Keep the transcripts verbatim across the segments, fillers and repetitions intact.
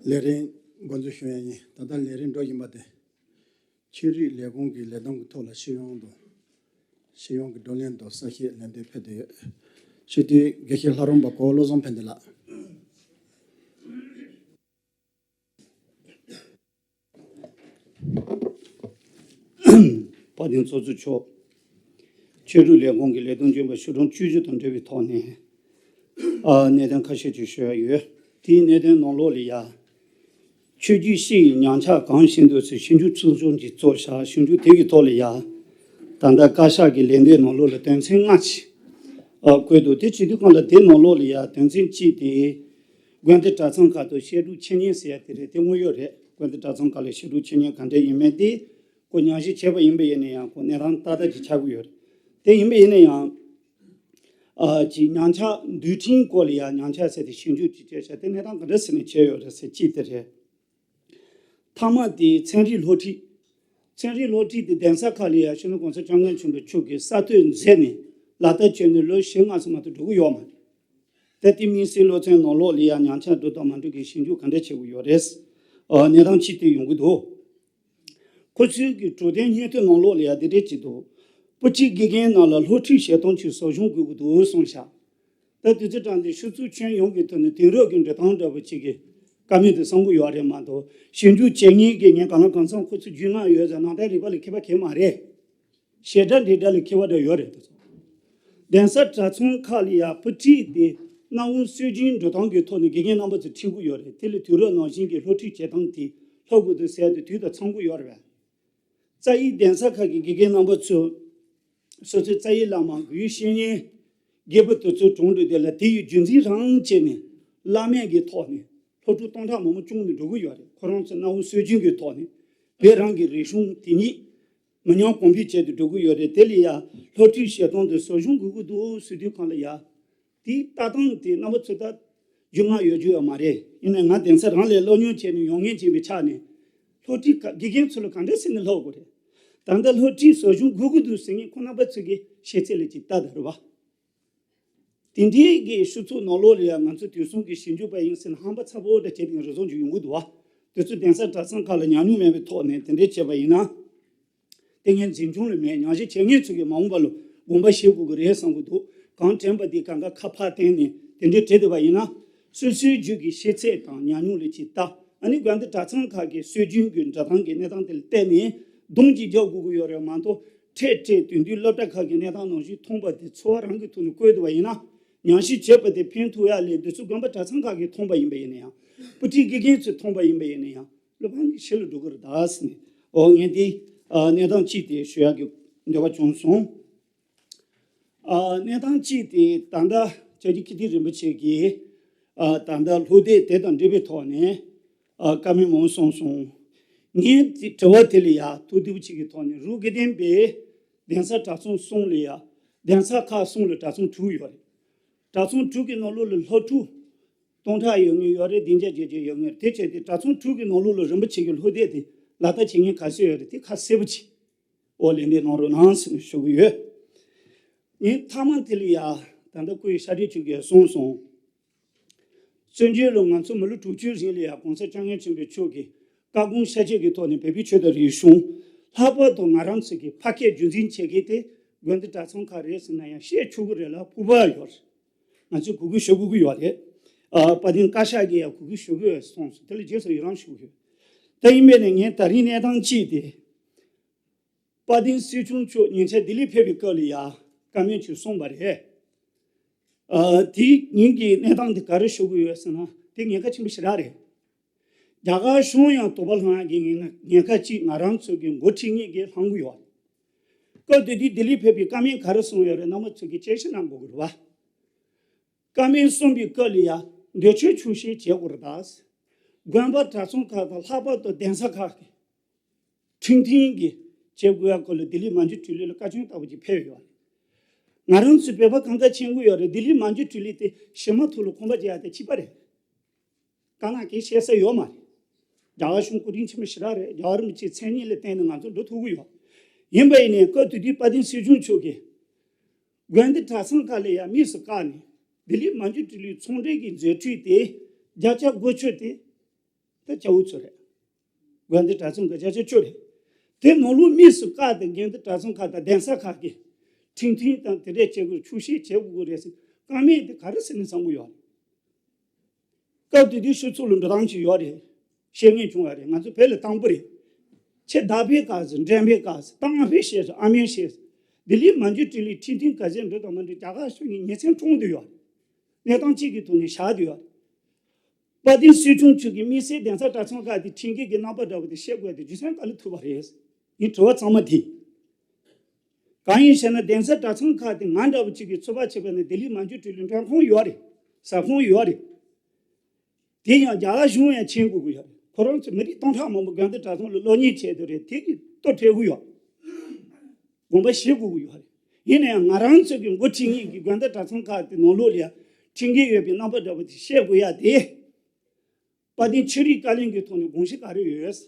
ལས་རིམ་འགོ་འཛུགས་ཞུ་ཡ་ཡིན། ད་ལྟ་ལས་རིམ་འགྲོ་བཞིན་པ་དེ། ཆོས་རིག་ལས་ཁུངས་ཀྱི་ལས་བསྡོམས་ཀྱི་ཐོག་ལ་ཤེས་ཡོན་དང་། ཤེས་ཡོན་གྱི་བགྲོ་གླེང་དང་གསལ་བཤད་ལན་འདེབས་ཕེབས་བསྡད་ཡོད། སྤྱི་འཐུས་དགེ་བཤེས་ལྷ་རམས་པ་གོ་བོ་བློ་བཟང་ཕན་བདེ་ལགས། དཔལ་ལྡན་ཚོགས་གཙོ་མཆོག་ཆོས་རིག་ལས་ཁུངས་ཀྱི་ལས་དོན་ལྗོན་པ་ཞུ་གྲངས་བཅུ་བཞི་དང་འབྲེལ་བའི་ཐོག་ནས། ཨ། གནད་དོན་ཁ་ཤས་ཅིག་ཞུ་ཡ་ཡོད། དེའི་གནད་དོན་ནང་ལོགས་ལ་ཡ། ཆོས་བརྒྱུད་སྤྱི་ཡི་ཉམས་ཆག་གང་ཞིག་འདུག་ཟེར་ཞིབ་འཇུག་ཚོགས་ཆུང་ཅིག་བཙུགས་ཤག་ཞིབ་འཇུག་དེ་གི་ཐོག་ལ་ཡ། ད་ལྟ་བཀའ་ཤག་གི་ལན་འདེབས་ནང་ལོགས་ལ་དོན་ཚན་ལྔ་ཅིག་ཨ། བཀོད་འདུག་དེ་བྱེད་དུས་གང་ལ་དེ་ནང་ལོགས་ལ་ཡ་དོན་ཚན་གཅིག་དེ། དགོན་སྡེ་གྲྭ་ཚང་ཁག་ཏུ་བཤད་སྒྲུབ་འཆད་ཉན་ཟེར་ཡ་དེ་རེད། དེ་དངོས་ཡོད་རེད། དགོན་སྡེ་གྲྭ་ཚང་ཁག་ལ་བཤད་སྒྲུབ་འཆད་ཉན་ག་འདྲ་ཡིན་མིན་དེ་ཁོ་ཉམས་ཞིབ་བྱས་པ་ཡིན་པ་ཡིན་ན་ཡང་ཁོ་གནས་སྟངས་ཏག་ཏག་ཅིག་ཆགས་ཀྱི་ཡོད་རེད། དེ་ཡིན་པ་ཡིན་ན་ཡང་། ཨ། ཅིག་ཉམས་ཆག་འདུལ་ཁྲིམས་སྐོར་ལ་ཡང་ཉམས་ཆག་ཟེར་ཏེ་ཞིབ་འཇུག་ཅིག་བྱས་ཤག་དེ་གནས་སྟངས་ག་འདྲ་ཟེར་ནས་བྱས་ཡོད་རེད་ཟེར་གཅིག་དེ་རེད། མཐའ་མ་དེ་ཚན་རིག་སློབ་ཁྲིད། ཚན་རིག་སློབ་ཁྲིད་དེ་གདན་ས་ཁག་ལ་ཡང་སྤྱི་ནོར་གོང་ས་སྐྱབས་མགོན་ཆེན་པོ་མཆོག་གིས་གསར་གཏོད་མཛད་ནས་ལག་བསྟར་བྱས་ནས་ལོ་བཞི་ལྔ་ཙམ་མ་གཏོགས་འགྲོ་གི་ཡོད་མ་རེད། ད་ལྟའི་དམིགས་བསལ་སློབ་ཚན་ནང་ལོགས་ལ་ཡང་ཉམས་ཆག་འགྲོ་དང་མ་འགྲོ་གི་ཞིབ་འཇུག་ག་འདྲ་བྱེད་དགོས་ཡོད་རེད། ཨ། གནས་སྟངས་ཅིག་དེ་ཡོང་གི་འདུག་ཁོ་ཚོའི་གི་གྲོས་དོན་སྙན་ཐོའི་ནང་ལོགས་ལ་ཡང་འདི་འདྲས་ཅིག་འདུག་སྤུ་ཁྲིད་དགེ་རྒན་རྣམས་ལ་སློབ་ཁྲིད་བྱེད་སྟངས་ཅིག་ཟབ་སྦྱོང་དགོས་ཀྱི་འདུག་གསུངས་ཤག་ད་དུས་ཚོད་གྲངས་འདི་ཆུ་ཚོད་ཁྱོན་ཡོངས་ཀྱི་ཐོག་ནས་དེང་རབས་ཀྱི་འགྲོ་སྟངས་འདྲ་པོ་ཅིག་གི་བཀའ་མོལ་དུ་གསུང་གི་ཡོད་རེད་མ་གཏོགས། ཞིབ་འཇུག་བྱེད་མཁན་གྱི་ངས་གང་ལ་གང་འཚམ་ཁོ་ཚོ་རྒྱུས་མངའ་ཡོད་ཙང་ནང་བསྟན་རིག་པ་ལ་མཁས་པ་གང་ཡང་མ་རེད། བྱེད་སྒྲ་འབྲི་སྒྲ་ལ་མཁས་པ་འདྲ་ཡོད་རེད་དེ་ཚོ། གདན་ས་གྲྭ་ཚང་ཁག་ལ་ཡང་སྤུ་ཁྲིད་དེ་གནའ་བོའི་སྲོལ་རྒྱུན་འགྲོ་སྟངས་ཀྱི་ཐོག་ནས་དགེ་རྒན་རྣམ་པ་ཚོ་ཁྲིད་ཀྱི་ཡོད་རེད། དེ་ལས་དུས་རབས་ནང་བཞིན་གྱི་སློབ་ཁྲིད་བྱེད་སྟངས་དེ་སློབ་དགོས་འདུག་ཟེར་ཏེ་དུས་དང་འཚམ་གྱི་ཡོད་རེད་པས། རྩ་བའི་གདན་ས་ཁག་གི་དགེ་རྒན་རྣམ་པ་ཚོས་སོ་སོའི་རྩ་བའི་བླ་མ་དགུའི་བཤེས་གཉེན་རྒྱལ་པོ་དེ་ཚོའི་དྲུང་དུ་དེ་ལ་དེ་ཡི་རྒྱུན་འཛིན་རང་བྱས་ནས་བླ་མེད་ཀྱི་ཐོག་ནས་སློབ་ཕྲུག་སྟོང་ཕྲག་མང་པོ་བསྐྱངས་ནས་འགྲོ་གི་ཡོད་རེད། ཁོ་རང་ཚོ་གནའ་བོའི་སྲོལ་རྒྱུན་གྱི་ཐོག་ནས་བོད་རང་གི་རིག་གཞུང་དེ་ཉིད་མི་ཉམས་གོང་འཕེལ་བྱས་ཏེ་འགྲོ་གི་ཡོད་རེད། དེ་ལ་ཡ་སློབ་ཁྲིད་བྱེད་སྟངས་དེ་ཟབ་སྦྱོང་དགོས་ཀྱི་འདུག་ཟེར་དུས་གང་ལ་ཡ། དེའི་ལྟ་སྟངས་དེ་རྣམ་པ་ཚོ་ད་རྒྱུས་མངའ་ཡོད་རྒྱུ་ཡོད་མ་རེད། ཡིན་ནའི་ང་གདན་ས་རང་ལ་སློབ་མྱོང་བྱས་ནས་ཡོང་མཁན་ཅིག་ཡིན་པའི་ཆ་ནས་སློབ་ཁྲིད་ཀ་དགེ་རྒན་ཚོ་ལ་གང་འདྲ་ཟེར་ནས་སློབ་དགོས་རེད། ད་ལྟ་སློབ་ཁྲིད་ཟབ་སྦྱོང་དགོས་ཀྱི་འདུག་ཟེར་མཁན་ཁོ་རྣམ་པ་ཚོ་གི་ཤེས་ཚད་ལ་ཅིག་ལྟ་དང་རེད་བ། དེ་འདྲའི་གི་ཤུགས་ཚོགས་ནང་ལོགས་ལ་ཡང་ང་ཚོ་དུས་གསུམ་གྱི་ཞིབ་འཇུག་པ་ཡིན་ཟེར་ན་ཧམ་པ་ཚ་པོ་འདྲ་བྱས་ཏེ་རེ་ཟུང་ཅིག་ཡོང་གི་འདུག་བ། དེ་ཚོ་གདན་ས་གྲྭ་ཚང་ཁག་ལ་ཉམས་མྱོང་མེད་པའི་ཐོག་ནས་དེ་འདྲའི་བྱས་པ་ཡིན་ན། དེ་ངས་འཛིན་སྐྱོང་ལ་མེད། ཉམས་ཞིབ་བྱེད་མཁན་ཚོ་གིས་མ་འོངས་པ་ལ་དགོངས་པ་བཞེས་དགོས་ཀྱི་རེད་བསམ་གྱི་འདུག་གང་དྲན་པ་དེ་གང་ག་ཁ་ཕར་བསྟན་ནས་དེ་འདྲའི་བྲིས་བསྡད་པ་ཡིན་ན། སོ་སོའི་རྒྱུད་ཀྱི་ཤེས་ཚད་དང་ཉམས་མྱོང་ལ་ཅིག་ལྟ། ཨ་ནི་དགོན་སྡེ་གྲྭ་ཚང་ཁག་གི་སྲོལ་རྒྱུན་གྱི་འགྲོ་སྟངས་ཀྱི་གནས་སྟངས་དེ་ལ་བལྟས་ནས་སྡོམ་ཅིག་རྒྱག་དགོས་ཀྱི་ཡོད་རེད་མ་གཏོགས། འཕྲལ་འཕྲལ་དེང་དུས་སློབ་གྲྭ་ཁག་གི་གནས་སྟངས་ནང་བཞིན་མཐོང་པ་དེ་ཚོར་བ་རང་གི་ཐོག་ནས་བཀོད་བསྡད་པ་ཡིན་ན། ཉམས་ཞིབ་བྱས་པ་དེ་ཕན་ཐོགས་ཡ་ལས་འདི་ཚོ་དགོན་པ་གྲྭ་ཚང་ཁག་གིས་མཐོང་པ་ཡིན་པ་ཡིན་ན་ཡང་། སྤུ་གྲིའི་དགེ་རྒན་ཚོས་མཐོང་པ་ཡིན་པ་ཡིན་ན་ཡང་། བློ་ཕམ་གྱི་ཕྱིར་ལ་འགྲོ་གི་རེད་ད་ཟེར་ནས། འོ་ངས་འདི་ཨ་གནས་སྟངས་གཅིག་དེ་ཞུ་ཡག་གི་འདོད་པ་བྱུང་སོང་། ཨ་གནས་སྟངས་གཅིག་དེ་ད་ལྟ་བཅའ་བརྒྱུད་ཀིརྟི་རིན་པོ་ཆེ་གིས་ཨ་ད་ལྟ་སློབ་དེབ་དེ་དང་འབྲེལ་བའི་ཐོག་ནས་ཨ་བཀའ་མོལ་མང་པོ་གསུངས་སོང་། ངས་དེ་དྲི་བ་དེ་ལ་ཡ་ཐུགས་བདེ་པོ་གཅིག་གི་ཐོག་ནས་རུ་དགེ་ལྡན་པའི་གདན་ས་གྲྭ་ཚང་གསུམ་ལ་ཡ། གདན་ས་ཁག་གསུམ་ལ་གྲྭ་ཚང་དྲུག་ཡོད་རེད། གྲྭ་ཚང་དྲུག་གི་ནང་ལོགས་ལ་སློབ་ཕྲུག་སྟོང་ཕྲག་ཡོད་ངེས་ཡོད་རེད། བདུན་བརྒྱ་བརྒྱད་བརྒྱ་ཡོད་ངེས་རེད། དེ་བྱས་ཏེ་གྲྭ་ཚང་དྲུག་གི་ནང་ལོགས་ལ་རིན་པོ་ཆེ་གི་སློབ་དེབ་དེ་ལག་བསྟར་བྱེད་མཁན་ག་ཚོད་ཡོད་རེད། དེ་ཁ་གསལ་པོ་ཅིག་འོག་ལན་འདེབས་གནང་རོགས་གནང་ཟེར་ནས་ཞུ་གི་ཡོད། ངས་མཐའ་མ་དེ་ལ་ཡ་ད་ལྟ་སྐུའི་ཤ་ཁྲག་ཆུ་གིས་གསུངས་སོང་། བཙན་བྱོལ་ལ་ང་ཚོ་མི་ལོ་དྲུག་ཅུའི་རིང་ལ་ཡ་གོང་ས་སྐྱབས་མགོན་ཆེན་པོ་མཆོག་གིས་བཀའ་དགོངས་ཤ་ཁྲག་གི་ཐོག་ནས་བོད་པའི་ཆོས་དང་རིག་གཞུང་། ལྷག་པར་དུ་ང་རང་ཚོ་གི་ཕ་སྐད་རྒྱུན་འཛིན་བྱེད་མཁན་དེ་དགོན་སྡེ་གྲྭ་ཚང་ཁག་རེད་ཟེར་ན་ཡང་བཤད་ཆོག་གི་རེད་ལ་ཕུགས་པ་ཡོད་རེད། ང་ཚོས་གུས་བཀུར་ཞུ་དགོས་ཀྱི་ཡོད་རེད། ཨ་དཔལ་ལྡན་བཀའ་ཤག་གིས་ཡང་གུས་བཀུར་ཞུ་དགོས་གསུངས་སོང་། དེ་ལ་རྗེས་སུ་ཡི་རང་ཞུ་གི་ཡོད། ད་ཡིན་པས་ན་ངས་ད་རིང་གནས་སྟངས་གཅིག་དེ། དཔལ་ལྡན་སྲིད་སྐྱོང་མཆོག་ཉེ་ཆར་ལྡི་ལི་ཕེབས་པའི་སྐབས་ལ་ཡ་བཀའ་མོལ་ཅིག་གསུངས་པ་རེད། ཨ་དེ་ཉིན་གྱི་གནས་སྟངས་དེ་ག་རེ་ཞུ་གི་ཡོད་ཟེར་ན་དེ་ཉེན་ཁ་ཆེན་པོ་ཞེ་དྲག་རེད། རྒྱ་གར་གཞུང་ཡང་དོགས་པ་ལངས་ཡག་གི་ཉེན་ཉེན་ཁ་ཅིག་ང་རང་ཚོ་གི་འགོ་ཁྲིད་གཉིས་ཀྱིས་ལངས་གི་ཡོད། སྐབས་དེ་དུས་ལྡི་ལི་ཕེབས་པའི་བཀའ་མོལ་ག་རེ་གསུངས་ཡོད་རེད། རྣམ་པ་ཚོ་གིས་དཔྱད་ཞིབ་གནང་དགོས་ཀྱི་རེད་བ། བཀའ་མོལ་གསུངས་པའི་སྐབས་ལ་ཡ་འདོད་ཆོས་ཆོག་ཤེས་བྱེད་དགོས་རེད་ད། དགོན་པ་གྲྭ་ཚང་ཁག་དང་ལྷག་པར་དུ་གདན་ས་ཁག་གི་ཁྲིམས་མཐུན་གྱི་བྱེད་དགོས་ཡ་སྐོར་ལ་ལྡི་ལི་མན་ཇུ་ཊི་ལི་ལ་བཀའ་བཀྱོན་ལྟ་བུ་ཅིག་ཕེབས་ཡོད་རེད། ང་རང་ཚོའི་བོད་པ་གང་ག་མཁྱེན་གྱི་ཡོད་རེད། ལྡི་ལི་མན་ཇུ་ཊི་ལི་དེ་གཞས་མ་ཐོག་ལ་ཁང་པ་རྒྱག་ཡ་དེ་གཅིག་པ་རེད། དཀར་ནག་གིས་བཤད་ས་ཡོད་མ་རེད། རྒྱལ་བ་གཞུང་སྐུ་དྲིན་ཆེན་པོ་ཞེ་དྲག་རེད། རྒྱལ་བ་རིན་པོ་ཆེའི་མཚན་སྙན་ལ་བརྟེན་ནས་ང་ཚོ་འགྲོ་ཐུབ་ཀྱི་ཡོད། ཡིན་པ་ཡིན་ནའི་སྐབས་དེ་དུས་དཔལ་ལྡན་སྲིད་སྐྱོང་མཆོག་གིས་དགོན་སྡེ་གྲྭ་ཚང་ཁག་ལ་ཡང་དམིགས་སུ་བཀར་ནས་ལྡི་ལི་མན་ཇུ་ཊི་ལིའི་ཚོང་འབྲེལ་གྱི་མཛད་འཕྲིན་དེ་བརྒྱ་ཆ་དགུ་བཅུ་དེ་ དེ་སྐྱ་བོ་ཚོ་རེད། དགོན་སྡེ་གྲྭ་ཚང་གི་བརྒྱ་ཆ་བཅུ་རེད། དེ་ནང་ལོགས་དམིགས་སུ་བཀར་ཏེ་དགོན་སྡེ་གྲྭ་ཚང་ཁག་དང་གདན་ས་ཁག་གིས་ཁྲིམས་མཐུན་དང་དེ་འདྲས་བྱེད་དགོས། ཆོག་ཤེས་བྱེད་དགོས་རེད་ཟེར། དཀའ་མེད་དེ་ག་རེ་ཟེར་ནས་བསམ་གྱི་ཡོད་རེད། སྐབས་དེ་དུས་ཕྱི་ཚུལ་ལ་འགྲོ་སྟངས་ཅིག་ཡོད་རེད། བཤད་མཁན་བྱུང་བ་རེད། ང་ཚོ་བོད་ལ་དང་པོ་རེད། ཆེ་བདག་ཕེབས་སྐབས་སུ། འགྲན་ཕེབས་སྐབས་སུ། གཏམ་ཕེབས་བཤད་སུ། ཨ་མེས་བཤད་སུ། ལྡི་ལི་མ་འཇུ་ཊི་ལི་ཁྲིམས་མཐུན་ག་ཚད་འགྲོ་དང་མ་འགྲོ་རྒྱ་གར་གཞུང་གི་ཉེས་ཚན་ཁྲོམ་དུ་ཡོད་རེད། གནས་སྟངས་གཅིག་གི་ཐོག་ནས་བཞག་དུ་ཡོད་རེད། དཔལ་ལྡན་སྲིད་སྐྱོང་མཆོག་གིས་དམིགས་བསལ་གདན་ས་གྲྭ་ཚང་ཁག་དེ་ཁྲིམས་འགལ་གྱི་རྣམ་པ་འདྲ་པོ་དེ་བཤད་དགོས་དེ་རྒྱུ་མཚན་ག་ལ་ཐུག་པ་རེད། ངའི་དྲི་བ་ཚང་མ་དེ། གང་ཡིན་ཟེར་ན། གདན་ས་གྲྭ་ཚང་ཁག་དེ་ང་འདྲ་བོ་གཅིག་གིས་ཚོད་དཔག་བྱས་པ་ན་ལྡི་ལི་མ་འཇུ་ཊི་ལི་མགྲོན་ཁང་ཡོད་རེད། ཟ་ཁང་ཡོད་རེད། དེ་ཡང་རྒྱ་གར་གཞུང་ཡང་མཁྱེན་དགོས་ཀྱི་ཡོད་རེད། ཁོ་རང་ཚོ་མི་རིགས་སྟོང་ཕྲག་མང་པོ་དགོན་སྡེ་གྲྭ་ཚང་ལ་སློབ་གཉེར་བྱས་དུས་རེད། དེ་གི་ལྟོ་སྤྲད་གི་ཡོད། དགོངས་པ་བཞེས་དགོས་ཀྱི་ཡོད་རེད། ཡིན་ན་ཡང་ང་རང་ཚོ་གི་འགོ་ཁྲིད་མཁན་གྱི་དགོན་སྡེ་གྲྭ་ཚང་ཁག་དེ་ནང་ལོགས་ལ་ཡང་ཁྲིམས་འགལ་ཡོད་པའི་རྣམ་པ་འདྲ་པོ་དེ་བཤད་དགོས་ཡ་དེ། དཔལ་ལྡན་ཆོས་རིག་བཀའ་བློན་གྱི་ཐོག་ནས་དགོངས་གཞི་ག་རེ་ཡོད།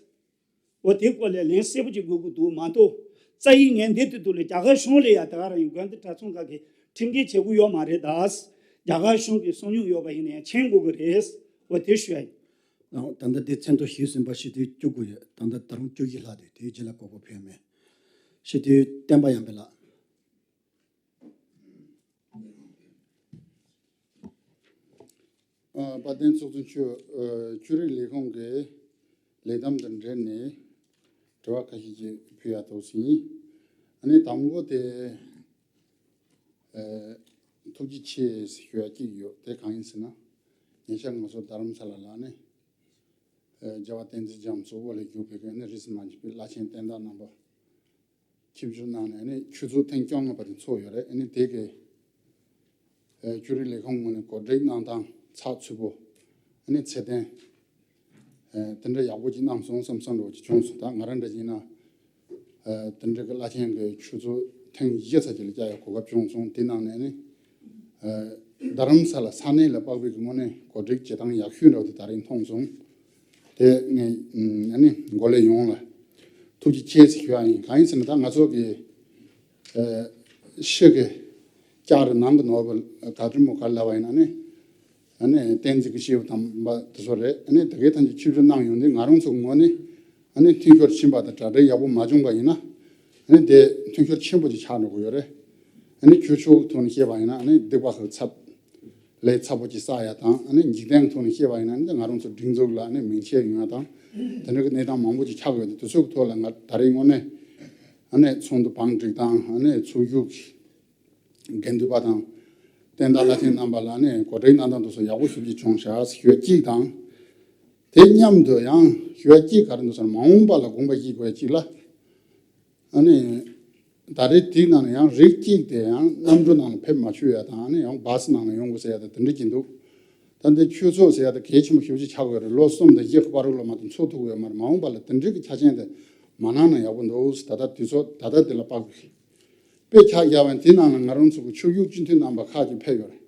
འོ་དེ་སྐོར་ལ་ལན་གསལ་པོ་ཅིག་དགོས་ཀྱི་འདུག་མ་གཏོགས་རྩ་ཡིག་ངས་འདི་ལྟ་དུས་ལ་རྒྱ་གར་གཞུང་ལ་ཡ་ད་ག་རང་ཡིན། དགོན་སྡེ་གྲྭ་ཚང་ཁག་གིས་ཁྲིམས་འགལ་བྱེད་ཀྱི་ཡོད་མ་རེད་ད། རྒྱ་གར་གཞུང་གིས་གསུང་མྱོང་ཡོད་པ་ཡིན་ན་ཡང་མཁྱེན་དགོས་ཀྱི་རེད། འོ་དེ་ཞུ་ཡ་ཡིན། ཨོ། ད་ལྟ་དེ་མཚན་ཐོ་ཞུས་ཟིན་པ་སྤྱི་འཐུས་བཅུ་དགུ་ཡོད། ད་ལྟ་ད་རུང་བཅུ་བཞི་ལྷག་འདུག་དེའི་རྗེས་ལ་གོ་སྐབས་ཕོད་མེད། སྤྱི་འཐུས་བསྟན་པ་ཡར་འཕེལ་ལགས། ཨ། དཔལ་ལྡན་ཚོགས་གཙོ་མཆོག་ཨ། ཆོས་རིག་ལས་ཁུངས་ཀྱི་ལས་བསྡོམས་དང་འབྲེལ་ནས་དྲི་བ་ཁ་ཤས་ཅིག་ཕུལ་ཡ་འདུག་ཟིན། ཨ་ནི་དང་པོ་དེ། ཨ། ཐུགས་རྗེ་ཆེ་ཞུ་ཡ་གཅིག་ཡོད། དེ་གང་ཡིན་ཟེར་ན། ཉེ་ཆར་ང་ཚོ་རྡ་རམ་ས་ལ་ལ་ནི། ཨ། རྒྱལ་བ་བསྟན་འཛིན་རྒྱ་མཚོ་དབུ་ལ་བཞུགས་པའི་གི་ནི་རིས་མ་ཆད་པའི་བླ་ཆེན་བསྟན་བདག་རྣམ་པ། ཆིབས་བསྒྱུར་གནང་ནས་ནི་ཆོས་ཚོགས་ཐེངས་བཅོ་ལྔ་པ་དེ་ཚོགས་ཡོད་རེད། ཨ་ནི་དེ་གའི་ཨ། ཆོས་རིག་ལས་ཁུངས་ངོས་ནས་གོ་སྒྲིག་གནང་སྟངས་ཚགས་ཚུད་པོ། ཨ་ནི་ཚད་ལྡན། ཨ། དེ་འདྲ་ཡག་པོ་ཅིག་གནང་སོང་བསམ་བསམ་འདྲ་བོ་ཅིག་བྱུང་སོང་། ད་ང་རང་འདྲ་ཅིག་ཡིན་ན། ཨ། དེ་འདྲ་གི་བླ་ཆེན་གྱི་ཆོས་ཚོགས་ཐེངས་བཞི་ཙམ་ཅིག་ལ་བཅར་ཡག་གོ་སྐབས་བྱུང་སོང་། དེ་ནང་ནས་ནི། ཨ། རྡ་རམ་ས་ལ་ས་གནས་ལ་དཔག་པའི་གི་ངོས་ནས་གོ་སྒྲིག་བྱེད་སྟངས་ཡག་ཤོས་འདྲ་བོ་དེ་ད་རེས་མཐོང་སོང་། དེ་ངས་ཨ་ནི་འགོ་ལས་ཡོངས་ལ་ཐུགས་རྗེ་ཆེ་ཟེར་ཞུ་ཡ་ཡིན། གང་ཡིན་ཟེར་ན་ད་ང་ཚོ་གི་ཨ་ཕྱི་གི་ལྕགས་རི་ནང་གི་ནོར་བུ་ག་དྲི་མོ་ག་ལབ་པ་ཡིན་ན་ནི། ཨ་ནི་བསྟན་འཛིན་གྱི་སྐྱེས་བུ་དམ་པ་དེ་ཚོ་རེད། ཨ་ནི་དེ་གའི་ཐམས་ཅད་ཆིབས་བསྒྱུར་གནང་ཡོང་དུས་ང་རང་ཚོ་གི་ངོས་ནས་ཨ་ནི་མཐུན་ཤོར་ཕྱིན་པ་དང་གྲ་སྒྲིག་ཡག་པོ་མ་བྱུང་པ་ཡིན་ན། ཨ་ནི་དེ་མཐུན་ཤོར་ཆེན་པོ་ཅིག་ཆགས་འགྲོ་གི་ཡོད་རེད། ཨ་ནི་ཆོས་ཕྱོགས་ཐོག་ནས་བཤད་པ་ཡིན་ན་ཨ་ནི་སྡིག་པ་ཁག་ཚབས། ལས་ཚབས་པོ་ཅིག་བསགས་ཡ་དང་། ཨ་ནི་འཇིག་རྟེན་ཐོག་ནས་བཤད་པ་ཡིན་ན་ནི་ང་རང་ཚོ་སྒྲིག་འཛུགས་ལ་ཨ་ནི་མིང་ཆད་ཡོང་ཡ་དང་། དེ་འདྲ་གི་གནས་སྟངས་མང་པོ་ཅིག་ཆགས་ཡོད་དེ། དེ་ཚོའི་ཐོག་ལ་ང་ད་རེས་དངོས་གནས་ཨ་ནི་ཚོགས་འདུ་བང་སྒྲིག་སྟངས། ཨ་ནི་ཚོགས་ཞུགས་ཀྱི་དགེ་འདུན་པ་དང་བསྟན་བདག་བླ་ཆེན་རྣམ་པ་ལ་ཨ་ནི་གོ་སྒྲིག་གནང་སྟངས་དེ་ཚོ་ཡག་པོ་ཞེ་པོ་ཅིག་བྱུང་ཤག་ཟེར་ཞུ་ཡ་གཅིག་དང་། དེ་མཉམ་དུ་ཡང་ཞུ་ཡ་གཅིག་ག་རེ་འདུག་ཟེར་ན། མ་འོངས་པ་ལ་དགོངས་པ་བཞེས་དགོས་ཡ་གཅིག་ལ། ཨ་ནི། ད་རེས་དེའི་ནང་ནས་ཡང་རིགས་གཅིག་དེ་ཡང་གནམ་གྲུ་ནང་ལ་ཕེབས་མ་ཆོག་ཡ་དང་། ཨ་ནི་ཡང་བཱ་སི་ནང་ལ་ཡོང་དགོས་ཟེར་ཡ་དང་དེ་འདྲ་གྱིན་འདུག་ད་འདི་ཆོས་ཚོགས་ཟེར་ཡ་དེ་གལ་ཆེན་པོ་ཞེ་པོ་ཅིག་ཆགས་ཡོད་རེད། ལོ་གསུམ་དང་བཞི་གི་བར་དུ་ལ་མ་གཏོགས་ཚོགས་ཐུབ་ཀྱི་ཡོད་མ་རེད། མ་འོངས་པ་ལ་དེ་འདྲའི་གི་ཆ་རྐྱེན་དེ་མ་གནང་ན་ཡག་པོ་འདུག་ད་ལྟ་དུས་ཚོད་ད་ལྟ་འདི་ལ་དཔག་པའི་དཔེ་ཆ་བཞག་པ་ཡིན། དེ་ནང་ལ་ང་རང་ཚོ་གི་ཆོས་བརྒྱུད་སྤྱི་འཐུས་རྣམ་པ་ཁག་ཅིག་ཕེབས་ཡོད་རེད།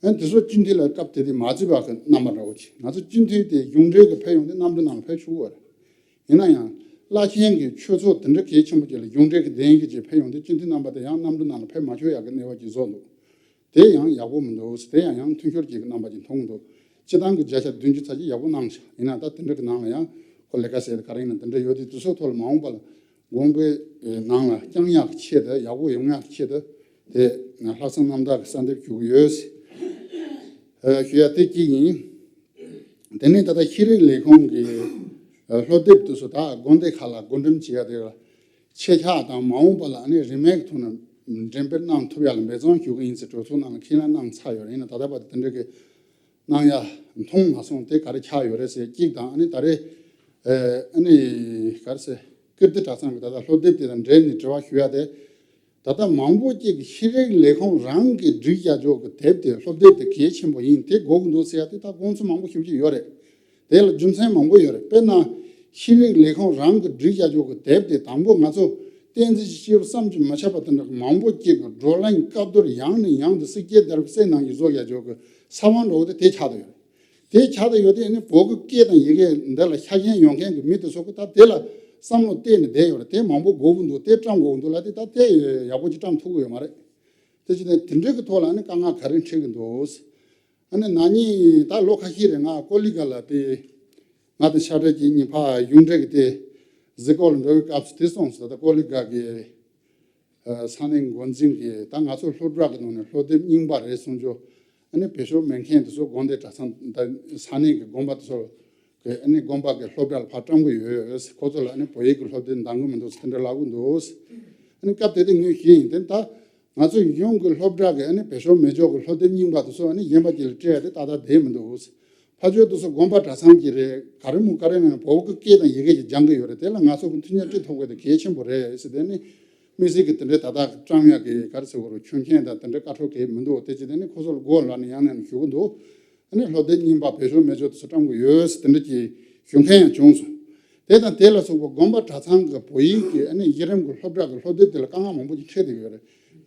ཨ་ནི་དེ་ཚོ་སྤྱི་འཐུས་ལ་སྐབས་དེ་དུས་མ་བརྩིས་པ་གི་རྣམ་པ་འདྲ་བོ་ཅིག་ང་ཚོ་སྤྱི་འཐུས་དེ་གཞུང་འབྲེལ་གི་ཕེབས་ཡོང་དུས་གནམ་གྲུ་ནང་ལ་ཕེབས་ཆོག་གི་ཡོད་རེད། ཡིན་ན་ཡང་། བླ་ཆེན་གྱི་ཆོས་ཚོགས་དེ་འདྲ་གལ་ཆེན་པོ་ཅིག་ལ་གཞུང་འབྲེལ་གྱི་གདན་ཞུ་ཅིག་ཕེབས་ཡོང་དུས་སྤྱི་འཐུས་རྣམ་པ་དེ་ཡང་གནམ་གྲུ་ནང་ལ་ཕེབས་མ་ཆོག་ཡག་གི་གནས་བབ་ཅིག་བཟོ་འདུག་དེ་ཡང་ཡག་པོ་མི་འདུག་དེ་ཡང་ཡང་མཐུན་ཤོར་གྱི་རྣམ་པ་ཅིག་མཐོང་འདུག་སྤྱི་བཏང་གི་བརྒྱ་ཆ་བདུན་ཅུ་ཙམ་ཅིག་ཡག་པོ་གནང་ཤག་ཡིན་ན་ད་དེ་འདྲ་གི་ནང་ལ་ཡང་ཁོ་ལས་ཀ་ཟེར་ག་རེ་ཡིན་ན་དེ་འདྲ་ཡོད་དུས། དེ་ཚོའི་ཐོག་ལ་མ་འོངས་པ་ལ་དགོངས་པའི་ནང་ལ་བསྐྱང་ཡག་གི་ཆེད་དུ། ཡག་པོ་ཡོང་ཡག་གི་ཆེད་དུ་དེ་ལྷག་བསམ་རྣམ་དག་གི་གསལ་འདེབས་ཞུ་གི་ཡོད་ཟེར་ཞུ་ཡ་དེ་གཅིག་ཡིན། དེ་ནས་ད་ལྟ་ཤེས་རིག་ལས་ཁུངས་ཀྱི་ཨ་སློབ་དེབ་དེ་ཚོ་ད་དགོན་སྡེ་ཁག་ལ་བགོ་འགྲེམས་བྱེད་ཡ་དེ་ལ་ཆེད་ཆག་དང་། མ་འོངས་པ་ལ་ཨ་ནི་རིན་མེད་ཀྱི་ཐོག་ནས་འགྲེམས་སྤེལ་གནང་ཐུབ་ཡ་ལ་འབད་བརྩོན་ཞུ་གི་ཡིན་ཟེར་གྲོས་ཚོགས་ནང་ལ་ཁས་ལེན་གནང་ཚར་ཡོད་རེད། ཡིན་ན་ད་ལྟ་བར་དུ་དེ་འདྲ་གི་གནང་ཡ་མཐོང་མ་སོང་། དེ་ག་རེ་ཆགས་ཡོད་རེད་ཟེར་གཅིག་དང་། ཨ་ནི་ད་རེས་ཨ་ནི་ག་རེ་ཟེར། ཀིརྟི་གྲྭ་ཚང་གི་ད་ལྟ་སློབ་དེབ་དེ་དང་འབྲེལ་ནས་དྲི་བ་ཞུ་ཡ་དེ། ད་ལྟ་མང་པོ་ཅིག་གིས་ཤེས་རིག་ལས་ཁུངས་རང་གིས་སྒྲིག་བྱ་ཆོག་གི་དེབ་དེ། སློབ་དེབ་དེ་གལ་ཆེན་པོ་ཡིན། དེ་དགོས་ཀྱི་འདུག་ཟེར་ཡ་དེ་ད་དགོངས་ཚུལ་མང་པོ་ཞེ་པོ་ཅིག་ཡོད་རེད། དེ་ལ་རྒྱུ་མཚན་མང་པོ་ཡོད་རེད། དཔེར་ན། ཤེས་རིག་ལས་ཁུངས་རང་གིས་སྒྲིག་བྱ་ཆོག་གི་དེབ་དེ་དང་པོ་ང་ཚོ་བསྟན་འཛིན་གྱི་སྐྱེས་བུ་བསམ་གྱིས་མི་ཁྱབ་པ་དེ་འདྲ་མང་པོ་ཅིག་གིས་བགྲོ་གླེང་བཀའ་བསྡུར་ཡང་ནས་ཡང་དུ་སྲིད་སྐྱེས་དེར་གསན་གནང་གི་བཟོ་བྱ་ཆོག་གི་ས་བོན་འདྲ་བོ་དེ་དེ་ཆགས་བསྡད་ཡོད་རེད། དེ་ཆགས་བསྡད་ཡོད་དེ། ཨ་ནི་བོད་ཀྱི་སྐད་དང་ཡི་གེ་འདི་ལ་ཤ་ཞེན་ཡོད་མཁན་གྱི་མི་དེ་ཚོ་གིས་ད་དེ་ལ་བསམ་བློ་གཏད་ནས་བསྡད་ཡོད་རེད། དེ་མང་པོ་དགོས་ཀྱི་འདུག་དེ་བཀྲམ་དགོས་ཀྱི་འདུག་ལབ་དེ་ད་དེ་ཡག་པོ་ཅིག་བཀྲམ་ཐུབ་ཀྱི་ཡོད་མ་རེད། དེ་བྱས་ནས་དེ་འདྲའི་གི་ཐོག་ལ་ཨ་ནི་དཀའ་ངལ་ག་རེ་འཕྲད་ཀྱི་འདུག་ཨ་ནི་ན་ནིང་ད་ལོ་ཁ་ཤས་རིང་ང་ཀོ་ལི་གྷལ་ལ་དེ་ ང་དང་ཤར་བགྲེས་ཀྱི་གཉིས་ཕ་གཡུང་དྲུང་གི་དེ་གཟིགས་སྐོར་ལ་འགྲོ་བའི་སྐབས་སུ་དེ་སོང་སོང་། ད་ཀོ་ལི་གྷལ་གྱི་ས་གནས་འགོ་འཛིན་གྱིས་ད་ང་ཚོ་སློབ་གྲྭ་གི་ནང་ནས་སློབ་དེབ་རྙིང་པ་རེད་གསུང་རྒྱུ། ཨ་ནི་བེད་སྤྱོད་མེད་མཁན་དེ་ཚོ་དགོན་སྡེ་གྲྭ་ཚང་ད་ས་གནས་ཀྱི་དགོན་པ་དེ་ཚོ་གི་ཨ་ནི་དགོན་པ་གི་སློབ་གྲྭ་ལ་ཕར་བཀྲམ་གི་ཡོད། ཁོ་ཚོ་ལ་ཨ་ནི་བོད་ཡིག་གི་སློབ་དེབ་འདང་གི་མི་འདུག་ཟེར་དེ་འདྲ་ལབ་གི་འདུག་ཨ་ནི་སྐབས་དེ་དུས་ངས་ཞུས་ཡིན། དེ་ད་ང་ཚོ་གཞུང་གི་སློབ་གྲྭ་གི་ཨ་ནི་བེད་སྤྱོད་མེད་ཕྱོགས་ཀྱི་སློབ་དེབ་རྙིང་པ་དེ་ཚོ་ཨ་ནི་གཞན་པ་ཅིག་ལ་སྤྲད་ཡ་དེ་ཏག་ཏག་བསྡད་མི་འདུག་ཕར་ཕྱོགས་དེ་ཚོ་དགོན་པ་གྲྭ་ཚང་གི་རེད། ག་རེ་མོ་ག་རེ་ནང་བོད་ཀྱི་སྐད་དང་ཡི་གེ་ཅིག་སྦྱང་གི་ཡོད་རེད། དེ་ལ་ང་ཚོ་གི་མཐུན་རྐྱེན་སྤྲད་ཐུབ་དགོས་དེ་གལ་ཆེན་པོ་རེད་ཟེར། དེ་ནི་དམིགས་བསལ་གྱི་དེ་འདྲའི་ད་ལྟ་བཀྲམ་ཡག་གི་ག་རེ་ཟེར་དགོས་རེད། ཆོག་མཆན་དང་དེ་འདྲའི་བཀའ་འཁྲོལ་གལ་མི་འདུག་དེ་ཅི་དེ་ནི་ཁོ་ཚོ་ལ་སྒོ་ལ་ནི་ཡང་ནས་ཞུ་གི་འདུག་ཨ་ནི་སློབ་དེབ་རྙིང་པ་བེད་སྤྱོད་མེད་ཕྱོགས་དེ་ཚོ་བཀྲམ་གི་ཡོད་ཟེར་དེ་འདྲ་ཅིག་ཞུ་མཁན་ཡང་བྱུང་སོང་། དེ་དང་དེ་ལ་སོགས་པ་དགོན་པ་གྲྭ་ཚང་གི་བོད་ཡིག་གི་ཨ་ནི་གཞི་རིམ་གྱི་སློབ་གྲྭ་གི་སློབ་དེབ་དེ་ལ་དཀའ་ངལ་མང་པོ་ཅིག་འཕྲད་བསྡད་ཡོད་རེད།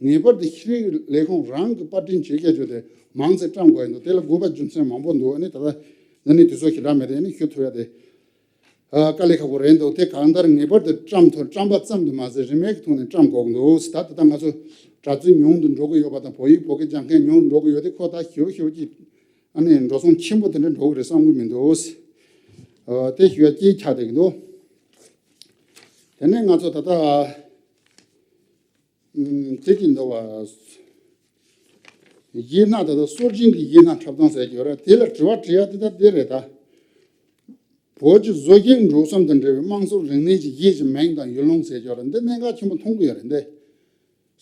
ངེས་པར་དུ་ཤེས་རིག་ལས་ཁུངས་རང་གི་པར་སྐྲུན་བྱེད་མཁན་ཚོས་དེ་མང་ཙམ་བཀྲམ་དགོས་ཡིན་འདུག་དེ་ལ་དགོས་པ་རྒྱུ་མཚན་མང་པོ་འདུག་ཨ་ནི་ད་ལྟ་འདི་ནི་དུས་ཚོད་ཞེ་དྲག་མེད་དེ་ཨ་ནི་ཞུ་ཐུབ་ཡ་དེ། ཨ། དཀའ་ལས་ཁག་པོ་རེད་འདུག་དེ་གང་ལྟར་ངེས་པར་དུ་བཀྲམ་ཐུབ། བཀྲམ་པ་ཙམ་དུ་མ་ཟད་རིན་མེད་ཀྱི་ཐོག་ནས་བཀྲམ་དགོས་ཀྱི་འདུག་ད་ད་ལྟ་ང་ཚོ་གྲྭ་བཙུན་ཉུང་དུ་འགྲོ་གི་ཡོད་པ་དང་བོད་ཡིག་བོད་སྐད་སྦྱང་མཁན་ཉུང་དུ་འགྲོ་གི་ཡོད་དེ་ཁོ་ད་ཞེ་པོ་ཞེ་པོ་ཅིག་ཨ་ནི་འགྲོ་སོང་ཆེན་པོ་དེ་འདྲ་འགྲོ་གི་རེད་བསམ་གྱི་མི་འདུག་ཨ། དེ་ཞུ་ཡ་གཅིག་ཆགས་བསྡད་ཀྱི་འདུག་དེ་ནས་ང་ཚོ་ད་ལྟ་ཨམ། དེ་གི་འདུག་བ། གཞས་སྣ་ད་ལྟ་སྲོལ་རྒྱུན་གྱི་གཞས་སྣ་འཁྲབ་སྟངས་ཟེར་གྱི་ཡོད་རེད། དེ་ལ་དྲི་བ་དྲི་ཡ་དེ་ད་དེ་རེད་ད། བོད་ཀྱི་བཟོ་ལྗོངས་འགྲོ་བསམ་དང་འབྲེལ་བའི་དམངས་སྲོལ་རིག་གནས་ཀྱི་གཞས་ཀྱི་མིང་དང་ཡུལ་ལུང་ཟེར་གྱི་ཡོད་རེད། འདི་གནད་འགག་ཆེན་པོ་མཐོང་གི་ཡོད་རེད། འདི་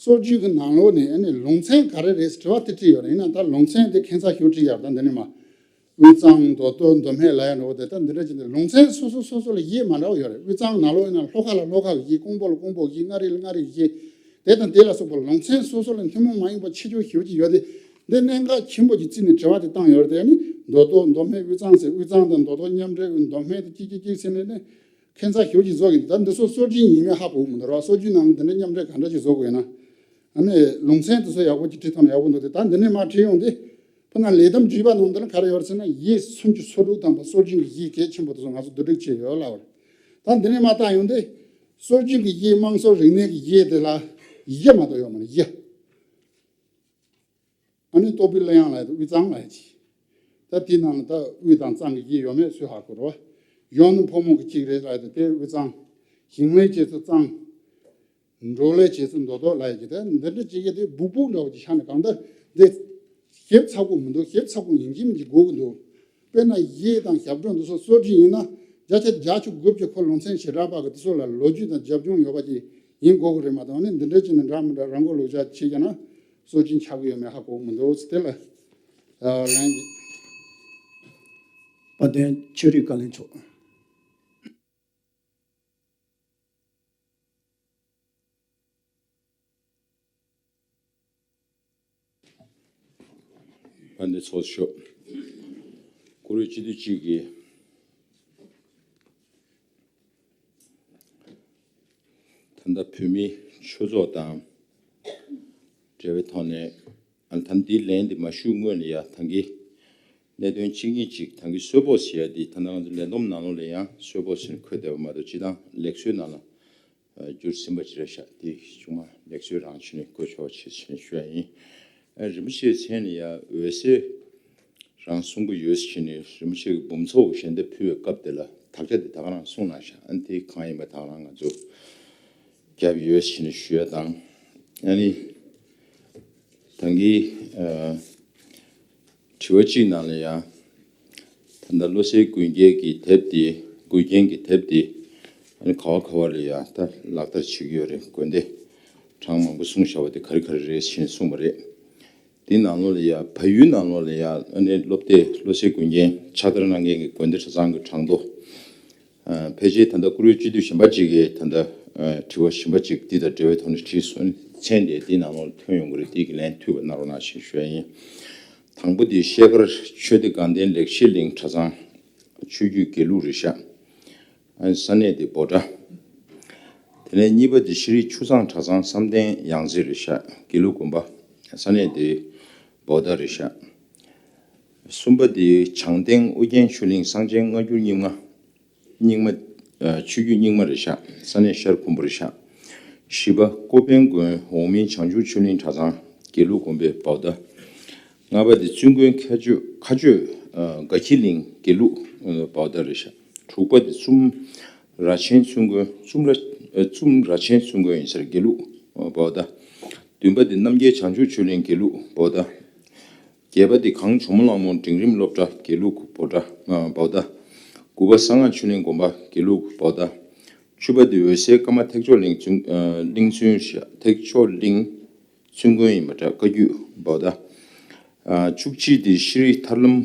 སྲོལ་རྒྱུན་གྱི་ནང་ལོགས་ནས་ཨ་ནི་ལུང་ཚན་ག་རེ་རེད་ཟེར་དྲི་བ་དེ་དྲིས་ཡོད་རེད། ཡིན་ན་ད་ལུང་ཚན་དེ་ཁྱད་མཚར་ཞེ་པོ་དྲིས་ཡོད་རེད། ད་འདི་ནས་མ། དབུས་གཙང་མདོ་སྟོད་མདོ་སྨད་ལབ་ཡ་འདྲ་བོ་དེ་ད་འདི་འདྲ་ཅིག་འདི་ལུང་ཚན་སོ་སོ་སོ་སོ་ལ་གཞས་མ་འདྲ་བ་ཡོད་རེད། དབུས་གཙང་ནང་ལོགས་ཡིན་ན་ལྷོ་ཁ་ལ་ལྷོ་ཁ་གི་གཞས། ཀོང་པོ་ལ་ཀོང་པོ་གི་གཞས། མངའ་རིས་ལ་མངའ་རིས་གི་གཞས། དེ་དང་དེ་ལ་སོགས་པ་ལུང་ཚན་སོ་སོ་ལ་ཐུན་མོང་མ་ཡིན་པ་ཁྱད་ཆོས་ཞེ་པོ་ཅིག་ཡོད་དེ། འདི་གནད་འགག་ཆེན་པོ་ཅིག་བརྩིས་ནས་དྲི་བ་དེ་བཏང་ཡོད་རེད། དེ་ནི་མདོ་སྟོད་མདོ་སྨད་དབུས་གཙང་ཟེར། དབུས་གཙང་དང་མདོ་སྟོད་མཉམ་འབྲེལ། མདོ་སྨད་དེ་གཅིག་གཅིག་གཅིག་ཟེར་ནས་ནི་ཁྱད་མཚར་ཞེ་པོ་ཅིག་བཟོ་གི་འདུག་ད་འདི་ཚོ་སྲོལ་རྒྱུན་ཡིན་མིན་ཧ་གོ་གི་མི་འདུག་ར། སྲོལ་རྒྱུན་ནང་འདི་འདྲ་མཉམ་འབྲེལ་ག་འདྲ་ཅིག་བཟོ་དགོས་ཡིན་ན། ཨ་ནི་ལུང་ཚན་དེ་ཚོ་ཡག་པོ་ཅིག་བྲིས་ཐུབ་ན་ཡག་པོ་འདུག་དེ་ད་འདི་ནས་མར་བྲིས་ཡོང་དུས། ཕུ་ན་ལས་དམ་བརྒྱུད་པ་ནང་དུ་ན་ག་རེ་ཡོད་ཟེར་ན། གཞས་སུམ་ཅུ་སོ་དྲུག་དང་པོ་སྲོལ་རྒྱུན་གྱི་གཞས་གལ་ཆེན་པོ་དེ་ཚོ་ང་ཚོ་བསྡུ་སྒྲིག་བྱས་ཡོད་ལབ་པ་རེད། ད་འདི་ནས་མར་བཏང་ཡོང་དུས། སྲོལ་རྒྱུན་གྱི་གཞས། དམངས་སྲོལ་རིག་གནས་ཀྱི་གཞས་དེ་ལ་གཞས་མ་གཏོགས་ཡོད་མ་རེད། གཞས། ཨ་ནི་ལྟོ་ཕུད་གླུ་དབྱངས་ལབ་ཡ་དང་དབུས་གཙང་ལབ་ཡ་ཅིག་ད་དེའི་ནང་ལ་ད་དབུས་དང་གཙང་གི་གཞས་ཡོད་མེད་སུས་ཧ་གོ་རོ། གཞོན་ནུ་ཕོ་མོ་གི་གཅིག་རེད་ལབ་ཡ་དེ་དེ་དབུས་གཙང་། ཞིང་ལས་བྱེད་ཚུལ་གཙང་། འབྲོག་ལས་བྱེད་ཚུལ་མདོ་སྟོད་ལབ་ཡ་ཅིག་ད་འདི་འདྲ་ཅིག་གི་དེ་སྦུག་སྦུག་འདྲ་བོ་ཅིག་ཆགས་ནས། གང་ལྟར་འདི་ཞིབ་ཚགས་པོ་མི་འདུག་ཞིབ་ཚགས་པོ་ཡིན་གཅིག་མིན་གཅིག་དགོས་ཀྱི་འདུག་དཔེར་ན་གཞས་དང་ཞབས་བྲོ་འདི་ཚོ་སྲོལ་རྒྱུན་ཡིན་ན། བརྒྱ་ཆ་བརྒྱད་ཅུ་དགུ་བཅུ་ཁོ་ལུང་ཚན་བྱེ་བྲག་པ་གི་དེ་ཚོ་ལ་ལོ་རྒྱུས་དང་རྒྱབ་ལྗོངས་ཡོད་པ་ཅིག་ཡིན་དགོས་ཀྱི་རེད་མ་གཏོགས། ཨ་ནི་འདི་འདྲ་ཅིག་ནི་འདྲ་མི་འདྲ་རང་མགོ་ལོག་རྒྱག་བྱེད་ཀྱི་ན་སྲོལ་རྒྱུན་ཆགས་ཀྱི་ཡོད་མེད་ཧ་གོ་གི་མི་འདུག་དེ་ལ་ལན་གྱི། དཔལ་ལྡན་ཆོས་རིག་བཀའ་བློན་མཆོག་དཔལ་ལྡན་ཚོགས་གཙོ་མཆོག་བཀུར་འོས་སྤྱི་འཐུས་གཅིག་གིས་ད་ལྟ་བོད་མིའི་ཆོས་ཚོགས་དང་འབྲེལ་བའི་ཐོག་ནས། ཨ། ད་འདིའི་ལན་འདི་མ་ཞུས་སྔོན་ལ་ཡ་ད་གིན་གནད་དོན་གཅིག་གཉིས་ཅིག་ད་གིན་གསལ་པོ་བྱེད་ཡ་འདི། ད་ལྟ་ང་ཚོ་ལས་བསྡོམས་ནང་ལོགས་ལ་ཡང་གསལ་པོ་བྱས་ནས་འཁོད་བསྡད་པ་མ་གཏོགས། སྤྱིར་བཏང་ལེགས་སོའི་ནང་ལ་ཨ་བསྒྱུར་ཟིན་པ་ཅིག་རེད་ཤག་དེ་ཆུང་མ་ལེགས་སོའི་རང་བྱས་ནས་བཀོད་ཆོག་པ་བྱས་བྱས་ནས་ཞུ་ཡ་ཡིན། ཨ། རིན་པོ་ཆེའི་མཚན་ལ་ཡ་འོད་ཟེར་རང་གསུང་གི་ཡོད་ཟེར་བྱས་ནས། རིན་པོ་ཆེ་གི་འབུམ་ཚོགས་ཀྱི་ཞལ་འདེབས་ཕུལ་བའི་སྐབས་དེ་ལ་དག་ཆ་དེ་ད་ག་རང་གསུངས་གནང་ཤག་ཨ། དེ་གང་ཡིན་པ་ད་ག་རང་ང་ཚོ་རྒྱབ་ཡོད་ཟེར་ནས་ཞུ་ཡ་དང་། ཨ་ནི་ད་གིན་ཨ་དྲི་བ་གཅིག་ནང་ལ་ཡང་ད་ལྟ་བློ་གསལ་དགུན་རྒྱལ་གྱི་དེབ་དེ། དགུན་རྒྱལ་གྱི་དེབ་དེ་ཨ་ནི་ག་བ་ག་བ་ལ་ཡང་ད་ལག་བསྟར་བྱེད་ཀྱི་ཡོད་རེད། དགོན་སྡེ་གྲངས་མང་པོ་གསུངས་བཞག་པ་དེ་ག་རེ་ག་རེ་རེད་ཟེར་ནས་གསུངས་པ་རེད། དེའི་ནང་ལོགས་ལ་ཡ། བལ་ཡུལ་ནང་ལོགས་ལ་ཡ་ཨ་ནི་སློབ་དེབ། བློ་གསལ་དགུན་རྒྱལ་ཕྱག་བསྟར་གནང་མཁན་གྱི་དགོན་སྡེ་གྲྭ་ཚང་གི་གྲངས་ཐོ། ཨ། ཕལ་ཆེར་ད་ལྟ་བཀུར་འོས་སྤྱི་འཐུས་གཞན་པ་ཅིག་གིས་ད་ལྟ་ཨ་དྲི་བ་གཞན་པ་ཅིག་འདི་དང་འབྲེལ་བའི་ཐོག་ནས་དྲིས་སོང་། མཚན་དེ་འདིའི་ནང་ལོགས་ལ་ཐོན་ཡོང་གི་རེད། དེ་གི་ལན་ཐུབ་པ་གནང་རོགས་གནང་ཞེས་ཞུ་ཡ་ཡིན། དང་པོ་དེ་ཤེལ་དཀར་ཆོས་སྡེ་དགའ་ལྡན་ལེགས་བཤད་གླིང་གྲྭ་ཚང་ཆོས་བརྒྱུད་དགེ་ལུགས་རེད་ཤག་ཨ། ས་གནས་དེ་བྷོ་ཊ། དེ་ནས་གཉིས་པ་དེ་ཤེས་རིག་ཆུ་བཟང་གྲྭ་ཚང་བསམ་གཏན་ཡང་རྩེ་རེད་ཤག་དགེ་ལུགས་དགོན་པ། ས་གནས་དེ་བྷོ་ཊ་རེད་ཤག་གསུམ་པ་དེ་བྱང་སྟེང་ཨོ་རྒྱན་ཆོས་གླིང་གསང་ཆེན་སྔ་འགྱུར་རྙིང་མ། རྙིང་མ། ཨ། ཆོས་བརྒྱུད་རྙིང་མ་རེད་ཤག་ས་གནས་ཤར་ཁུམ་བུ་རེད་ཤག་བཞི་པ་ཀོ་པན་དགོན་འོག་མིན་བྱང་ཆུབ་ཆོས་གླིང་གྲྭ་ཚང་དགེ་ལུགས་དགོན་པའི་བྷོ་ཊ། ལྔ་པ་དེ་བཙུན་དགོན་མཁའ་སྤྱོད། མཁའ་སྤྱོད། ཨ། དགའ་འཁྱིལ་གླིང་དགེ་ལུགས་བྷོ་ཊ་རེད་ཤག་དྲུག་པ་དེ་ཙུམ་ར་ཆེན་ཚུན་དགོན། ཙུམ་ར་ཨ་ཙུམ་ར་ཆེན་ཚུན་དགོན་ཡིན་ས་རེད། དགེ་ལུགས་བའོ་ད། བདུན་པ་དེ་རྣམ་རྒྱལ་བྱང་ཆུབ་ཆོས་གླིང་དགེ་ལུགས་བའོ་ད། བརྒྱད་པ་དེ་གངས་ཇོ་མོ་གླང་མོ་འབྲིང་རིམ་སློབ་གྲྭ་དགེ་ལུགས་བའོ་ད། བའོ་ད། དགུ་པ་གསང་སྔགས་ཆོས་གླིང་དགོན་པ་དགེ་ལུགས་བའོ་ད། བཅུ་པ་དེ་འོད་གསལ་ཀརྨ་ཐེག་མཆོག་གླིང་ཚུན་ཨ་གླིང་ཚུན་ཤ་ཐེག་མཆོག་གླིང་ཚུན་དགོན་ཡིན་པ་འདྲ། བཀའ་བརྒྱུད་བའོ་ད། ཨ་བཅུ་གཅིག་དེ་ཤྲི་ཐར་ལམ་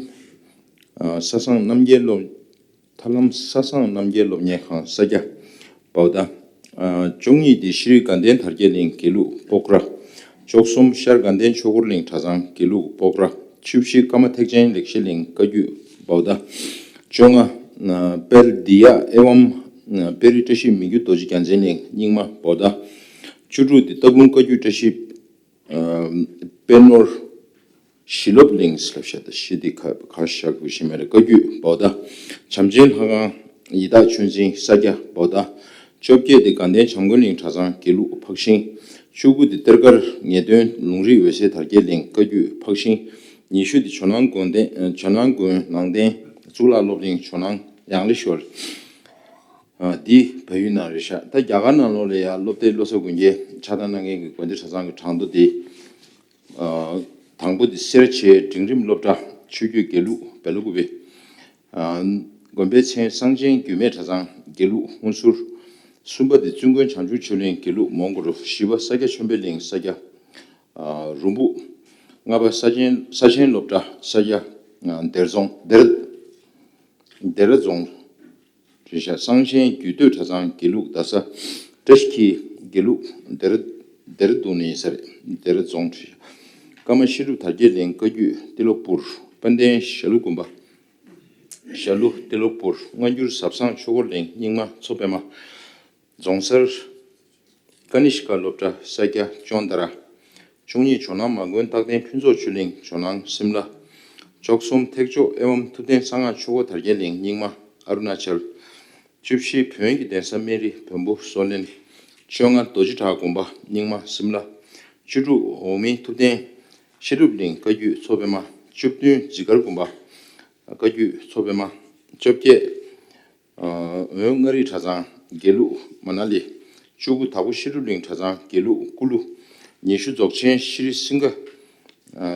ཨ་ས་སངས་རྣམ་རྒྱལ་སློབ། ཐར་ལམ་ས་སངས་རྣམ་རྒྱལ་སློབ་གཉེར་ཁང་ས་སྐྱ་བའོ་ད། ཨ་བཅུ་གཉིས་དེ་ཤྲི་དགའ་ལྡན་དར་རྒྱས་གླིང་དགེ་ལུགས་སྤོག་ར། བཅུ་གསུམ་ཤར་དགའ་ལྡན་ཆོས་འཁོར་གླིང་གྲྭ་ཚང་དགེ་ལུགས་སྤོག་ར། བཅུ་བཞི་ཀརྨ་ཐེག་ཆེན་ལེགས་བཤད་གླིང་བཀའ་བརྒྱུད་བའོ་ད། བཅོ་ལྔ་ཨ་པེར་དི་ཡ་ཨེ་ཝམ་ཨ་པེ་རི་བཀྲ་ཤིས་མི་འགྱུར་རྡོ་རྗེ་རྒྱལ་མཚན་གླིང་རྙིང་མ་བའོ་ད། བཅུ་དྲུག་དེ་སྟག་ལུང་བཀའ་བརྒྱུད་བཀྲ་ཤིས་ཨ་པེ་ནོར་ཞི་སློབ་གླིང་ལབ་བཤད་ད་ཞི་དེ་ཁ་ཁ་ཤག་གུ་ཤི་མེ་རེ་བཀའ་བརྒྱུད་བའོ་ད། བྱམས་ཆེན་ལྷ་ཁང་ཡི་དྭགས་ཆོས་འཛིན་ས་སྐྱ་བའོ་ད། བཅོ་བརྒྱད་དེ་དགའ་ལྡན་བྱམས་མགོན་གླིང་གྲྭ་ཚང་དགེ་ལུགས་འཕགས་ཤིང་། བཅུ་དགུ་དེ་གཏེར་སྒར་ངེས་དོན་ལུང་རིགས་འོད་གསལ་དར་རྒྱས་གླིང་བཀའ་བརྒྱུད་འཕགས་ཤིང་། ཉི་ཤུ་དེ་ཇོ་ནང་དགོན་བསྟེན་ཇོ་ནང་དགོན་ནང་བསྟན་གཙུག་ལག་སློབ་གླིང་ཇོ་ནང་ཡང་ལེ་ཤོར། ཨ་འདི་བལ་ཡུལ་ནང་རེད་ཤག་ད་རྒྱ་གར་ནང་ལོགས་ལ་ཡ་སློབ་སྡེ་བློ་གསར་དགོན་གྱི་ཆགས་སྡང་གནང་མཁན་གྱི་དགོན་སྡེ་གྲྭ་ཚང་གི་གྲངས་ཐོ་འདི། ཨ་དང་པོ་འདི་སེར་བྱེས་འབྲིང་རིམ་སློབ་གྲྭ་ཆོས་བརྒྱུད་དགེ་ལུགས་བེ་ལ་ཀུ་པེ། ཨ་དགོན་པའི་མཚན་གསང་ཆེན་རྒྱུད་སྨད་གྲྭ་ཚང་དགེ་ལུགས་ཧུན་སུར། གསུམ་པ་འདི་བཙུན་དགོན་བྱང་ཆུབ་ཆོས་གླིང་དགེ་ལུགས་མོན་གྷོ་རུ། བཞི་པ་ས་སྐྱ་ཆོས་འཕེལ་གླིང་ས་སྐྱ་ཨ་རུམ་བུ། ལྔ་པ་ས་ཆེན་ས་ཆེན་སློབ་གྲྭ་ས་སྐྱ་ཨ་གདེར་རྫོང་གདེར་གདེར་རྫོང་། རེད་ཤག་གསང་ཆེན་རྒྱུད་སྟོད་གྲྭ་ཚང་དགེ་ལུགས་རྡ་ས། བཀྲ་ཤིས་འཁྱིལ་དགེ་ལུགས་སྡེ་ར་སྡེ་ར་ལྡུན་ནས་ཡིན་ས་རེད། སྡེ་ར་རྫོང་རེད་ཤག་ཀརྨ་བཤད་སྒྲུབ་དར་རྒྱས་གླིང་བཀའ་བརྒྱུད་ཏི་ལོག་པུར། དཔལ་ལྡན་ཞྭ་ལུ་དགོན་པ། ཞྭ་ལུ་ཏི་ལོག་པུར། སྔ་འགྱུར་ཟབ་གསང་ཆོས་འཁོར་གླིང་རྙིང་མ་མཚོ་པདྨ། རྫོང་སར། ཀ་ནི་ཤི་ཀ་སློབ་གྲྭ་ས་སྐྱ་ཅོན་ཏ་ར། བཅུ་གཉིས་ཇོ་ནང་མ་དགོན་རྟག་བརྟན་ཕུན་ཚོགས་ཆོས་གླིང་ཇོ་ནང་སིམ་ལ། བཅུ་གསུམ་ཐེག་མཆོག་ཨེ་ཝམ་ཐུབ་བསྟན་གསང་སྔགས་ཆོས་འཁོར་དར་རྒྱས་གླིང་རྙིང་མ་ཨ་རུ་ན་ཅལ། བཅུ་བཞི་བོན་གྱི་གདན་ས་སྨན་རི་བོན་པོ་སོ་ལེན། བཅོ་ལྔ་རྡོ་རྗེ་བྲག་དགོན་པ་རྙིང་མ་སིམ་ལ། བཅུ་དྲུག་འོག་མིན་ཐུབ་བསྟན་བཤད་སྒྲུབ་གླིང་བཀའ་བརྒྱུད་མཚོ་པདྨ། བཅུ་བདུན་འཇིགས་མགར་དགོན་པ་བཀའ་བརྒྱུད་མཚོ་པདྨ། བཅོ་བརྒྱད། འོན་མངའ་རིས་གྲྭ་ཚང་དགེ་ལུགས་མ་ན་ལི། བཅུ་དགུ་དྭགས་པོ་བཤད་སྒྲུབ་གླིང་གྲྭ་ཚང་དགེ་ལུགས་ཀུ་ལུ། ཉི་ཤུ་རྫོགས་ཆེན་ཤྲི་སིང་ཧ་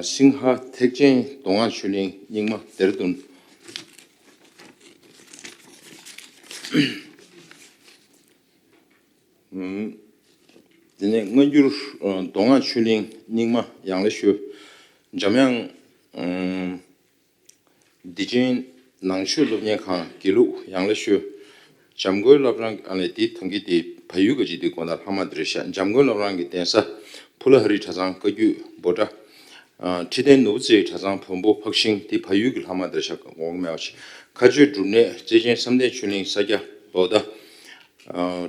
སིང་ཧ་ཐེག་ཆེན་མདོ་སྔགས་ཆོས་གླིང་རྙིང་མ་ལྡེ་ར་ལྡུན། དེ་ནས་སྔ་འགྱུར་མདོ་སྔགས་ཆོས་གླིང་རྙིང་མ་ཡང་ལེ་ཤོད། འཇམ་དབྱངས། བདེ་ཆེན་ནང་ཆོས་སློབ་གཉེར་ཁང་དགེ་ལུགས་ཡང་ལེ་ཤོད། འཇམ་མགོན་བླ་བྲང་ཨ་ལས་དེ་ཐང་གི་དེ་བལ་ཡུལ་ག་ཅིག་དེ་དགོན་བདག་ལྷག་མ་དེ་རེད་ཤག་འཇམ་མགོན་བླ་བྲང་གི་གདན་ས་ཕུ་ལ་ཧ་རི་གྲྭ་ཚང་བཀའ་བརྒྱུད་བོ་ཊ། ཁྲི་བརྟན་ནོར་བུ་རྩེའི་གྲྭ་ཚང་བོན་པོ་འཕགས་ཤིང་དེ་བལ་ཡུལ་གྱི་ལྷག་མ་དེ་རེད་ཤག་འོང་མེད་པ་ཞིག་མཁའ་སྤྱོད་སྒྲུབ་གནས་བརྩེ་ཆེན་བསམ་གཏན་ཆོས་གླིང་ས་སྐྱ་བོ་ཊ།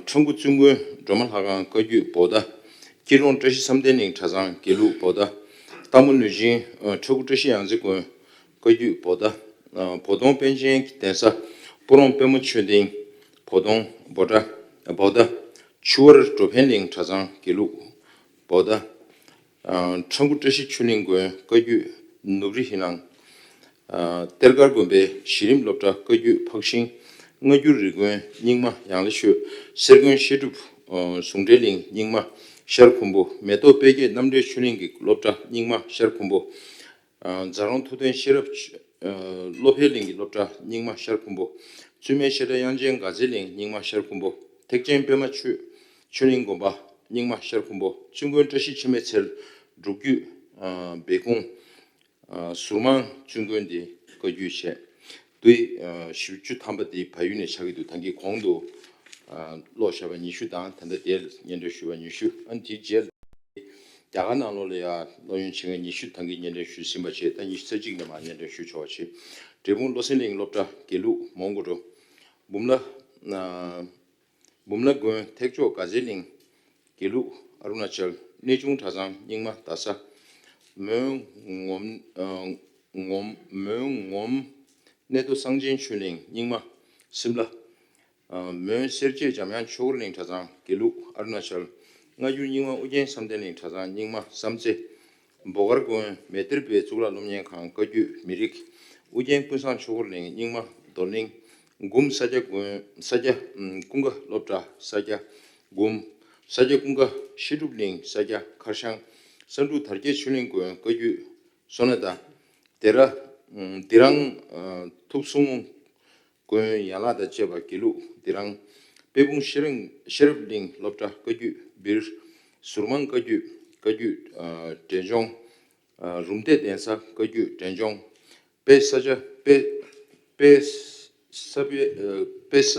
ཁྲ་འགུ་བཙུན་དགོན་སྒྲོལ་མ་ལྷ་ཁང་བཀའ་བརྒྱུད་བོ་ཊ། སྐྱིད་གྲོང་བཀྲ་ཤིས་བསམ་གཏན་གླིང་གྲྭ་ཚང་དགེ་ལུགས་བོ་ཊ། སྟག་མོ་ལུས་སྦྱིན་ཁྲ་འགུ་བཀྲ་ཤིས་ཡང་རྩེ་དགོན། བཀའ་བརྒྱུད་བོ་ཊ། ཨ་བོ་དོང་པཎ་ཆེན་གྱི་གདན་ས་སྤུ་རོང་པདྨ་ཆོས་སྡིངས། བོ་དོང་བོ་ཊ། བོ་ཊ། ཆུ་དབར་འགྲོ་ཕན་གླིང་གྲྭ་ཚང་དགེ་ལུགས་བོ་ཊ། ཨ་ཁྲ་འགུ་བཀྲ་ཤིས་ཆོས་གླིང་དགོན་བཀའ་བརྒྱུད་ནུབ་རི་ཧི་ནང་། ཨ་གཏེར་སྒར་དགོན་པའི་གཞི་རིམ་སློབ་གྲྭ་བཀའ་བརྒྱུད་འཕགས་ཤིང་། སྔ་འགྱུར་རི་དགོན་རྙིང་མ་ཡང་ལེ་ཤོད། གསེར་དགོན་བཤད་སྒྲུབ་ཨ་ཟུང་འབྲེལ་གླིང་རྙིང་མ་ཤར་ཁུམ་བུ། མེ་ཏོག་དཔལ་སྐྱེད་རྣམ་འགྲེལ་ཆོས་གླིང་གི་སློབ་གྲྭ་རྙིང་མ་ཤར་ཁུམ་བུ། ཨ་རྫ་རོང་ཐུབ་བསྟན་ཤེས་རབ་ཆོས་ཨ་བློ་འཕེལ་གླིང་གི་སློབ་གྲྭ་རྙིང་མ་ཤར་ཁུམ་བུ། བཙུན་མའི་བཤད་གྲྭ་དབྱངས་ཅན་དགའ་ཚལ་གླིང་རྙིང་མ་ཤར་ཁུམ་བུ། ཐེག་ཆེན་པད་མ་ཆོས་ཆོས་གླིང་དགོན་པ་རྙིང་མ་ཤར་ཁུམ་བུ། བཙུན་དགོན་བཀྲ་ཤིས་འཆི་མེད་ཚལ། སྒྲུབ་བརྒྱུད་ཨ་སྦས་ཁུང་ཨ་ཟུར་མང་བཙུན་དགོན་འདི་བཀའ་བརྒྱུད་བྱས། དུས་ཨ་བཞི་བཅུ་ཐམ་པ་འདི་བལ་ཡུལ་ནས་ཆགས་ཀྱི་འདུག་ད་གིན་གོང་དུ་ཨ་ཀློག་བཞག་པ་ཉི་ཤུ་དང་ད་ལྟ་དེར་སྙན་སྒྲོན་ཞུས་པ་ཉི་ཤུ། ཨ་ནི་དེའི་རྗེས་ལ་རྒྱ་གར་ནང་ལོགས་ལ་ཡང་སློབ་ཡོན་ཆེད་མཁན་ཉི་ཤུ་ཐམ་གྱིས་སྙན་སྒྲོན་ཞུས་ཟིན་པ་བྱས། ད་ཉི་ཤུ་རྩ་གཅིག་ནས་མར་སྙན་སྒྲོན་ཞུ་ཆོག་པ་བྱས། འབྲས་སྤུངས་བློ་གསལ་གླིང་སློབ་གྲྭ་དགེ་ལུགས་མོན་གྷོ་རུ། འབུམ་ལ་ཨ་འབུམ་ལ་དགོན་ཐེག་མཆོག་དགའ་ཚལ་གླིང་། དགེ་ལུགས་ཨ་རུ་ན་ཅལ། གནས་ཆུང་གྲྭ་ཚང་རྙིང་མ་རྡ་ས། མོན་ངོམ་ཨ་ངོམ་མོན་ངོམ་གནས་མདོ་གསང་ཆེན་ཆོས་གླིང་རྙིང་མ་སིམ་ལ། ཨ་མོན་སེར་བྱེས་འཇམ་དབྱངས་ཆོས་འཁོར་གླིང་གྲྭ་ཚང་དགེ་ལུགས་ཨ་རུ་ན་ཅལ། སྔ་འགྱུར་རྙིང་མ་ཨུ་རྒྱན་བསམ་གཏན་གླིང་གྲྭ་ཚང་རྙིང་མ་བསམ་རྩེ། འབོ་དཀར་དགོན་མེ་གཏེར་དཔལ་གཙུག་ལག་སློབ་གཉེར་ཁང་བཀའ་བརྒྱུད་མི་རིགས། ཨུ་རྒྱན་ཀུན་བཟང་ཆོས་འཁོར་གླིང་རྙིང་མ་རྡོར་གླིང་། འགུམ་ས་སྐྱ་དགོན་ས་སྐྱ་ཀུན་དགའ་སློབ་གྲྭ་ས་སྐྱ་འགུམ། ས་སྐྱ་ཀུན་དགའ་བཤད་སྒྲུབ་གླིང་ས་སྐྱ་མཁར་བྱང་། ས་འབྲུག་དར་རྒྱས་ཆོས་གླིང་དགོན་བཀའ་བརྒྱུད། སོ་ན་དང་། དེ་ར་དེ་རང་ཐུགས་གསུང་དགོན་ཡན་ལག་དང་བཅས་པ་དགེ་ལུགས་དེ་རང་། དཔལ་སྤུངས་ཤེས་རིག་ཤེས་རབ་གླིང་སློབ་གྲྭ་བཀའ་བརྒྱུད་སྦིར། ཟུར་མང་བཀའ་བརྒྱུད་བཀའ་བརྒྱུད་འབྲས་ལྗོངས། རུམ་བཏེག་གདན་ས་བཀའ་བརྒྱུད་འབྲས་ལྗོངས། དཔལ་ས་སྐྱ་དཔལ་དཔལ་ས་དཔལ་དཔལ་ས་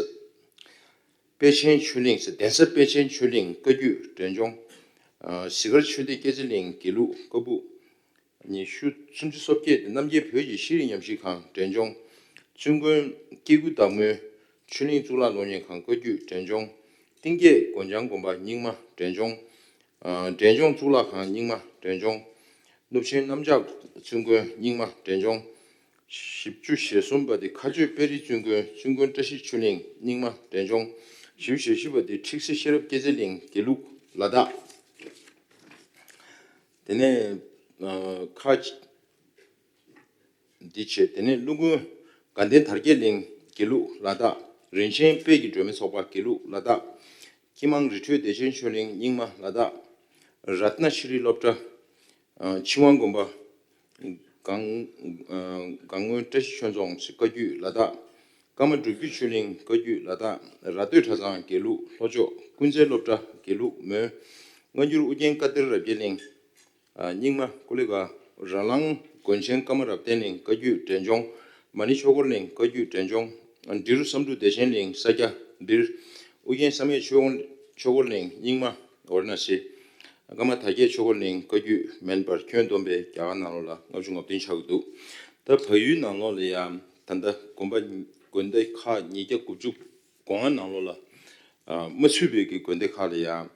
དཔལ་ཆེན་ཆོས་གླིང་ཟེར་གདན་ས་དཔལ་ཆེན་ཆོས་གླིང་བཀའ་བརྒྱུད་འབྲས་ལྗོངས། གཟིགས་དཀར་ཆོས་སྡེ་སྐྱེད་ཚལ་གླིང་དགེ་ལུགས་བཀའ་པོད། ཉི་ཤུ་སུམ་ཅུ་སོ་བརྒྱད་དེ་རྣམ་རྒྱལ་བོད་ཀྱི་ཤེས་རིག་ཉམས་ཞིབ་ཁང་འབྲས་ལྗོངས། བཙུན་དགོན་སྐྱེ་དགུའི་བདག་མོའི་ཆོས་གླིང་གཙུག་ལག་སློབ་གཉེར་ཁང་བཀའ་བརྒྱུད་འབྲས་ལྗོངས། གཏིང་སྐྱེས་དགོན་བྱང་དགོན་པ་རྙིང་མ་འབྲས་ལྗོངས། འབྲས་ལྗོངས་གཙུག་ལག་ཁང་རྙིང་མ་འབྲས་ལྗོངས། གནུབས་ཆེན་གནམ་ལྕགས་བཙུན་དགོན་རྙིང་མ་འབྲས་ལྗོངས། བཞི་བཅུ་ཞེ་གསུམ་པ་དེ་མཁའ་སྤྱོད་དཔལ་རི་བཙུན་དགོན་བཙུན་དགོན་བཀྲ་ཤིས་ཆོས་གླིང་རྙིང་མ་འབྲས་ལྗོངས། བཞི་བཅུ་ཞེ་བཞི་པ་དེ་ཁྲིག་སེ་ཤེས་རབ་སྐྱེད་ཚལ་གླིང་དགེ་ལུགས་ལ་དྭགས། དེ་ནས་ཁ་འདི་བྱས། དེ་ནས་ཀླུ་མགོན་དགའ་ལྡན་དར་རྒྱས་གླིང་དགེ་ལུགས་ལ་དྭགས། རིན་ཆེན་དཔལ་གྱི་སྒྲོན་མེ་ཚོགས་པ་དགེ་ལུགས་ལ་དྭགས། སྐྱིད་མང་རི་ཁྲོད་བདེ་ཆེན་ཆོས་གླིང་རྙིང་མ་ལ་དྭགས། རཏྣ་ཤྲི་སློབ་གྲྭ། ཨ་ཆིང་ཝང་དགོན་པ། གངས་ཨ་གངས་སྔོན་བཀྲ་ཤིས་ཆོས་རྫོང་བཀའ་བརྒྱུད་ལ་དྭགས། ཀརྨ་སྒྲུབ་བརྒྱུད་ཆོས་གླིང་བཀའ་བརྒྱུད་ལ་དྭགས། ར་སྟོད་གྲྭ་ཚང་དགེ་ལུགས་ལྷོ་ཕྱོགས། ཀུན་རྩེ་སློབ་གྲྭ་དགེ་ལུགས་མོན། སྔ་འགྱུར་ཨུ་རྒྱན་བཀའ་གཏེར་རབ་རྒྱས་གླིང་། ཨ་རྙིང་མ་ཀོ་ལི་ག་ར་ལང་དགོན་ཆེན་ཀརྨ་རབ་བརྟན་གླིང་བཀའ་བརྒྱུད་འབྲས་ལྗོངས། མ་ཎི་ཆོས་འཁོར་གླིང་བཀའ་བརྒྱུད་འབྲས་ལྗོངས། འབྲི་རུ་བསམ་འགྲུབ་བདེ་ཆེན་གླིང་ས་སྐྱ་སྦིར། ཨུ་རྒྱན་བསམ་ཡས་ཆོས་འཁོར་ཆོས་འཁོར་གླིང་རྙིང་མ་ཝཱ་ར་ཎ་སི། ཀརྨ་དར་རྒྱས་ཆོས་འཁོར་གླིང་བཀའ་བརྒྱུད་མིན་པར་ཁྱོན་བསྡོམས་པས་རྒྱ་གར་ནང་ལོགས་ལ་ལྔ་བཅུ་ང་བདུན་ཆགས་ཀྱི་འདུག་ད་བལ་ཡུལ་ནང་ལོགས་ལ་ཡང་ད་ལྟ་དགོན་པ་དགོན་སྡེ་ཁག་ཉིས་བརྒྱ་དགུ་བཅུ་གོ་ལྔ་ནང་ལོགས་ལ་ཨ་མ་ཚུད་པའི་གི་དགོན་སྡེ་ཁག་ལ་ཡང་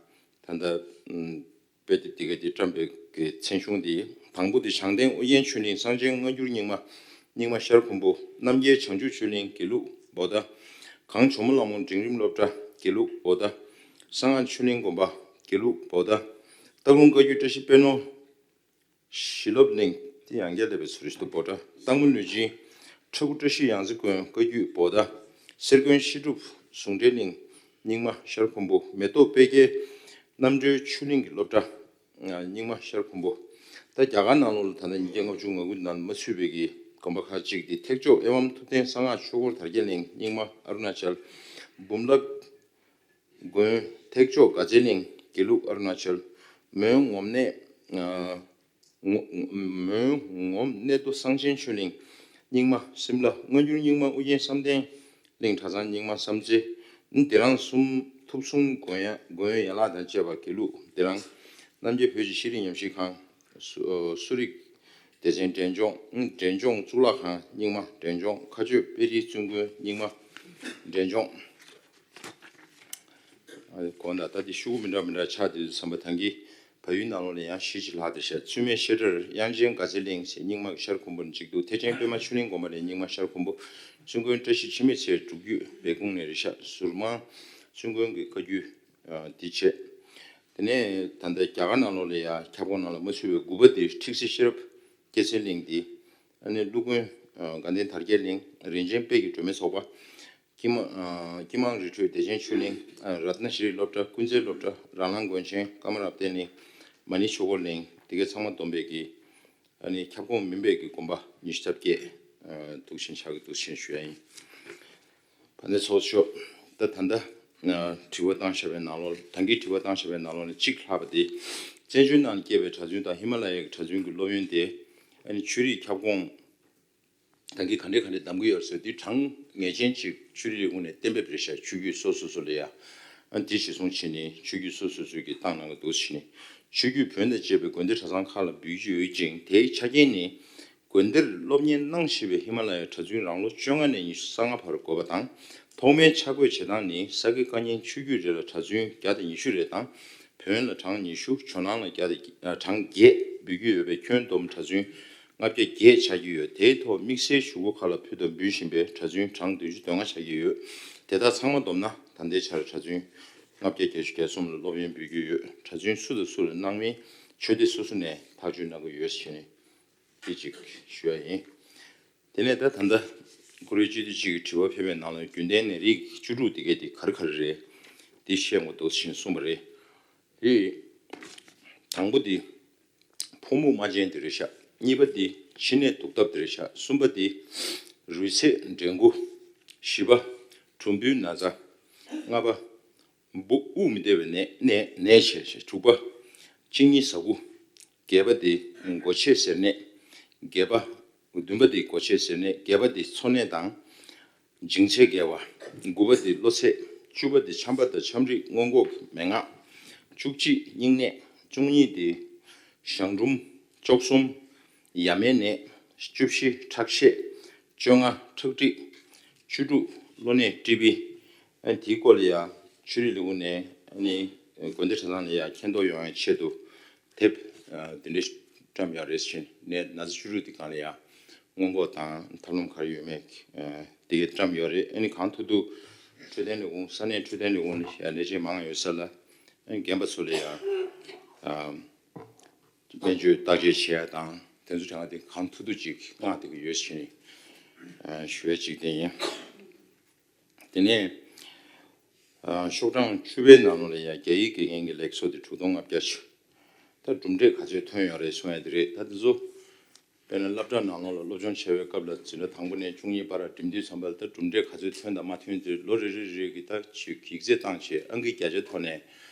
ད་ལྟ་ཨམ་དཔེ་དེབ་འདི་ག་དེ་བཀྲམ་པའི་གི་མཚན་གཞུང་འདི། དང་པོ་དེ་བྱང་ལྡན་ཨུ་རྒྱན་ཆོས་གླིང་གསང་ཆེན་སྔ་འགྱུར་རྙིང་མ་རྙིང་མ་ཤར་ཁུམ་བུ། རྣམ་རྒྱལ་བྱང་ཆུབ་ཆོས་གླིང་དགེ་ལུགས་བོ་ད། གངས་ཇོ་མོ་གླང་མོ་འབྲིང་རིམ་སློབ་གྲྭ་དགེ་ལུགས་བོ་ད། གསང་སྔགས་ཆོས་གླིང་དགོན་པ་དགེ་ལུགས་བོ་ད། སྟག་ལུང་བཀའ་བརྒྱུད་བཀྲ་ཤིས་དཔལ་ནོར་ཞི་སློབ་གླིང་དེ་ཡང་བསྐྱར་ལས་པའི་ཚུལ་རེ་ཞིག་ཏུ་བོ་ད། སྟག་མོ་ལུས་སྦྱིན་ཁྲ་ཁུ་བཀྲ་ཤིས་ཡང་རྩེ་དགོན་བཀའ་བརྒྱུད་བོ་ད། གསེར་དགོན་བཤད་སྒྲུབ་ཟུང་འབྲེལ་གླིང་རྙིང་མ་ཤར་ཁུམ་བུ། མེ་ཏོག་དཔལ་དགྱེས་རྣམ་གྲོལ་ཆོས་གླིང་གི་སློབ་གྲྭ་རྙིང་མ་ཤར་ཁུམ་བུ། ད་རྒྱ་གར་ནང་ལོགས་ལ་ད་ལྟ་ཉིས་བརྒྱ་ལྔ་བཅུ་ང་དགུ་ནང་མ་ཚུད་པའི་གི་དགོན་པ་ཁག་ཅིག་དེ་ཐེག་མཆོག་ཨེ་ཝཾ་ཐུབ་བསྟན་གསང་སྔགས་ཆོས་འཁོར་དར་རྒྱས་གླིང་རྙིང་མ་ཨ་རུ་ན་ཅལ། འབུམ་རླབས་དགོན་ཐེག་མཆོག་དགའ་ཚལ་གླིང་དགེ་ལུགས་ཨ་རུ་ན་ཅལ། མོན་ངོམ་གནས་ཨ་ངོ་མོན་ངོམ་གནས་རྡོ་གསང་ཆེན་ཆོས་གླིང་རྙིང་མ་སིམ་ལ། སྔ་འགྱུར་རྙིང་མ་ཨུ་རྒྱན་བསམ་གཏན་གླིང་གྲྭ་ཚང་རྙིང་མ་བསམ་རྩེ། དེ་རང་གསུམ་ཐུབ་གསུམ་དགོན་ཡ་དགོན་ཡན་ལག་དང་བཅས་པ་དགེ་ལུགས་དེ་རང་། རྣམ་རྒྱལ་བོད་ཀྱི་ཤེས་རིག་ཉམས་ཞིབ་ཁང་། སུ་ཨ་སུ་རིག་སྡེ་ཚན་འབྲས་ལྗོངས། འབྲས་ལྗོངས་གཙུག་ལག་ཁང་རྙིང་མ་འབྲས་ལྗོངས། མཁའ་སྤྱོད་དཔལ་རིའི་བཙུན་དགོན་རྙིང་མ་འབྲས་ལྗོངས། ཨ་དགོངས་དག་ད་འདི་ཤོག་གུ་མི་འདྲ་མི་འདྲ་ཆགས་དུས་བསམ་པ་ཐང་གི་བལ་ཡུལ་ནང་ལོགས་ལ་ཡང་གཞིས་ཆགས་ལྷག་དེ་ཤར་ཚུལ་མིན་བཤད་གྲྭར་དབྱངས་ཅན་དགའ་ཚལ་གླིང་ཟེར་རྙིང་མ་གི་ཤར་ཁུམ་བུ་ནས་གཅིག་འདུག་ཐེག་ཆེན་པད་མ་ཆོས་གླིང་དགོན་པ་ནས་རྙིང་མ་ཤར་ཁུམ་བུ། བཙུན་དགོན་བཀྲ་ཤིས་འཆི་མེད་ཚལ་སྒྲུབ་བརྒྱུད་སྦས་ཁུང་ནས་རེད་ཤག་ཟུར་མང་བཙུན་དགོན་གྱི་བཀའ་བརྒྱུད་ཨ་འདི་བྱས། དེ་ནས་ད་ལྟ་རྒྱ་གར་ནང་ལོགས་ལ་ཡང་ཁྱབ་ཁོངས་ནང་ལ་མ་ཚུད་པའི་དགུ་པ་དེ་ཁྲིག་སེ་ཤེས་རབ་སྐྱེད་ཚལ་གླིང་འདི། ཨ་ནི་ཀླུ་མགོན་ཨ་དགའ་ལྡན་དར་རྒྱས་གླིང་། རིན་ཆེན་དཔལ་གྱི་སྒྲོན་མེ་ཚོགས་པ། སྐྱིད་མ་ཨ་སྐྱིད་མང་རི་ཁྲོད་བདེ་ཆེན་ཆོས་གླིང་། ཨ་རཏྣ་ཤྲི་སློབ་གྲྭ། ཀུན་རྩེ་སློབ་གྲྭ། ར་ལང་དགོན་ཆེན། ཀརྨ་རབ་བརྟན་གླིང་། མ་ཎི་ཆོས་འཁོར་གླིང་། དེ་གའི་ཚང་མ་བསྡོམས་པའི་གི་ཨ་ནི་ཁྱབ་ཁོངས་མིན་པའི་གི་དགོན་པ་ཉི་ཤུ་རྩ་བརྒྱད་ཨ་འདུག་བཞིན་ཆགས་ཀྱི་འདུག་ཞེས་ཞུ་ཡ་ཡིན། ཕན་ཚུན་ཚོགས་ཤོག་ད་ད་ལྟ་ཨ་དྲི་བ་བཏང་བཞག་པའི་ནང་ལོགས། ད་གིན་དྲི་བ་བཏང་བཞག་པའི་ནང་ལོགས་ནས་གཅིག་ལྷག་པ་དེ། བཙན་བྱོལ་ནང་སྐྱེས་པའི་གྲྭ་བཙུན་དང་ཧི་མ་ལ་ཡའི་གྲྭ་བཙུན་གྱི་སློབ་ཡོན་དེ་ཨ་ནི་ཆོས་རིག་ཁྱབ་ཁོངས་ད་གིན་ག་འདྲས་ག་འདྲས་གདམ་གྱི་ཡོད་ཟེར་དུས། གྲངས་ངེས་ཅན་ཅིག་ཆོས་རིག་ལས་ཁུངས་ནས་གཏན་འབེབས་རེད་ཤག་ཆོས་བརྒྱུད་སོ་སོ་སོ་ལ་ཡ། ཨ་དེ་གཞིར་བཟུང་བྱས་ནས་ཆོས་བརྒྱུད་སོ་སོ་སོ་གིས་བཏང་གནང་གི་འདུག་ཟེར་ནས། ཆོས་བརྒྱུད་བོན་དང་བཅས་པའི་དགོན་སྡེ་གྲྭ་ཚང་ཁག་ལ་འབུལ་གྱི་ཡོད་ཅིང་། དེའི་ཆ་རྐྱེན་ནི། དགོན་སྡེར་སློབ་གཉེར་གནང་བཞིན་པའི་ཧི་མ་ལ་ཡའི་གྲྭ་བཙུན་རང་ལོ་བཅོ་ལྔ་ནས་ཉི་ཤུ་རྩ་ལྔ་བར་དགོས་པ་དང་། ཐོག་མའི་ཆ་བགོས་བྱེད་སྟངས་ནི། ས་དགེ་བཀའ་རྙིང་ཆོས་བརྒྱུད་རེ་ལ་གྲྭ་བཙུན་བརྒྱ་དང་ཉི་ཤུ་རེ་དང་། བོན་ལ་གྲངས་ཉི་ཤུ། ཇོ་ནང་ལ་བརྒྱ་དང་གྲངས་བརྒྱད་འབུལ་གྱི་ཡོད་པས། ཁྱོན་བསྡོམས་གྲྭ་བཙུན་ལྔ་བརྒྱ་བརྒྱད་ཆགས་ཀྱི་ཡོད། དེའི་ཐོག་དམིགས་བསལ་གཞུག་གུ་ཁག་ལ་ཕུལ་དང་འབུལ་བཞིན་པའི་གྲྭ་བཙུན་གྲངས་བདུན་ཅུ་དོན་ལྔ་ཆགས་ཀྱི་ཡོད། དེ་དག་ཚང་མ་བསྡོམས་ན་ད་ལྟའི་ཆར་གྲྭ་བཙུན་ལྔ་བརྒྱ་བརྒྱད་ཅུ་གྱ་གསུམ་ལ་སློབ་ཡོན་འབུལ་གྱི་ཡོད། གྲྭ་བཙུན་སུ་དང་སུ་ལ་གནང་མིན་ཆོས་སྡེ་སོ་སོ་ནས་ཐག་གཅོད་གནང་གི་ཡོད་ཟེར་ནས་འདི་གཅིག་ཞུ་ཡ་ཡིན། དེ་ནས་ད་ད་ལྟ་ བཀུར་འོས་སྤྱི་འཐུས་གཅིག་གིས་དྲི་བ་ཕེབས་པའི་ནང་ལ་རྒྱུན་ལྡན་ནད་རིགས་བཅུ་དྲུག་དེ་གའི་དེ་ག་རེ་ག་རེ་རེད། འདི་བཤད་དགོས་འདུག་ཞེས་གསུངས་པ་རེད། དེ་དང་པོ་དེ་ཕོ་མུ་མ་ཅན་དེ་རེད་ཤག་གཉིས་པ་དེ་ཕྱི་ནད་དུག་ཐབ་དེ་རེད་ཤག་གསུམ་པ་དེ་རུས་ཚད་འགྲན་འགུ། བཞི་པ་གྲུམ་བུའི་ན་ཚ། ལྔ་པ་འབུ་དབུགས་མི་བདེ་བའི་ནད་ནད་ནད་བྱས་བྱས། དྲུག་པ་གཅིན་སྙི་ཟ་ཁུ། བརྒྱད་པ་དེ་མགོ་ཆས་གཟེར་ནད། བརྒྱད་པ། བདུན་པ་དེ་མགོ་ཆས་གཟེར་ནད། བརྒྱད་པ་དེ་ཚོ་ནད་དང་། འབྱིང་ཚད་བརྒལ་བ། དགུ་པ་དེ་གློ་ཚད། བཅུ་པ་དེ་ཆམ་པ་དང་ཆམ་རིགས་སྔོན་འགོག་གི་མན་ངག་བཅུ་གཅིག་སྙིང་ནད། བཅུ་གཉིས་དེ་གཞང་འབྲུམ། བཅུ་གསུམ་ཡ་མའི་ནད། བཅུ་བཞི་ཁྲག་ཤེད། བཅོ་ལྔ་ཁྲག་མཁྲིས། བཅུ་དྲུག་གློ་ནད་ཀྲི་བི། ཨ་ནི་དེའི་སྐོར་ལ་ཡང་ཆོས་རིག་ལས་ཁུངས་ནས་ཨ་ནི་དགོན་སྡེ་གྲྭ་ཚང་ལ་ཡང་མཁྱེན་རྟོགས་ཡོང་བའི་ཆེད་དུ་དེབ་ཨ་འདི་འདྲ་བཀྲམ་ཡོད་རེད་ཟེར་ནས། ན་ཚ་བཅུ་དྲུག་དེ་སྒང་ལ་ཡང་སྔོན་འགོག་དང་ཐབས་ལམ་ག་རེ་ཡོད་མེད་ཨ་དེ་གའི་བཀྲམ་ཡོད་རེད། ཨ་ནི་གང་ཐུབ་ཐུབ་འཕྲོད་བསྟེན་ལས་ཁུངས། ས་གནས་འཕྲོད་བསྟེན་ལས་ཁུངས་ལ་ཡང་ལས་བྱེད་མང་ཡོད་ས་ལ། ཨ་ནི་རྒན་པ་ཚོ་ལ་ཡང་ཨ་སྨན་བཅོས་བརྟག་དཔྱད་བྱེད་ཡ་དང་དེ་ཚོ་དྲན་པ་དེ་གང་ཐུབ་ཐུབ་ཅིག་མངགས་བསྡད་ཀྱི་ཡོད་ཟེར་ནས་ཨ་ཞུ་ཡ་གཅིག་དེ་ཡིན། དེ་ནས་ཨ་ཤོག་གྲངས་བཅུ་པའི་ནང་ལོགས་ལ་ཡང་རྒྱ་ཡིག་དགེ་རྒན་གྱི་ལེགས་སོ་དེ་དྲུག་སྟོང་ལྔ་བརྒྱ་ཅིག་ད་གྲུབ་འབྲས་ག་ཚོད་ཐོན་ཡོད་རེད་གསུང་ཡ་དེ་རེད། ད་དེ་ཚོ་དཔེར་ན་སློབ་གྲྭ་ནང་ལོགས་ལ་སློབ་སྦྱོང་བྱེད་པའི་སྐབས་ལ་འཛིན་གྲྭ་དང་པོ་ནས་བཅུ་གཉིས་བར་འགྲིམ་དུས་ཙམ་པ་ལ་ད་གྲུབ་འབྲས་ག་ཚོད་ཐོན་དང་མ་ཐོན་དེ་ལོ་རེ་རེ་རེ་གི་ད་ཅིག་ཡིག་ཚད་བཏང་བྱས་ཨང་ཀི་བརྒྱ་ཆའི་ཐོག་ནས་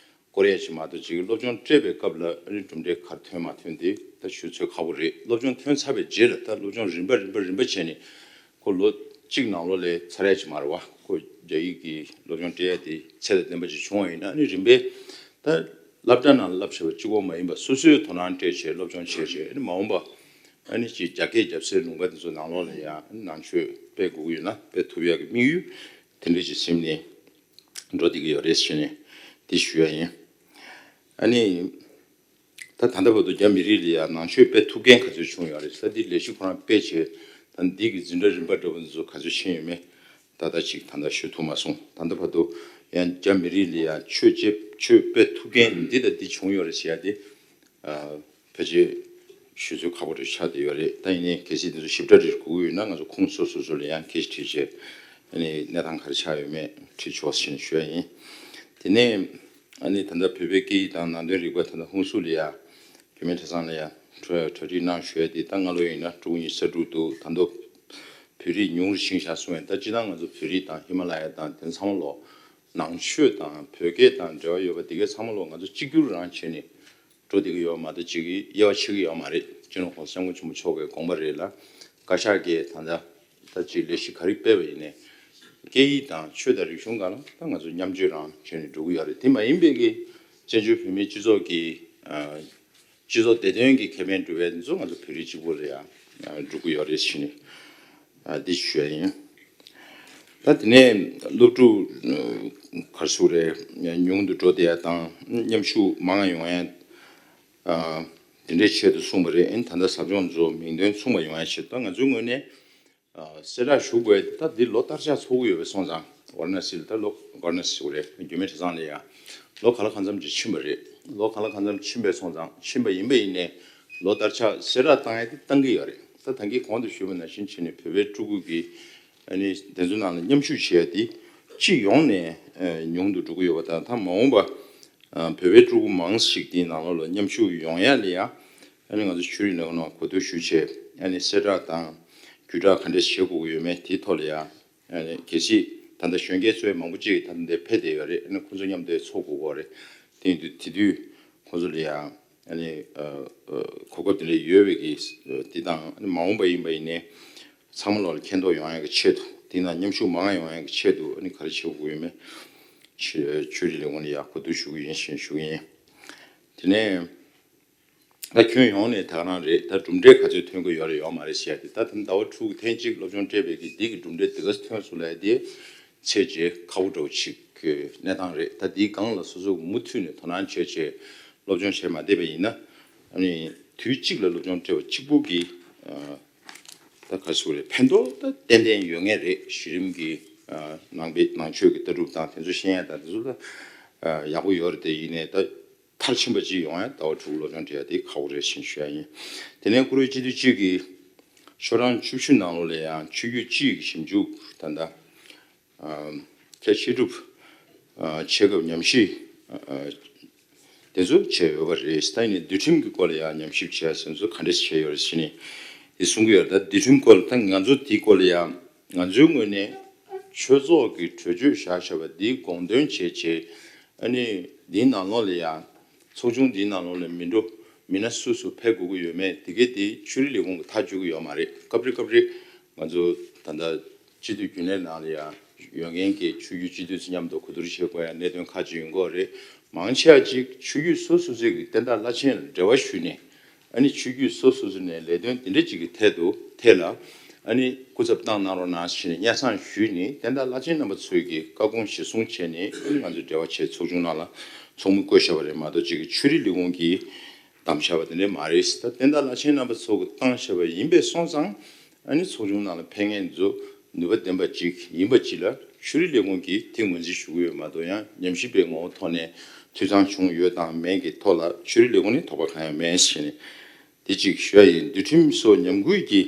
སྐོར་ཡ་ཅིག་མ་གཏོགས། ཅིག་སློབ་སྦྱོང་སྤྲད་པའི་སྐབས་ལ་ཨ་ནི་གྲུབ་འབྲས་ག་རེ་ཐོན་མ་ཐོན་དེ་ད་ཞུ་ཚོད་ཁག་པོ་རེད། སློབ་སྦྱོང་ཐོན་ཚར་བའི་རྗེས་ལ་ད་སློབ་སྦྱོང་རིམ་པ་རིམ་པ་རིམ་པ་བྱས་ནས་ཁོ་ལོ་གཅིག་ནང་ལོགས་ལ་ཚར་ཡ་ཅིག་མ་རེད་བ། ཁོ་རྒྱ་ཡིག་གི་སློབ་སྦྱོང་སྤྲད་ཡ་དེ་ཚད་དང་ལྡན་པ་ཅིག་བྱུང་བ་ཡིན་ན། ཨ་ནི་རིམ་པས་ད་སློབ་གྲྭ་ནང་བསླབ་བྱ་བ་གཅིག་པོ་མ་ཡིན་པ་སོ་སོས་དོ་སྣང་སྤྲད་བྱས་སློབ་སྦྱོང་བྱས་བྱས། ཨ་ནི་མ་འོངས་པ་ཨ་ནི་ཅིག་རྒྱ་སྐད་རྒྱབ་སའི་ལུང་པ་དེ་ཚོ་ནང་ལོགས་ལ་ཡང་ནང་ཆོས་སྤེལ་དགོས་ཀྱི་ཡོད་ན་སྤེལ་ཐུབ་ཡག་གི་དམིགས་ཡུལ་དེ་འདྲ་ཅིག་སེམས་ནས་འགྲོ་བསྡད་ཀྱི་ཡོད་རེད་ཟེར་ནས་དེ་ཞུ་ཡ་ཡིན། ཨ་ནི་ད་ད་ལྟ་བར་དུ་རྒྱ་མི་རིགས་ལ་ཡང་ནང་ཆོས་སྤེལ་ཐུབ་མཁན་ག་ཚོད་བྱུང་ཡོད་རེད། ད་འདི་ལས་གཞི་ཁོ་རང་སྤེལ་བྱས་ད་འདི་གི་འཛིན་གྲྭ་རིམ་པ་འདྲ་བོ་འདི་ཚོ་ག་ཚོད་ཕྱིན་ཡོད་མེད་ད་ལྟ་ཅིག་ད་ལྟ་ཞུ་ཐུབ་མ་སོང་། ད་ལྟ་བར་དུ་ཡང་རྒྱ་མི་རིགས་ལ་ཡང་ཆོས་སྤྱད་ཆོས་སྤེལ་ཐུབ་མཁན་འདི་དང་འདི་བྱུང་ཡོད་རེད་ཟེར་ཡ་དེ་ཨ་ཕལ་ཆེར་ཞུ་ཚོད་ཁག་པོ་རེ་ཆགས་བསྡད་ཡོད་རེད། ད་ཡིན་ནའི་གལ་སྲིད་འདི་ཚོ་ཞིབ་ཕྲ་རེ་དགོས་ཀྱི་ཡོད་ན་ང་ཚོ་ཁོངས་སོ་སོ་སོ་ལ་ཡང་སྐད་ཆ་དྲིས་བྱས་ཨ་ནི་གནས་སྟངས་ག་རེ་ཆགས་ཡོད་མེད་དྲིས་ཆོག་ཟེར་ནས་ཞུ་ཡ་ཡིན། དེ་ནས་ཨ་ནི་ད་ལྟ་བོད་པའི་སྐད་ཡིག་དང་ནང་དོན་རིག་པ་ད་ལྟ་ཧུན་སུར་ལ་ཡ་རྒྱུད་སྨད་གྲྭ་ཚང་ལ་ཡ་གྲ་གྲ་སྒྲིག་གནང་ཞུ་ཡ་དེ་ད་སྔ་ལོ་ཡིན་ན་ཕྲུ་གུ་ཉི་ཤུ་རྩ་དྲུག་འདུག་ད་དུང་བོད་རིགས་ཉུང་རུ་ཕྱིན་བཞག་གསུང་ཡ། ད་སྤྱིར་བཏང་ང་ཚོ་བོད་རིགས་དང་ཧི་མ་ལ་ཡ་དང་དེ་ཚང་མ་ལོ་ནང་ཆོས་དང་བོད་སྐད་དང་འབྲེལ་བ་ཡོད་པ་དེ་གའི་ཚང་མ་ལོ་ང་ཚོ་གཅིག་གྱུར་རང་བྱས་ནས་འགྲོ་བསྡད་ཀྱི་ཡོད་མ་གཏོགས་ཅིག་གིས་དབྱེ་བ་ཕྱེ་གི་ཡོད་མ་རེད། སྤྱི་ནོར་༸གོང་ས་༸སྐྱབས་མགོན་ཆེན་པོ་མཆོག་གི་དགོངས་པ་རེད་ལ། བཀའ་ཤག་གིས་ད་ལྟ་ད་ཅིག་ལས་གཞི་ག་རེ་སྤེལ་བ་ཡིན་ནའི་སྐད་ཡིག་དང་ཆོས་དང་རིག་གཞུང་སྒང་ལ་ད་ང་ཚོ་མཉམ་སྤྱོད་རང་བྱས་ནས་འགྲོ་གི་ཡོད་རེད། དེ་མ་ཡིན་པའི་གི་བཙན་བྱོལ་བོད་མིའི་སྤྱི་ཚོགས་ཀྱི་ཨ་སྤྱི་ཚོགས་བདེ་དོན་གྱི་ཁེ་ཕན་སྒྲུབ་ཡ་འདི་ཚོ་ང་ཚོ་བོད་རིགས་གཅིག་པུ་ལ་ཡང་སྒྲུབ་ཀྱི་ཡོད་རེད་ཟེར་ནས་འདི་ཞུ་ཡ་ཡིན། ད་དེ་ནས་སློབ་ཕྲུག་ག་རེ་ཟེར་དགོས་རེད། ཉུང་དུ་འགྲོ་བསྡད་ཡ་དང་མཉམ་ཞུགས་མང་ཡོང་ཡ་དེ་འདྲའི་ཆེད་དུ་གསུངས་པ་རེད། ཨ་ནི་ད་ལྟ་ཟབ་སྦྱོང་ཚོ་མིང་དོན་མཚུངས་པ་ཡོང་ཡ་ཆེད་དུ་ད་ང་ཚོའི་ངོས་ནས་གསལ་བསྒྲགས་ཞུ་དགོས་ཡ་དེ་ད་འདི་ལོ་བསྟར་ཆགས་ཚོགས་ཀྱི་ཡོད་པ་སོང་ཙང་ཝཱ་ར་ཎ་སི་ལ་ད་ལོ་ཝཱ་ར་ཎ་སི་ཟེར་དགོས་རེད། རྒྱུད་སྨད་གྲྭ་ཚང་ལ་ཡ་ལོ་ག་ལ་གང་འཚམ་ཅིག་ཕྱིན་པ་རེད། ལོ་ག་ལ་གང་འཚམ་ཕྱིན་པ་སོང་ཙང་ཕྱིན་པ་ཡིན་པ་ཡིན་ནའི་ལོ་བསྟར་ཆགས་གསལ་བསྒྲགས་བཏང་ཡ་དེ་བཏང་གི་ཡོད་རེད། ད་ད་གིན་གོང་དུ་ཞུས་པ་ནང་བཞིན་བྱས་ནས་བོད་པའི་ཕྲུ་གུ་གི་ཨ་ནི་དེ་ཚོའི་ནང་ལ་མཉམ་ཞུགས་བྱེད་ཡ་དེ་སྤྱི་ཡོངས་ནས་ཨ་ཉུང་དུ་འགྲོ་གི་ཡོད་པ་དང་། ད་མ་འོངས་པ་ཨ་བོད་པའི་ཕྲུ་གུ་མང་ཞིག་དེའི་ནང་ལོགས་ལ་མཉམ་ཞུགས་ཡོང་ཡ་ལ་ཡ་ཨ་ནི་ང་ཚོ་ཆོས་རིག་ལས་ཁུངས་ནང་གོ་བསྡུར་ཞུ་བྱས་ཨ་ནི་གསལ་བསྒྲགས་དང་བརྒྱུད་བསྒྲགས་ག་འདྲས་བྱེད་དགོས་ཀྱི་ཡོད་མེད་དེའི་ཐོག་ལ་ཡ་ཨ་ནི་གལ་སྲིད་ད་ལྟ་གཞོན་སྐྱེས་ཚོའི་མང་པོ་ཅིག་ད་ལྟ་འདིར་ཕེབས་བསྡད་ཡོད་རེད། ཨ་ནི་ཁོང་ཚོ་མཉམ་དུ་ཚོགས་དགོས་ཀྱི་རེད། དེ་ཡིན་དུས་དེ་དུས་ཁོང་ཚོ་ལ་ཡ་ཨ་ནི་ཨ་ཨ་གོ་སྐབས་དེ་འདྲ་ཡོད་པའི་གི་དེ་དང་། ཨ་ནི་མ་འོངས་པ་ཡིན་པ་ཡིན་ནའི་ཚང་མ་ལོག་ལ་མཁྱེན་རྟོགས་ཡོང་ཡ་གི་ཆེད་དུ། དེ་ནང་མཉམ་ཞུགས་མང་ཡོང་ཡ་གི་ཆེད་དུ་ཨ་ནི་ག་རེ་བྱེད་དགོས་ཡོད་མེད་ཆོས་ཆོས་རིག་ལས་ཁུངས་ལ་ཡ་གོ་བསྡུར་ཞུ་གི་ཡིན་ཞེས་ཞུ་གི་ཡིན། དེ་ནས་ད་ཁྱོན་ཡོངས་ནས་ད་ག་རང་རེད། ད་གྲུབ་འབྲས་ག་ཚོད་ཐོན་གྱི་ཡོད་རེད་ཡོད་མ་རེད་ཟེར་ཡ་དེ། ད་ད་ཟླ་བ་དྲུག་ཐེངས་གཅིག་སློབ་སྦྱོང་སྤྲད་པའི་གི་འདི་གི་གྲུབ་འབྲས་དེ་ག་ཚོད་ཐོན་སོང་ལབ་ཡ་དེ་ཚད་ཇེ་ཁག་པོ་འདྲ་བོ་ཅིག་གི་གནས་སྟངས་རེད། ད་འདིའི་སྒང་ལ་སོ་སོ་མུ་མཐུད་ནས་དོ་སྣང་བྱས་བྱས་སློབ་སྦྱོང་བྱས་མ་བསྡད་པ་ཡིན་ན་ཨ་ནི་དུས་གཅིག་ལ་སློབ་སྦྱོང་སྤྲད་པ་གཅིག་པུ་གི་ཨ་ད་ག་རེ་ཟེར་དགོས་རེད། ཕན་ཐོགས་ད་ཏན་ཏན་ཡོད་ངེས་རེད། གཞི་རིམ་གྱི་ཨ་ནང་པའི་ནང་ཆོས་ཀྱི་ལྟ་གྲུབ་དང་དེ་ཚོ་ཤེས་ཡ་དང་དེ་ཚོ་ད་ཨ་ཡག་པོ་ཡོད་རེད། དེ་ཡིན་ནའི་ད་མཐར་ཕྱིན་པ་ཅིག་ཡོང་ཡ་ཟླ་བ་དྲུག་སློབ་སྦྱོང་སྤྲད་ཡ་དེ་ཁག་པོ་རེད་ཅེས་ཞུ་ཡ་ཡིན། དེ་ནས་བཀུར་འོས་སྤྱི་འཐུས་གཅིག་གིས་ ཕྱོགས་གྲངས་བཅུ་བཅུ་ནང་ལོགས་ལ་ཡང་ཆོས་བརྒྱུད་སྤྱི་ཡི་ཞིབ་འཇུག་ད་ལྟ་ཁྱེད་བཤད་སྒྲུབ་བྱེད་སྐབས་ཉམས་ཞིབ་དེ་ཚོ་བྱས་ཡོད་པ་རེད། ད་ཡིན་ནའི་འདུལ་ཁྲིམས་ཀྱི་སྐོར་ལ་ཡང་ཉམས་ཞིབ་བྱས་ཟིན་ཚོ་ག་འདྲས་བྱས་ཡོད་རེད་ཟེར་ནས་དེ་གསུང་གི་ཡོད་རེད། ད་འདུལ་ཁྲིམས་སྐོར་ལ་ད་ང་ཚོ་དེའི་སྐོར་ལ་ཡང་ང་ཚོའི་ངོས་ནས་ཆོས་ཚོགས་ཀྱི་གྲོས་ཆོད་བཞག་བཞག་པ་འདིའི་དགོངས་དོན་བྱས་བྱས། ཨ་ནི་འདིའི་ནང་ལོགས་ལ་ཡང་ཚོགས་ཆུང་འདིའི་ནང་ལོགས་ལ་མི་འགྲོ་མི་སྣ་སུ་སུ་ཕེབས་དགོས་ཀྱི་ཡོད་མེད་དེ་གས་དེ་ཆོས་རིག་ལས་ཁུངས་ཀྱིས་ཐག་གཅོད་ཀྱི་ཡོད་མ་རེད། སྐབས་རེ་སྐབས་རེ་ང་ཚོ་ད་ལྟ་སྤྱི་འཐུས་རྒྱུན་ལས་ནང་ལ་ཡང་ཡོད་མཁན་གྱི་ཆོས་བརྒྱུད་སྤྱི་འཐུས་ཚོ་མཉམ་དུ་གོ་བསྡུར་བྱེད་དགོས་ཡ་གནད་དོན་ཁག་ཅིག་ཡོང་གི་ཡོད་རེད། མང་ཆེ་བ་ཅིག་ཆོས་བརྒྱུད་སོ་སོ་སོའི་གི་བསྟན་བདག་བླ་ཆེན་ལ་འབྲེལ་བ་ཞུས་ནས། ཨ་ནི་ཆོས་བརྒྱུད་སོ་སོ་སོ་ནས་ལས་དོན་འདི་འདྲ་ཅིག་གི་ཐད་དུ་ཐད་ལ་ཨ་ནི་སྐུ་ཚབ་བཏང་གནང་རོགས་གནང་ཞེས་ནས་སྙན་སེང་ཞུས་ནས་བསྟན་བདག་བླ་ཆེན་རྣམ་པ་ཚོས་ཀྱི་བཀའ་དགོངས་གཞིར་བཟུང་བྱས་ནས་ཨ་ནི་ང་ཚོས་འབྲེལ་བ་བྱས་ཚོགས་ཆུང་ནང་ལ་ཚོགས་མི་བསྐོས་བཞག་པ་རེད་མ་གཏོགས་ཅིག་གི་ཆོས་རིག་ལས་ཁུངས་ཀྱིས་བདམས་བཞག་པ་དེ་འདྲ་མ་རེད། ད་བསྟན་བདག་བླ་ཆེན་རྣམ་པ་ཚོ་གིས་བཏང་བཞག་པ་ཡིན་པས་སོང་ཙང་། ཨ་ནི་ཚོགས་ཆུང་ནང་ལ་ཕེབས་མཁན་ཚོ་ནུས་པ་ལྡན་པ་ཅིག་ཡིན་པ་ཅིག་ལ་ཆོས་རིག་ལས་ཁུངས་ཀྱིས་དེ་ངོས་འཛིན་ཞུ་གི་ཡོད་མ་གཏོགས་ཡང་ཉམས་ཞིབ་པའི་ངོ་བོ་ཐོག་ནས་འཐུས་ཚང་བྱུང་ཡོད་དང་མེད་ཀྱི་ཐོག་ལ་ཆོས་རིག་ལས་ཁུངས་ནས་དོགས་པ་གང་ཡང་མེད་ཟེར་ནས་དེ་གཅིག་ཞུ་ཡ་ཡིན། འདུལ་ཁྲིམས་སོགས་ཉམས་རྒུད་ཀྱི་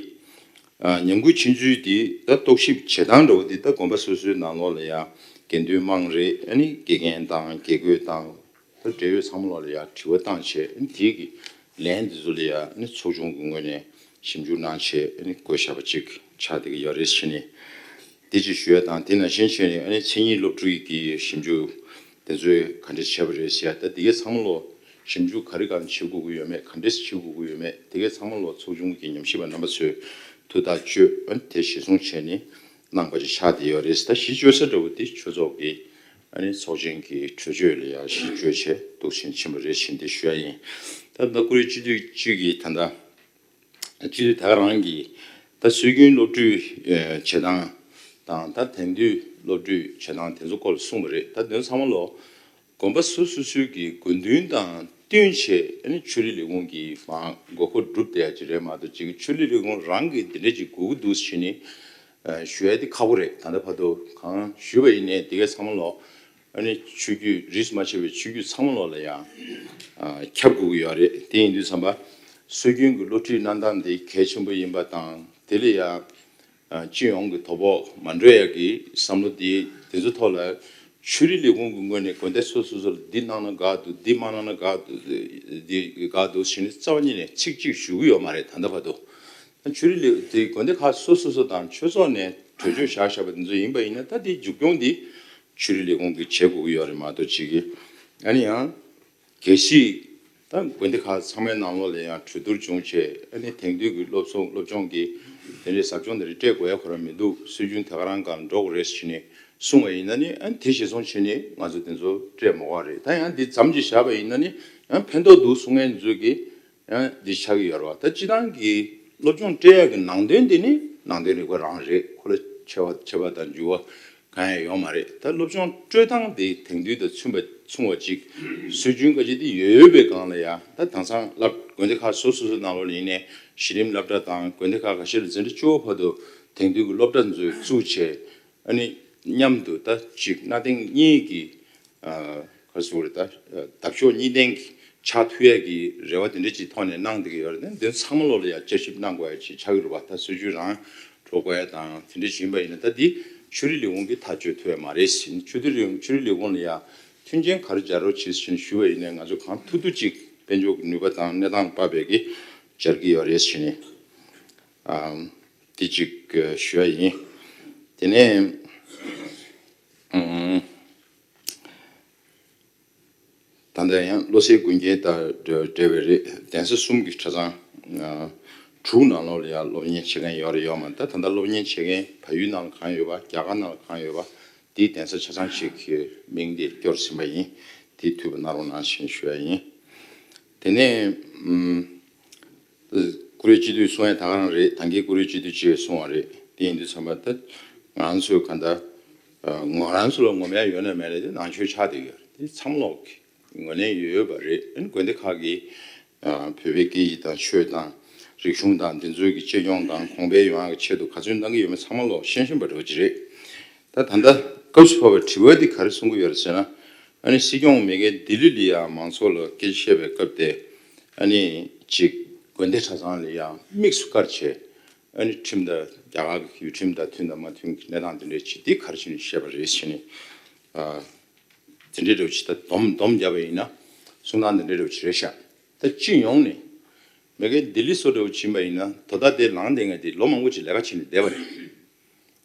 ཨ་ཉམས་རྒུད་ཕྱིན་ཚུལ་འདི་ད་རྟོག་ཞིབ་བྱེད་སྟངས་འདྲ་བོ་འདི་ད་དགོན་པ་སོ་སོའི་ནང་ལོགས་ལ་ཡང་དགེ་འདུན་དམངས་རེད། ཨ་ནི་དགེ་རྒན་དང་དགེ་བསྐོས་དང་། ད་འབྲེལ་ཡོད་ཚང་མ་ལོག་ལ་ཡང་དྲི་བ་བཏང་བྱས་དེའི་གི་ལན་འདི་ཚོ་ལ་ཡང་ནི་ཚོགས་ཆུང་གི་ངོས་ནས་ཞིབ་འཇུག་གནང་བྱས་ནི་བཀོད་བཞག་པ་ཅིག་ཆགས་བསྡད་ཀྱི་ཡོད་རེད་ཟེར་ནས་དེ་ཅིག་ཞུ་ཡ་དང་། དེ་ནང་བཞིན་བྱས་ནས་ཨ་ནི་མཚན་ཉིད་སློབ་ཕྲུག་གི་ཞིབ་འཇུག་དེ་ཚོས་ག་འདྲས་བྱས་པ་རེད་ཟེར་ཡ། ད་དེ་གའི་ཚང་མ་ལོག་ཞིབ་འཇུག་ག་རེ་ག་རེ་བྱེད་དགོས་ཀྱི་ཡོད་མེད་ག་འདྲས་བྱེད་དགོས་ཀྱི་ཡོད་མེད་དེ་གའི་ཚང་མ་ལོག་ཚོགས་ཆུང་གི་ཉམས་ཞིབ་པ་རྣམ་པ་ཚོས་ཐུགས་ཐག་གཅོད་ཨ་ནི་དེ་གཞིར་བཟུང་བྱས་ནས་གནང་པ་ཅིག་ཆགས་བསྡད་ཡོད་རེད། ད་གཞི་བཅོལ་ས་འདྲ་བོ་དེ་ཆོས་ཚོགས་ཀྱི་ཨ་ནི་ཚོགས་ཆེན་གྱི་གྲོས་ཆོད་ལ་ཡང་གཞི་བཅོལ་བྱས་འདུག་ཕྱིན་ཕྱིན་པ་རེད་ཟེར་འདི་ཞུ་ཡ་ཡིན། ད་ལྟ་བཀུར་འོས་སྤྱི་འཐུས་གཅིག་གིས་ད་ལྟ་སྤྱི་འཐུས་ད་ག་རང་གིས་ད་སྲོལ་རྒྱུན་སློབ་ཁྲིད་བྱེད་སྟངས་དང་ད་དེང་དུས་སློབ་ཁྲིད་བྱེད་སྟངས་དེ་ཚོ་སྐོར་ལ་གསུངས་པ་རེད། ད་དོན་ཚང་མ་ལོ་དགོན་པ་སོ་སོ་སོའི་གི་དགོས་འདུན་དང་བསྟུན་བྱས་ཨ་ནི་ཆོས་རིག་ལས་ཁུངས་ཀྱི་མ་དགོས་མཁོ་སྒྲུབ་བསྡད་ཡ་ཅིག་རེད་མ་གཏོགས་ཅིག་ཆོས་རིག་ལས་ཁུངས་རང་གིས་འདི་འདྲ་ཅིག་དགོས་ཀྱི་འདུག་ཟེར་ནས་ཞུ་ཡ་དེ་ཁག་པོ་རེད། ད་ལྟ་བར་དུ་གང་ཞུས་པ་ཡིན་ནའི་དེ་གའི་ཚང་མ་ལོ་ཨ་ནི་ཆོས་བརྒྱུད་རིས་མ་ཆད་པའི་ཆོས་བརྒྱུད་ཚང་མ་ལོ་ལ་ཡང་ཁྱབ་དགོས་ཀྱི་ཡོད་རེད། དེ་ཡིན་དུས་ཙམ་པ་སྲོལ་རྒྱུན་གྱི་སློབ་ཁྲིད་གནང་སྟངས་དེ་གལ་ཆེན་པོ་ཡིན་པ་དང་དེ་ལ་ཡང་སྤྱི་ཡོངས་ཀྱི་དོ་ཕོག་མ་འགྲོ་ཡ་གི་བསམ་བློ་དེ་དེ་ཚོ་ཐོག་ལ་ཆོས་རིག་ལས་ཁུངས་ཀྱི་ངོས་ནས་དགོན་སྡེ་སོ་སོ་སོ་ལ་འདི་གནང་ན་དགའ་འདུག་འདི་མ་གནང་ན་དགའ་འདུག་འདི་དགའ་འདུག་ཟེར་ནས་རྩ་བ་ཉིད་ནས་ཚིག་གཅིག་ཞུ་གི་ཡོད་མ་རེད། ད་ལྟ་བར་དུ་ཆོས་རིག་ལས་དེ་དགོན་སྡེ་ཁག་སོ་སོ་སོ་དང་ཆོས་ཚོགས་ནས་གྲོས་ཆོད་བཞག་བཞག་པ་དེ་ཚོ་ཡིན་པ་ཡིན་ན་ད་དེའི་མཇུག་སྐྱོང་འདི་ཆོས་རིག་ལས་ཁུངས་ཀྱིས་བྱེད་དགོས་ཀྱི་ཡོད་རེད་མ་གཏོགས་ཅིག་གི་ཨ་ནི་ཡང་། གལ་སྲིད་ད་དགོན་སྡེ་ཁག་ཚང་མའི་ནང་ལོགས་ལ་ཡང་གྲོས་བསྡུར་བྱུང་བྱས་ཨ་ནི་དེང་དུས་ཀྱི་སློབ་ཚོགས་སློབ་སྦྱོང་གི་དེ་འདྲའི་ཟབ་སྦྱོང་དེ་འདྲ་སྤྲད་དགོས་ཡ་ཁོ་རང་མི་འདུག་སྲོལ་རྒྱུན་དེ་ག་རང་སྒང་འགྲོ་དགོས་རེད་ཟེར་ནས་གསུངས་པ་ཡིན་ན་ནི་ཨ་ནི་དེ་གཞིར་བཟུང་བྱས་ནས་ང་ཚོ་དེ་ཚོ་སྤྲད་མ་དགོས་རེད། ད་ཡང་འདི་མཚམས་ཅིག་བཞག་པ་ཡིན་ན་ནི་ཡང་ཕན་ཐོགས་འདུག་གསུང་མཁན་ཚོས་ཀྱི་ཡང་འདི་ཆགས་ཀྱི་ཡོད་རེད་བ། ད་སྤྱི་བཏང་གི་སློབ་སྦྱོང་སྤྲད་ཡག་གི་ནང་དོན་དེ་ནི་ནང་དོན་རིག་པ་རང་རེད། ཁོ་ལ་ཆེ་བ་ཆེ་བ་དང་འགྱུར་བ་གང་ཡང་ཡོད་མ་རེད། ད་སློབ་སྦྱོང་སྤྲོད་སྟངས་དེ་དེང་དུས་དང་མཚུངས་པ་མཚུངས་པ་ཅིག་སྲོལ་རྒྱུན་ག་ཅིག་དེ་ཡོད་ཡོད་པའི་སྒང་ལ་ཡང་ད་དེང་སང་སློབ་དགོན་སྡེ་ཁག་སོ་སོ་སོ་ནང་ལོགས་ལ་ཡིན་ནའི་གཞི་རིམ་སློབ་གྲྭ་དང་དགོན་སྡེ་ཁག་ཁ་ཤས་ལ་འཛིན་གྲྭ་བཅུ་པ་བར་དུ་དེང་དུས་ཀྱི་སློབ་གྲྭ་ཚོས་བཙུགས་བྱས། ཨ་ནི་མཉམ་དུ་ད་ཅིག་གནའ་དེང་གཉིས་ཀྱི་ཨ་ག་རེ་ཟེར་དགོས་རེད། ད་འདབ་གཤོག་གཉིས་ལྡན་གྱི་ཆགས་ཐུབ་ཡས་ཀྱི་རེ་བ་དེ་འདྲ་ཅིག་ཐོག་ནས་གནང་བསྡད་ཀྱི་ཡོད་རེད། དེ་ཚང་མ་ལོག་ལ་ཡང་བསྐྱར་ཞིབ་གནང་དགོས་ཡ་ཅིག་ཆགས་ཀྱི་རེད་བ། ད་སྲོལ་རྒྱུན་རང་འགྲོ་དགོས་ཡ་དང་དེ་འདྲ་ཅིག་ཡིན་པ་ཡིན་ན་ད་འདི་ཆོས་རིག་ལས་ཁུངས་ཀྱིས་ཐག་གཅོད་ཐུབ་ཡ་མ་རེད་ཟེར། ཆོས་རིག་ལས་ཆོས་རིག་ལས་ཁུངས་ལ་ཡང་མཐུན་རྐྱེན་ག་རེ་སྦྱར་རོགས་བྱེད་ཟེར་ཞུས་པ་ཡིན་ནའི་ང་ཚོ་གང་ཐུབ་ཐུབ་ཅིག་དཔལ་འབྱོར་གྱི་ནུས་པ་དང་གནས་སྟངས་ལ་དཔག་པའི་གི་སྦྱར་གྱི་ཡོད་རེད་ཟེར་ནས་ཨམ། དེ་གཅིག་ཞུ་ཡ་ཡིན། དེ་ནས་ཨམ། ད་ལྟ་ཡང་བློ་གསལ་དགོན་རྒྱལ་དང་འབྲེལ་བའི་རེད། གདན་ས་གསུམ་གྱི་གྲྭ་ཚང་ཨ་དྲུག་ནང་ལོགས་ལ་ཡང་སློབ་གཉེར་བྱེད་མཁན་ཡོད་རེད་ཡོད་མ་རེད། ད་ད་ལྟ་སློབ་གཉེར་བྱེད་མཁན་བལ་ཡུལ་ནང་ལ་གང་ཡོད་པ་རྒྱ་གར་ནང་ལ་གང་ཡོད་པ་དེའི་གདན་ས་ཆ་ཚང་ཞིག་གི་མིང་དེ་སྐྱོར་ཟིན་པ་ཡིན། དེ་ཐུགས་ཕན་གནང་རོགས་གནང་ཞེས་ཞུ་ཡ་ཡིན། དེ་ནས་ཨམ། བཀུར་འོས་སྤྱི་འཐུས་གསུང་ཡ་ད་ག་རང་རེད། ད་གིན་བཀུར་འོས་སྤྱི་འཐུས་ཅིག་གསུང་བ་རེད། དེ་ཡིན་དུས་ཚང་མ་ད་ང་ཚོས་ག་འདྲ་ངོ་རང་ཚོ་ལ་ངོམ་ཡ་ཡོད་ན་མེད་ན་དེ་ནང་ཆོས་ཆགས་བསྡད་ཡོད་རེད། དེ་ཚང་མ་ལོག་གི་ངོས་ལེན་ཡོད་ཡོད་པ་རེད། ཨ་ནི་དགོན་སྡེ་ཁག་གིས་བོད་པའི་སྐད་ཡིག་དང་ཆོས་དང་རིག་གཞུང་དང་འདི་ཚོའི་གི་གཅེས་སྐྱོང་དང་གོང་འཕེལ་ཡོང་ཡ་གི་ཆེད་དུ་ག་ཚོད་གནང་གི་ཡོད་མེད་ཚང་མ་ལོག་ཤེས་ཤེས་པ་འདྲ་བོ་ཅིག་རེད། ད་ད་ལྟ་སྐབས་སུ་བབས་པའི་དྲི་བ་འདི་ག་རེ་གསུང་གི་ཡོད་རེད་ཟེར་ན། ཨ་ནི་སྲིད་སྐྱོང་མེས་རྒྱལ་ལྡི་ལི་ལ་ཡང་མང་ཚོགས་ལ་སྐད་ཆ་བཤད་པའི་སྐབས་དེ་ཨ་ནི་ཅིག་དགོན་སྡེ་གྲྭ་ཚང་ལ་ཡང་དམིགས་སུ་བཀར་བྱས། ཨ་ནི་ཁྲིམས་དང་རྒྱ་གར་གྱི་ཡུལ་ཁྲིམས་དང་མཐུན་དང་མ་མཐུན་གྱི་གནས་སྟངས་དེ་འདྲའི་ཅིག་འདི་ག་རེ་བྱས་ནས་བཤད་པ་རེད་ཟེར་ནས། ཨ། དེ་འདྲའི་འདྲ་བོ་ཅིག་ད་སྡོམ་སྡོམ་བརྒྱབ་པ་ཡིན་ན། གསུང་སྟངས་དེ་འདྲའི་འདྲ་བོ་ཅིག་རེད་ཤག་ད་སྤྱི་ཡོངས་ནས་མ་གི་ལྡི་ལི་སོགས་འདྲ་བོ་ཕྱིན་པ་ཡིན་ན། དོ་བདག་དེ་ལངས་བསྡད་མཁན་དེ་ལོ་མང་པོ་ཅིག་ལས་ཀ་བྱས་ནས་བསྡད་པ་རེད།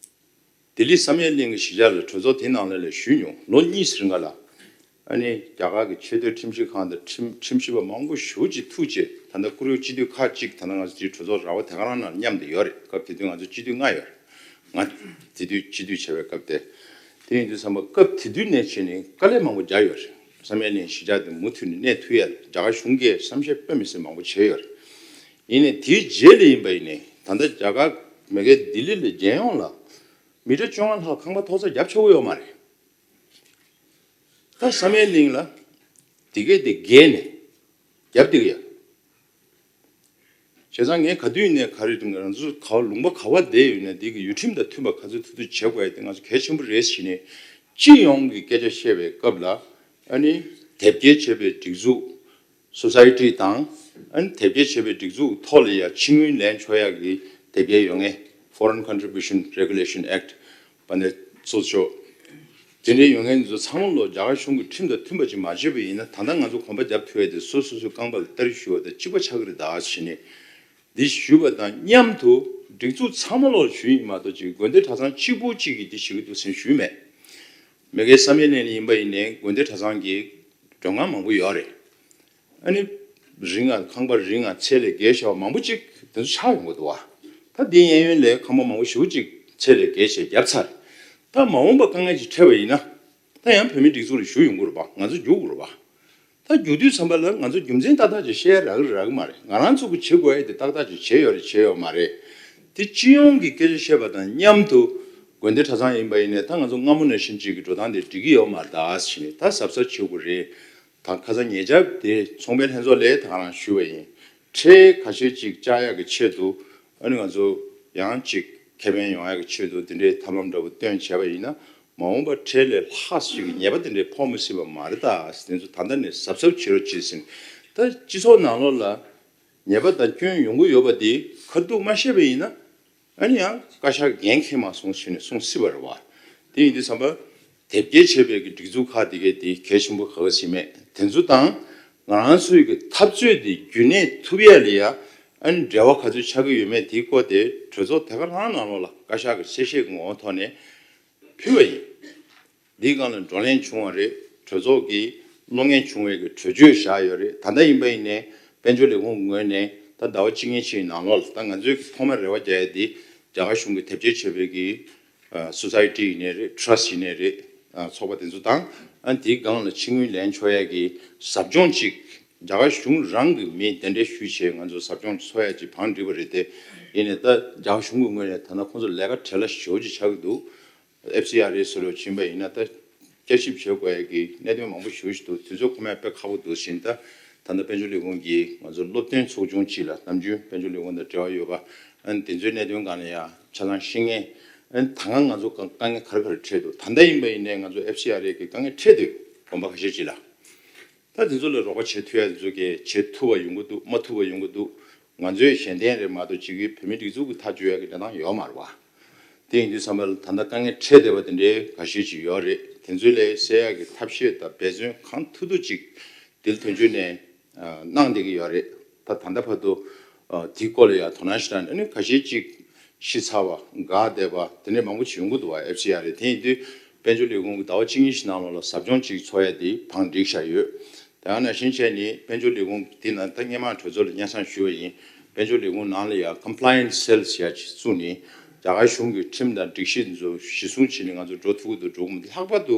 ལྡི་ལི་བསམ་ཡས་གླིང་གི་གཞིས་ཆགས་ལ་གྲོས་ཚོགས་དེ་ནང་ལ་ལས་ཞུས་མྱོང་། ལོ་གཉིས་རིང་ག་ལ། ཨ་ནི་རྒྱ་གར་གྱི་ཆེས་མཐོའི་ཁྲིམས་ཞིབ་ཁང་དང་ཁྲིམས་ཁྲིམས་ཞིབ་པ་མང་པོ་ཞེ་པོ་ཅིག་ཐུག་བྱས། ད་ལྟ་ཁོར་ཡུག་སྤྱི་འཐུས་ཁག་ཅིག་ད་ལྟ་ང་ཚོ་དེའི་གྲོས་ཚོགས་ར་བ་དེ་ག་རང་ནང་མཉམ་དུ་ཡོད་རེད། སྐབས་དེ་དུས་ང་ཚོ་སྤྱི་འཐུས་ལྔ་ཡོད་རེད། ང་དེ་དུས་སྤྱི་འཐུས་བྱས་པའི་སྐབས་དེ། དེ་ཡིན་དུས་ཙམ་པ་སྐབས་དེ་དུས་ནས་བྱས་ནས་དཀའ་ལས་མང་པོ་བརྒྱབ་ཡོད་རེད། བསམ་ཡས་གླིང་གཞིས་ཆགས་དེ་མུ་མཐུད་ནས་གནས་ཐུབ་ཡ་རྒྱ་གར་གཞུང་གིས་བསམ་ཤེས་དཔེ་མི་སྲིད་མང་པོ་བྱས་ཡོད་རེད། ཡིན་ནའི་དེའི་རྗེས་ལ་ཡིན་པ་ཡིན་ནའི་ད་ལྟ་རྒྱ་གར་མ་གི་ལྡི་ལི་ལ་རྒྱལ་ཡོངས་ལ་མི་ཊར་བཅོ་ལྔ་ལྷག་ཁང་པ་ཐོག་ས་བརྒྱབ་ཆོག་གི་ཡོད་མ་རེད། ད་བསམ་ཡས་གླིང་ལ་དེ་གས་དེ་བརྒལ་ནས་བརྒྱབ་བསྡད་ཀྱི་ཡོད། བྱས་ཙང་ངས་ག་དུས་ནས་ག་རེ་ང་ཚོ་ག་ལུང་པ་ག་བ་བསྡད་ཡོད་ན་དེ་གི་ཡུལ་ཁྲིམས་དང་མཐུན་པ་ག་ཚོད་ཐུབ་ཐུབ་བྱེད་དགོས་ཡ་དེ་ང་ཚོ་གལ་ཆེན་པོ་རེད་ཟེར་ནས་སྤྱི་ཡོངས་ཀྱི་སྐད་ཆ་བཤད་པའི་སྐབས་ལ། ཨ་ནི་དེབ་སྐྱེལ་བྱས་པའི་སྒྲིག་འཛུགས། སོ་སའི་ཊི་དང་། ཨ་ནི་དེབ་སྐྱེལ་བྱས་པའི་སྒྲིག་འཛུགས་ཐོག་ལ་ཡ་ཕྱི་དངུལ་ལེན་ཆོག་ཡག་གི་དེབ་སྐྱེལ་ཡོད་མཁན། Foreign Contribution Regulation Act པ་ནས་སོ་སོ། དེ་འདྲའི་ཡོད་མཁན་ཚོ་ཚང་མ་ལོ་རྒྱ་གར་གཞུང་གི་ཁྲིམས་དང་མཐུན་པ་ཅིག་མ་བྱས་པ་ཡིན་ན། ད་ལྟ་ང་ཚོ་གོམ་པ་རྒྱབ་ཐུབ་ཡ་དེ་སོ་སོ་སོའི་རྐང་པ་ལ་སྟ་རེ་གཞུ་བ་དང་གཅིག་པ་ཆགས་ཀྱི་རེད་ད་ཟེར་ནས། འདི་ཞུས་པ་དང་མཉམ་དུ་སྒྲིག་འཛུགས་ཚང་མ་ལོ་ཞུས་ཡིན་མ་གཏོགས་ཅིག་དགོན་སྡེ་གྲྭ་ཚང་གཅིག་པུ་གཅིག་གིས་འདི་བྱེད་ཀྱི་འདུག་ཟེར་ཞུས་མེད། མ་གི་བསམ་ཡས་གླིང་ནས་ཡིན་པ་ཡིན་ནའི་དགོན་སྡེ་གྲྭ་ཚང་གི་མགྲོན་ཁང་མང་པོ་ཡོད་རེད། ཨ་ནི་རིང་ང་ཁང་པ་རིང་ང་ཚད་ལས་བརྒལ་བཞག་པ་མང་པོ་ཅིག་དེ་ཚོ་ཆགས་ཡོང་གི་འདུག་བ། ད་འདི་གཡས་གཡོན་ལ་ཁང་པ་མང་པོ་ཞེ་པོ་ཅིག་ཚད་ལས་བརྒལ་བྱས་བརྒྱབ་ཚར། ད་མ་འོངས་པ་དཀའ་ངལ་ཅིག་འཕྲད་པ་ཡིན་ན། ད་ཡང་བོད་མིའི་སྒྲིག་འཛུགས་ལ་ཞུ་ཡོང་གི་རེད་པ། ང་ཚོ་རྒྱུག་དགོས་རེད་པ། ད་རྒྱུག་དུས་ཙམ་པ་ལ་ང་ཚོ་རྒྱུ་མཚན་ཏག་ཏག་ཅིག་བཤད་ཡ་རག་གི་རེད་རག་གི་མ་རེད། ང་རང་ཚོ་གིས་བྱེད་དགོས་ཡ་དེ་ཏག་ཏག་ཅིག་བྱས་ཡོད་རེད་བྱས་ཡོད་མ་རེད། དེ་སྤྱི་ཡོངས་ཀྱི་སྐད་ཆ་བཤད་པ་དང་མཉམ་དུ་དགོན་སྡེ་གྲྭ་ཚང་ཡིན་པ་ཡིན་ནའི་ད་ང་ཚོ་སྔ་མོ་ནང་བཞིན་ཅིག་གི་འགྲོ་སྟངས་དེ་འགྲིག་གི་ཡོད་མ་རེད་ད་ཟེར་ནས། ད་གཟབ་གཟབ་བྱེད་དགོས་རེད། ད་ཁ་སང་ཉེ་ཆར་དེ་ཚོང་པའི་ལྷན་ཚོགས་ལ་ད་ག་རང་ཞུས་པ་ཡིན། ཁྲལ་ཁ་ཤས་ཅིག་བཅག་ཡག་གི་ཆེད་དུ། ཨ་ནི་ང་ཚོ་ཡང་ཅིག་ཁེ་ཕན་ཡོང་ཡག་གི་ཆེད་དུ་དེ་འདྲའི་ཐབས་ལམ་འདྲ་པོ་བཏོན་བྱས་པ་ཡིན་ན། མ་འོངས་པར་ཁྲལ་ལས་ལྷག་ཞིག་གི་ཉེས་པ་དེ་འདྲའི་ཕོག་མི་སྲིད་པ་མ་རེད་ད། དེ་ཚོ་ད་ལྟ་ནས་གཟབ་གཟབ་བྱེད་རོགས་བྱེད་ཟེར། ད་སྤྱི་ཚོགས་ནང་ལོགས་ལ་ཉེས་པ་དང་སྐྱོན་ཡོང་གི་ཡོད་པ་དེ་ཁ་ཐུག་མ་བཤད་པ་ཡིན་ན། ཨ་ནི་ཡང་བཀའ་ཤག་འགན་འཁྱེར་མ་སོང་ཟེར་ནས་གསུང་སྲིད་པ་རེད་བ། དེ་ཡིན་དུས་ཙམ་པ་དེབ་སྐྱེལ་བྱས་པའི་གི་སྒྲིག་འཛུགས་ཁག་དེ་གས་དེ་གལ་ཆེན་པོ་ག་ག་ཟིག་མེད། དེ་ཚོ་དང་ང་རང་ཚོའི་གི་འཐབ་རྩོད་དེ་རྒྱུན་གནས་ཐུབ་ཡ་ལ་ཡ། ཨ་ནི་འབྲེལ་བ་ག་ཚོད་ཆགས་ཀྱི་ཡོད་མེད་དེའི་སྐོར་དེ་གྲོས་ཚོགས་དེ་ག་རང་ནང་ལོགས་ལ་བཀའ་ཤག་གི་གསལ་བཤད་ཀྱི་ངོ་བོ་ཐོག་ནས་ཕུལ་བ་ཡིན། འདིའི་སྒང་ལ་བགྲོ་གླེང་བྱུང་བ་རེད། གྲོས་ཚོགས་ཀྱིས་བློ་ངེས་བྱུང་བའི་གི་གྲོས་ཆོད་བཞག་ཡོད་རེད། ད་ལྟ་ཡིན་པ་ཡིན་ནའི་དཔལ་འབྱོར་ལས་ཁུངས་ཀྱི་ངོས་ནས་ད་ཟླ་བ་གཅིག་གཉིས་ཤིག་ནང་ལོགས་ལ་ད་ང་ཚོའི་གི་ཐོག་མར་རེ་བ་རྒྱག་ཡ་དེ་རྒྱ་གར་གཞུང་གིས་དེབ་སྐྱེལ་བྱས་པའི་གི་ཨ་སོ་སའི་ཊི་ཡིན་ནའི་རེད། ཊྲ་སི་ཊི་ཡིན་ནའི་རེད། ཨ་ཚོགས་པ་དེ་ཚོ་དང་། ཨ་དེའི་སྒང་ལ་ཕྱི་དངུལ་ལེན་ཆོག་ཡ་གི་ཟབ་སྦྱོང་ཅིག་རྒྱ་གར་གཞུང་རང་གི་མི་གདན་འདྲེན་ཞུས་བྱས་ང་ཚོ་ཟབ་སྦྱོང་ཚོགས་ཡ་ཅིག་བང་བསྒྲིགས་པ་རེད་དེ། ཡིན་ནའི་ད་རྒྱ་གར་གཞུང་གི་ངོས་ནས་ད་ལྟ་ཁོང་ཚོ་ལས་ཀ་བྲེལ་བ་ཞེ་པོ་ཅིག་ཆགས་ཀྱི་འདུག་ཨེཕ་སི་ཨར་ཨེ་སུ་ལོ་ཕྱིན་པ་ཡིན་ན་ད་བསྐྱར་ཞིབ་བྱེད་དགོས་ཡ་གི་གནད་དོན་མང་པོ་ཞེ་པོ་ཞིག་འདུག་དུས་ཚོད་ཁོ་མས་དཔེ་ཁག་པོ་འདུག་ཟེར་ནས། ད་ད་ལྟ་དཔལ་འབྱོར་ལས་ཁུངས་ཀྱིས་ང་ཚོ་སློབ་སྟོན་ཚོགས་ཆུང་ཅིག་ལ་ནམ་རྒྱུན་དཔལ་འབྱོར་ལས་ཁུངས་དང་འབྲེལ་བ་ཡོད་པ། ཨ་ནི་དེ་ཚོའི་གནད་དོན་སྒང་ལ་ཡ་ཆ་ཚང་ཤེས་མཁན། ཨ་ནི་ད་སྔ་ང་ཚོ་དཀའ་དཀའ་ངལ་ག་རེ་ག་རེ་འཕྲད་འདུག་ད་ལྟ་ཡིན་པ་ཡིན་ནའི་ང་ཚོ་ཨེཕ་སི་ཨར་ཨེ་གི་དཀའ་ངལ་འཕྲད་འདུག་དགོན་པ་ཁ་ཤས་ཅིག་ལ། ད་དེ་ཚོ་ལ་རོགས་པ་བྱེད་ཐུབ་ཡ་དེ་ཚོ་གས་བྱེད་ཐུབ་པ་ཡོང་གི་འདུག་མ་ཐུབ་པ་ཡོང་གི་འདུག་ང་ཚོའི་གཞན་བརྟེན་རེད་མ་གཏོགས་ཅིག་གི་བོད་མིའི་སྒྲིག་འཛུགས་ཀྱི་ཐག་གཅོད་ཡ་གི་གནས་སྟངས་ཡོད་མ་རེད་བ། དེ་ཡིན་དུས་ཙམ་པ་ལ་ད་ལྟ་དཀའ་ངལ་འཕྲད་བསྡད་པ་དེ་འདྲའི་འགའ་ཤས་ཅིག་ཡོད་རེད། དེ་ཚོ་ལ་སེལ་ཡ་གི་ཐབས་ཤེས་དང་འབད་བརྩོན་གང་ཐུབ་ཐུབ་ཅིག་དེ་ལ་དོན་གཅོད་ནས་གནང་བསྡད་ཀྱི་ཡོད་རེད། ད་ད་ལྟ་བར་དུ་དེའི་སྐོར་ལ་ཡང་དོ་སྣང་ཞིག་དང་། ཨ་ནི་ཁ་ཤས་ཅིག་ཤི་ཚར་བ་འགག་བསྡད་པ་དེ་འདྲ་མང་པོ་ཅིག་ཡོང་གི་འདུག་བ། ཨེཕ་སི་ཨར་ཨེ་དེ་ཡིན་དུས་དཔལ་འབྱོར་ལས་ཁུངས་ཀྱིས་ཟླ་བ་གཅིག་གཉིས་ཤིག་ནང་ལོགས་ལ་ཟབ་སྦྱོང་ཅིག་ཚོགས་ཡ་དེ་བང་བསྒྲིགས་བཞག་ཡོད། དེ་ཡང་ནང་བཞིན་བྱས་ནས་དཔལ་འབྱོར་ལས་ཁུངས་དེ་ནང་ད་སྔོན་མ་གྲོས་ཚོགས་ལ་སྙན་སེང་ཞུས་པ་ཡིན། དཔལ་འབྱོར་ལས་ཁུངས་ནང་ལ་ཡང་compliance cell ཟེར་ཡ་ཅིག་བཙུགས་ནས་རྒྱ་གར་གཞུང་གི་ཁྲིམས་དང་སྒྲིག་གཞི་དེ་ཚོ་གཞི་བཟུང་བྱས་ནས་ང་ཚོ་འགྲོ་ཐུབ་ཀྱི་འདུག་འགྲོ་གི་མི་འདུག་ལྷག་པར་དུ་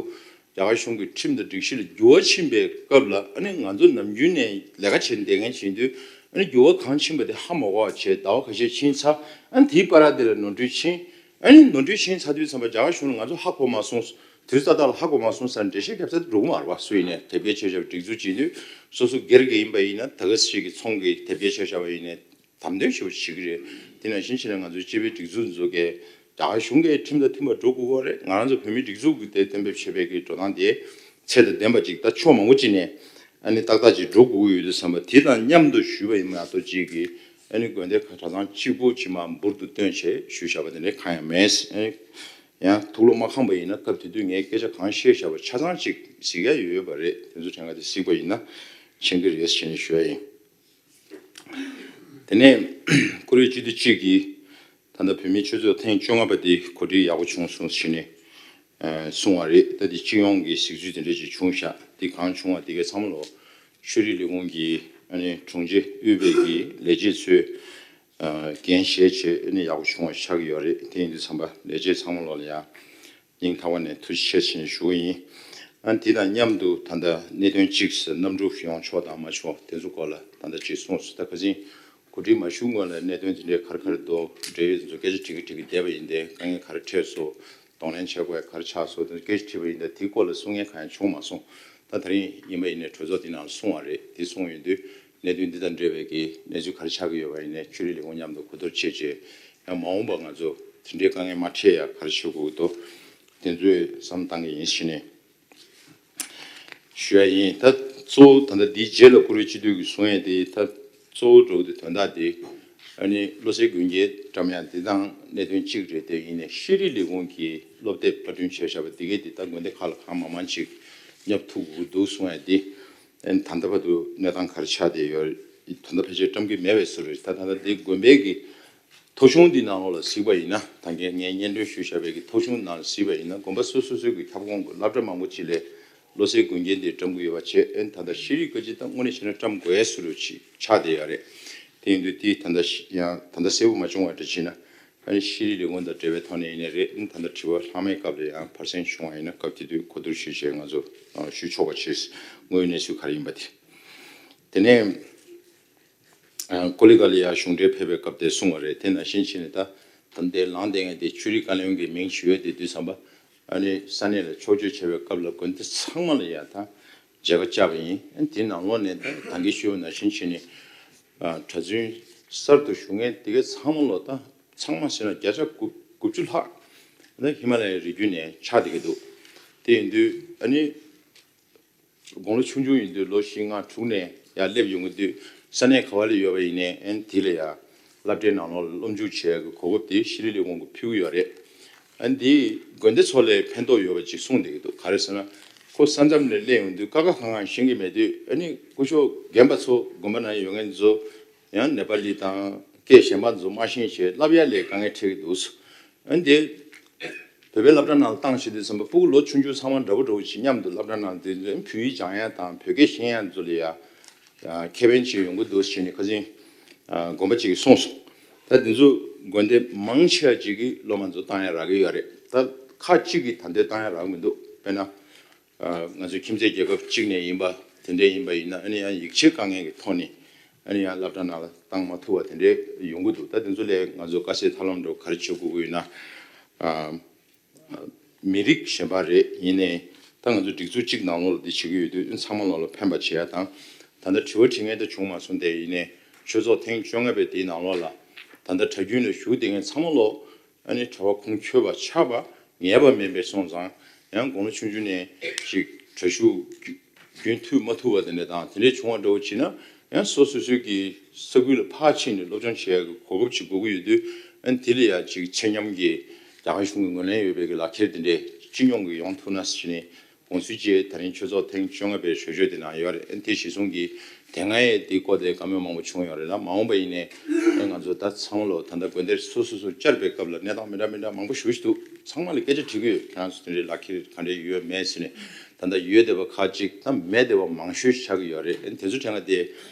རྒྱ་གར་གཞུང་གི་ཁྲིམས་དང་སྒྲིག་གཞི་ལ་འགྱུར་བ་ཕྱིན་པའི་སྐབས་ལ། ཨ་ནི་ང་ཚོ་ནམ་རྒྱུན་ནས་ལས་ཀ་བྱེད་བསྡད་མཁན་བྱེད་དུས། ཨ་ནི་འགྱུར་བ་གང་ཕྱིན་པ་དེ་ཧ་མ་གོ་བ་བྱས། ཟླ་བ་ཁ་ཤས་ཕྱིན་ཚར། ཨ་ནི་དེའི་བར་དེ་ལ་ནོར་འཁྲུལ་ཕྱིན། ཨ་ནི་ནོར་འཁྲུལ་ཕྱིན་ཚར་དུས་ཙམ་པ་རྒྱ་གར་གཞུང་ལ་ང་ཚོ་ཧ་གོ་མ་སོང་། དུས་ཏག་ཏག་ལ་ཧ་གོ་མ་སོང་ཟེར་ནས་འགྲེལ་བཤད་རྒྱབ་ས་དེ་འགྲོ་གི་མ་རེད་བ། སུ་ཡིན་ནའི་དེབ་སྐྱེལ་བྱས་བྱས་སྒྲིག་འཛུགས་བྱེད་དུས་སོ་སོ་སྒེར་གྱི་ཡིན་པ་ཡིན་ན། ད་ག་ཞིག་གི་ཚོང་གི་དེབ་སྐྱེལ་བྱས་བཞག་པ་ཡིན་ནའི། དམ་དོན་ཞེ་པོ་བྱེད་ཀྱི་རེད། དེ་ནང་བཞིན་བྱས་ན་ང་ཚོའི་སྤྱི་པའི་སྒྲིག་འཛུགས་འཛུགས་མཁན་རྒྱ་གར་གཞུང་གིས་ཁྲིམས་དང་མཐུན་པར་འགྲོ་དགོས་ཀྱི་རེད། ང་རང་ཚོ་བོད་མིའི་སྒྲིག་འཛུགས་ཀྱིས་དེ་གཏན་འབེབས་བྱས་པའི་གི་འགྲོ་སྟངས་དེ་ཚད་དང་ལྡན་པ་ཅིག་ད་ཕྱོགས་མང་པོ་ཅིག་ནས་ཨ་ནི་ཏག་ཏག་ཅིག་འགྲོ་དགོས་ཀྱི་ཡོད་དུས་ཙམ་པ། དེ་དང་མཉམ་དུ་ཞུས་པ་ཡིན་མ་གཏོགས་ཅིག་གི་ ཨ་ནི་དགོན་སྡེ་ཁག་གྲྭ་ཚང་གཅིག་པུ་ཅིག་མར་འབུར་དུ་བཏོན་བྱས་ཞུས་བཞག་པ་དེ་འདྲ་གང་ཡང་མེད། ཨ་ནི་ཡང་ཐུགས་བློ་མ་ཁེངས་པ་ཡིན་ན་སྐབས་དེ་དུས་ངས་སྐད་ཆ་གང་བཤད་བཞག་པ་ཆ་ཚང་ཅིག་གཟིགས་ཡ་ཡོད་ཡོད་པ་རེད། དེ་ཚོ་དྲན་ག་དེ་གཟིགས་པ་ཡིན་ན་མཁྱེན་གྱི་རེད་ཟེར་ནས་ཞུ་ཡ་ཡིན། དེ་ནས་བཀུར་འོས་སྤྱི་འཐུས་གཅིག་གིས་ད་ལྟ་བོད་མིའི་ཆོས་ཚོགས་ཐེངས་བཅོ་ལྔ་པ་དེ་གོ་སྒྲིག་ཡག་པོ་བྱུང་སོང་ཟེར་ནས་གསུངས་པ་རེད། ད་དེ་སྤྱི་ཡོངས་ཀྱི་གཟིགས་ཚུལ་དེ་འདྲ་ཅིག་བྱུང་ཤག་དེ་གང་བྱུང་བ་དེ་གའི་ཚང་མ་ལོ་ཆོས་རིག་ལས་ཁུངས་ཀྱི་ཨ་ནི་དྲུང་ཆེ་དབུས་པའི་གི་ལས་བྱེད་ཚོས་འགན་བཞེས་བྱས་ཨ་ནི་ཡག་པོ་བྱུང་བ་ཆགས་ཀྱི་ཡོད་རེད། དེ་ཡིན་དུས་ཚང་མ་ལས་བྱེད་ཚང་མ་ལོ་ལ་ཡང་སྙིང་ཐག་པ་ནས་ཐུགས་རྗེ་ཆེ་ཞེས་ཞུ་གི་ཡིན། ཨ་དེ་དང་མཉམ་དུ་ད་ལྟ་གནད་དོན་གཅིག་གནམ་གྲུ་ཡོང་ཆོག་དང་མ་ཆོག་དེ་ཚོ་སྐོར་ལ་ད་ལྟ་ཅིག་གསུངས་སོང་། ད་ཁ་སང་གོ་སྒྲིག་མ་ཞུ་སྔོན་ལ་གནད་དོན་དེ་འདྲའི་ག་རེ་ག་རེ་འདུག་འབྲེལ་ཡོད་དེ་ཚོ་སྐད་ཆ་དྲི་གི་དྲི་གི་བསྡད་པ་ཡིན་ཏེ་དཀའ་ངལ་ག་རེ་འཕྲད་སོང་། གདོང་ལེན་བྱེད་དགོས་ག་རེ་ཆགས་སོང་དེ་སྐད་ཆ་དྲིས་པ་ཡིན་ཏེ་དེའི་སྐོར་ལ་གསུང་མཁན་གང་ཡང་བྱུང་མ་སོང་། ད་དེ་རིང་ཡིན་པ་ཡིན་ནའི་གྲོས་ཚོགས་དེ་ནང་ལ་གསུངས་པ་རེད། དེ་གསུངས་ཡོང་དུས་གནད་དོན་འདི་དང་འབྲེལ་བའི་གི་གནས་ཚུལ་ག་རེ་ཆགས་ཀྱི་ཡོད་པ་ཡིན་ནའི་ཆོས་རིག་ལས་ཁུངས་མཉམ་དུ་གོ་བསྡུར་བྱས་རྗེས་ཡང་མ་འོངས་པ་ང་ཚོ་དེ་འདྲའི་དཀའ་ངལ་མ་འཕྲད་ཡ་ག་རེ་བྱེད་དགོས་ཀྱི་འདུག་དེ་ཚོའི་བསམ་བཏང་གི་ཡིན་ཞེས་ནས་ཞུ་ཡ་ཡིན། ད་གཙོ་བོ་ད་ལྟ་འདིའི་རྗེས་ལ་བཀུར་འོས་སྤྱི་འཐུས་ཀྱིས་གསུང་ཡས་དེ་ད་གཙོ་བོ་འགྲོ་གི་དོན་དག་དེ་ཨ་ནི་བློ་གསལ་དགོན་རྒྱལ་འགྲམ་ཡང་འདི་དང་གནད་དོན་གཅིག་རེད། དེ་ཡིན་ནའི་ཤེས་རིག་ལས་ཁུངས་ཀྱི་སློབ་དེབ་པར་སྐྲུན་བྱས་བཞག་པ་འདི་གས་དེ་ད་དགོན་སྡེ་ཁག་ལ་གང་མང་མང་ཅིག་བསྙབ་ཐུབ་དགོས་འདུག་གསུང་ཡ་དེ་ཨ་ནི་ད་ལྟ་བར་དུ་གནས་སྟངས་ག་རེ་ཆགས་བསྡད་ཡོད། ད་ལྟ་ཕལ་ཆེར་བཀྲམ་གྱི་མེད་པའི་བཟོ་རེད། ད་ད་ལྟ་འདི་དགོན་པའི་གི་ཐོ་གཞུང་འདི་ནང་ལོགས་ལ་གཟིགས་པ་ཡིན་ན་ད་གིན་ངས་སྙན་སྒྲོན་ཞུས་བཞག་པའི་གི་ཐོ་གཞུང་ནང་ལ་གཟིགས་པ་ཡིན་ན་དགོན་པ་སོ་སོ་སོའི་གི་ཁྱབ་ཁོངས་ཀྱི་སློབ་གྲྭ་མང་པོ་ཅིག་ལས་བློ་གསལ་དགོན་རྒྱལ་འདི་བཀྲམ་གི་ཡོད་པ་བྱས། ཨ་ནི་ད་ལྟ་ཤེས་རིག་བཀའ་སྤྱི་ད་དངོས་གནས་བྱས་ན་བཀྲམ་དགོས་ཡ་བཟོ་འདྲ་ཅིག་ཆགས་བསྡད་ཡོད་རེད། དེ་ཡིན་དུས་དེ་ད་ལྟ་ཤི་ཡང་ད་ལྟ་གསལ་པོ་མ་བྱུང་བ་འདྲ་བྱས་ན་ཨ་ནི་ཤེས་རིག་ལས་ཁུངས་དང་འབྲེལ་བའི་ཐོག་ནས་ཡིན་ནའི་རེད། ཨ་ནི་ད་ལྟ་དྲི་བ་ལྷག་མའི་སྐབས་ལ་ཡང་ཕར་ཟིན་བྱུང་བ་ཡིན་ན་སྐབས་དེ་དུས་གོ་བསྡུར་ཞུས་བྱས་ང་ཚོ་ཞུ་ཆོག་པ་བྱས། དངོས་ཡོད་གནས་ཚུལ་ག་རེ་ཡིན་པ་དེ། དེ་ནས། ཀོ་ལི་གྷལ་ལ་ཡར་གཞུང་འབྲེལ་ཕེབས་པའི་སྐབས་དེར་གསུངས་པ་རེད། དེ་ནང་བཞིན་བྱས་ནས་ད་ད་ལྟའི་ལངས་བསྡད་མཁན་དེ་ཆོས་རིག་བཀའ་བློན་གྱི་མིང་ཞུ་ཡས་དེ་དུས་ཙམ་པ་ཨ་ནི་ས་གནས་ལ་ཕྱོགས་བསྐྱོད་བྱས་པའི་སྐབས་ལ་དགོན་སྡེ་ཚང་མ་ལ་ཡང་ད་མཇལ་ཁ་བཅར་བ་ཡིན། ཨ་ནི་དེ་ནང་ལོགས་ནས་ད་ད་གིན་ཞུས་པ་ནང་བཞིན་བྱས་ནས་གྲྭ་བཙུན་གསར་དུ་ཞུགས་མཁན་དེ་གའི་ཚང་མ་ལོ་ད་ཚང་མ་ཟེར་ན་བརྒྱ་ཆ་དགུ་དགུ་བཅུ་ལྷག་ད་ཧི་མ་ལ་ཡའི་རི་རྒྱུད་ནས་ཆགས་བསྡད་ཀྱི་འདུག་དེ་ཡིན་དུས་ཨ་ནི། དགུང་ལོ་ཆུང་ཆུང་ཡིན་དུས་ལོ་བཞི་ལྔ་དྲུག་ནས་ཡར་སླེབས་ཡོང་གི་དུས་ས་གནས་ག་བ་ལ་ཡོད་པ་ཡིན་ནའི་ཨ་ནི་དེ་ལ་ཡང་སློབ་གྲྭའི་ནང་ལོགས་ལ་སློབ་འཇུག་བྱེད་ཡག་གི་གོ་སྐབས་དེ་ཤེས་རིག་ལས་ཁུངས་ཀྱིས་ཕུལ་གྱི་ཡོད་རེད། ཨ་ནི་འདིས་དགོན་སྡེ་ཚོ་ལ་ཕན་ཐོགས་ཡོད་པ་ཅིག་གསུངས་བསྡད་ཀྱི་འདུག་ག་རེ་ཟེར་ན་ཁོ་ས་མཚམས་ནས་སླེབས་ཡོང་དུས་ཀ་ཁ་གང་གང་ཤེས་ཀྱི་མེད་དུས་ཨ་ནི་སྐུ་ཞབས་རྒན་པ་ཚོ་དགོན་པ་ནང་ཡོད་མཁན་ཚོ་ཡང་ནེ་པ་ལི་དང་སྐད་གཞན་པ་ཚོ་མ་ཤེས་བྱས་བསླབ་ཡ་ལ་དཀའ་ངལ་འཕྲད་ཀྱི་འདུག་ཨ་ནི་དེ། བོད་པའི་སློབ་གྲྭ་ནང་ལ་བཏང་ཞེས་དུས་ཙམ་པ་སྤུ་གུ་ལོ་ཆུང་ཆུང་ཚང་མ་འདྲ་པོ་འདྲ་པོ་ཅིག་མཉམ་དུ་སློབ་གྲྭ་ནང་དེ་བོད་ཡིག་སྦྱང་ཡ་དང་བོད་སྐད་ཤེས་ཡ་ཚོ་ལ་ཡ་ཁེ་ཕན་ཅིག་ཡོང་གི་འདུག་ཞེས་ནས་ཁ་སང་དགོན་པ་ཅིག་གིས་གསུངས་སོང་། ད་དེ་ཚོ་དགོན་སྡེ་མང་ཆེ་བ་ཅིག་གིས་སློབ་མ་ཚོ་བཏང་ཡ་རག་གི་ཡོད་རེད། ད་ཁག་ཅིག་གིས་ད་ལྟའི་བཏང་ཡ་རག་གི་མི་འདུག་དཔེར་ན། ང་ཚོའི་ཁྱིམ་མཚེས་རྒྱལ་ཁབ་གཅིག་ནས་ཡིན་པ་དེ་འདྲས་ཡིན་པ་ཡིན་ན་ཨ་ནི་ཡང་ཡིག་ཆའི་དཀའ་ངལ་གྱི་ཐོག་ནས་ཨ་ནི་ཡང་སློབ་གྲྭ་ནང་ལ་བཏང་མ་ཐུབ་པ་དེ་འདྲས་ཡོང་གི་འདུག་ད་དེ་ཚོ་ལས་ང་ཚོ་དཀའ་སེལ་ཐབས་ལམ་འདྲ་བོ་ག་རེ་བྱེད་དགོས་ཀྱི་ཡོད་ན། མི་རིགས་གཞན་པ་རེད། ཡིན་ནའི་ད་ང་ཚོ་སྒྲིག་འཛུགས་གཅིག་ནང་ལོགས་ལ་འདི་བྱེད་ཀྱི་ཡོད་དུས་ཚང་མ་ལོགས་ལ་ཕན་པ་བྱེད་ཡ་དང་། ད་ལྟ་དྲི་བ་དྲི་མཁན་ད་བྱུང་མ་སོང་སྟེ། ཡིན་ནའི་ཆོས་ཚོགས་ཐེངས་བཅོ་ལྔ་པའི་དེའི་ནང་ལོགས་ལ་ད་ལྟ་གྲྭ་རྒྱུན་ལ་ཞུགས་བསྡད་མཁན་ཚང་མ་ལོགས་ཨ་ནི་གྲྭ་པ་ཁུངས་འཁྱོལ་བ་ཆགས་པ་ངེས་པ་མིན་པས་སོང་ཙང་། ཡང་དགུང་ལོ་ཆུང་ཆུང་ནས་ཅིག་གྲྭ་ཞུགས་རྒྱུན་མཐུད་མ་ཐུབ་པ་དེ་འདྲ་དང་། དེ་འདྲ་བྱུང་བ་འདྲ་བོ་བྱས་ན་ཡང་སོ་སོ་སོའི་གི་ས་ཁུལ་ལ་ཕར་ཕྱིན་ནས་སློབ་སྦྱོང་བྱེད་ཡག་གི་གོ་སྐབས་ཅིག་དགོས་ཀྱི་ཡོད་དུས། ཨ་ནི་དེ་ལ་ཡང་ཅིག་ཆ་མཉམ་གྱི་རྒྱ་གར་གཞུང་གི་ངོས་ལེན་ཡོད་པའི་གི་ལག་ཁྱེར་དེ་འདྲས་སྤྱི་ཡོངས་ཀྱི་ཡོང་ཐུབ་ན་ཟེར་ནས་དགོངས་ཚུལ་བཅས་ད་རིང་ཆོས་ཚོགས་ཐེངས་བཅོ་ལྔ་པའི་གྲོས་ཆོད་དེ་ནང་ཡོད་རེད། ཨ་ནི་དེ་གཞི་བཟུང་གིས་དེ་སྔ་ཡང་དེའི་སྐོར་དེ་བཀའ་མོལ་མང་པོ་བྱུང་ཡོད་རེད་ལ། མ་འོངས་པ་ཡིན་ནའི་ཨ་ནི་ང་ཚོ་ད་ཚང་མ་ལོ་ད་ལྟ་དགོན་སྡེ་སོ་སོ་སོ་བཅར་བའི་སྐབས་ལ་གནས་སྟངས་མི་འདྲ་མི་འདྲ་མང་པོ་ཞེ་པོ་ཞིག་འདུག་ཚང་མ་ལ་སྐད་ཆ་དྲི་གི་ཡོད། ཁྱེད་རང་ཚོ་དེ་འདྲའི་ལག་ཁྱེར་ག་འདྲས་ཡོད་མེད་ཟེར་ནས། ད་ལྟ་ཡོད་བསྡད་པ་ཁག་ཅིག་ད་མེད་བསྡད་པ་མང་ཤོས་ཤིག་ཆགས་ཀྱི་ཡོད་རེད། ཨ་ནི་དེ་ཚོ་དྲན་ག་དེ་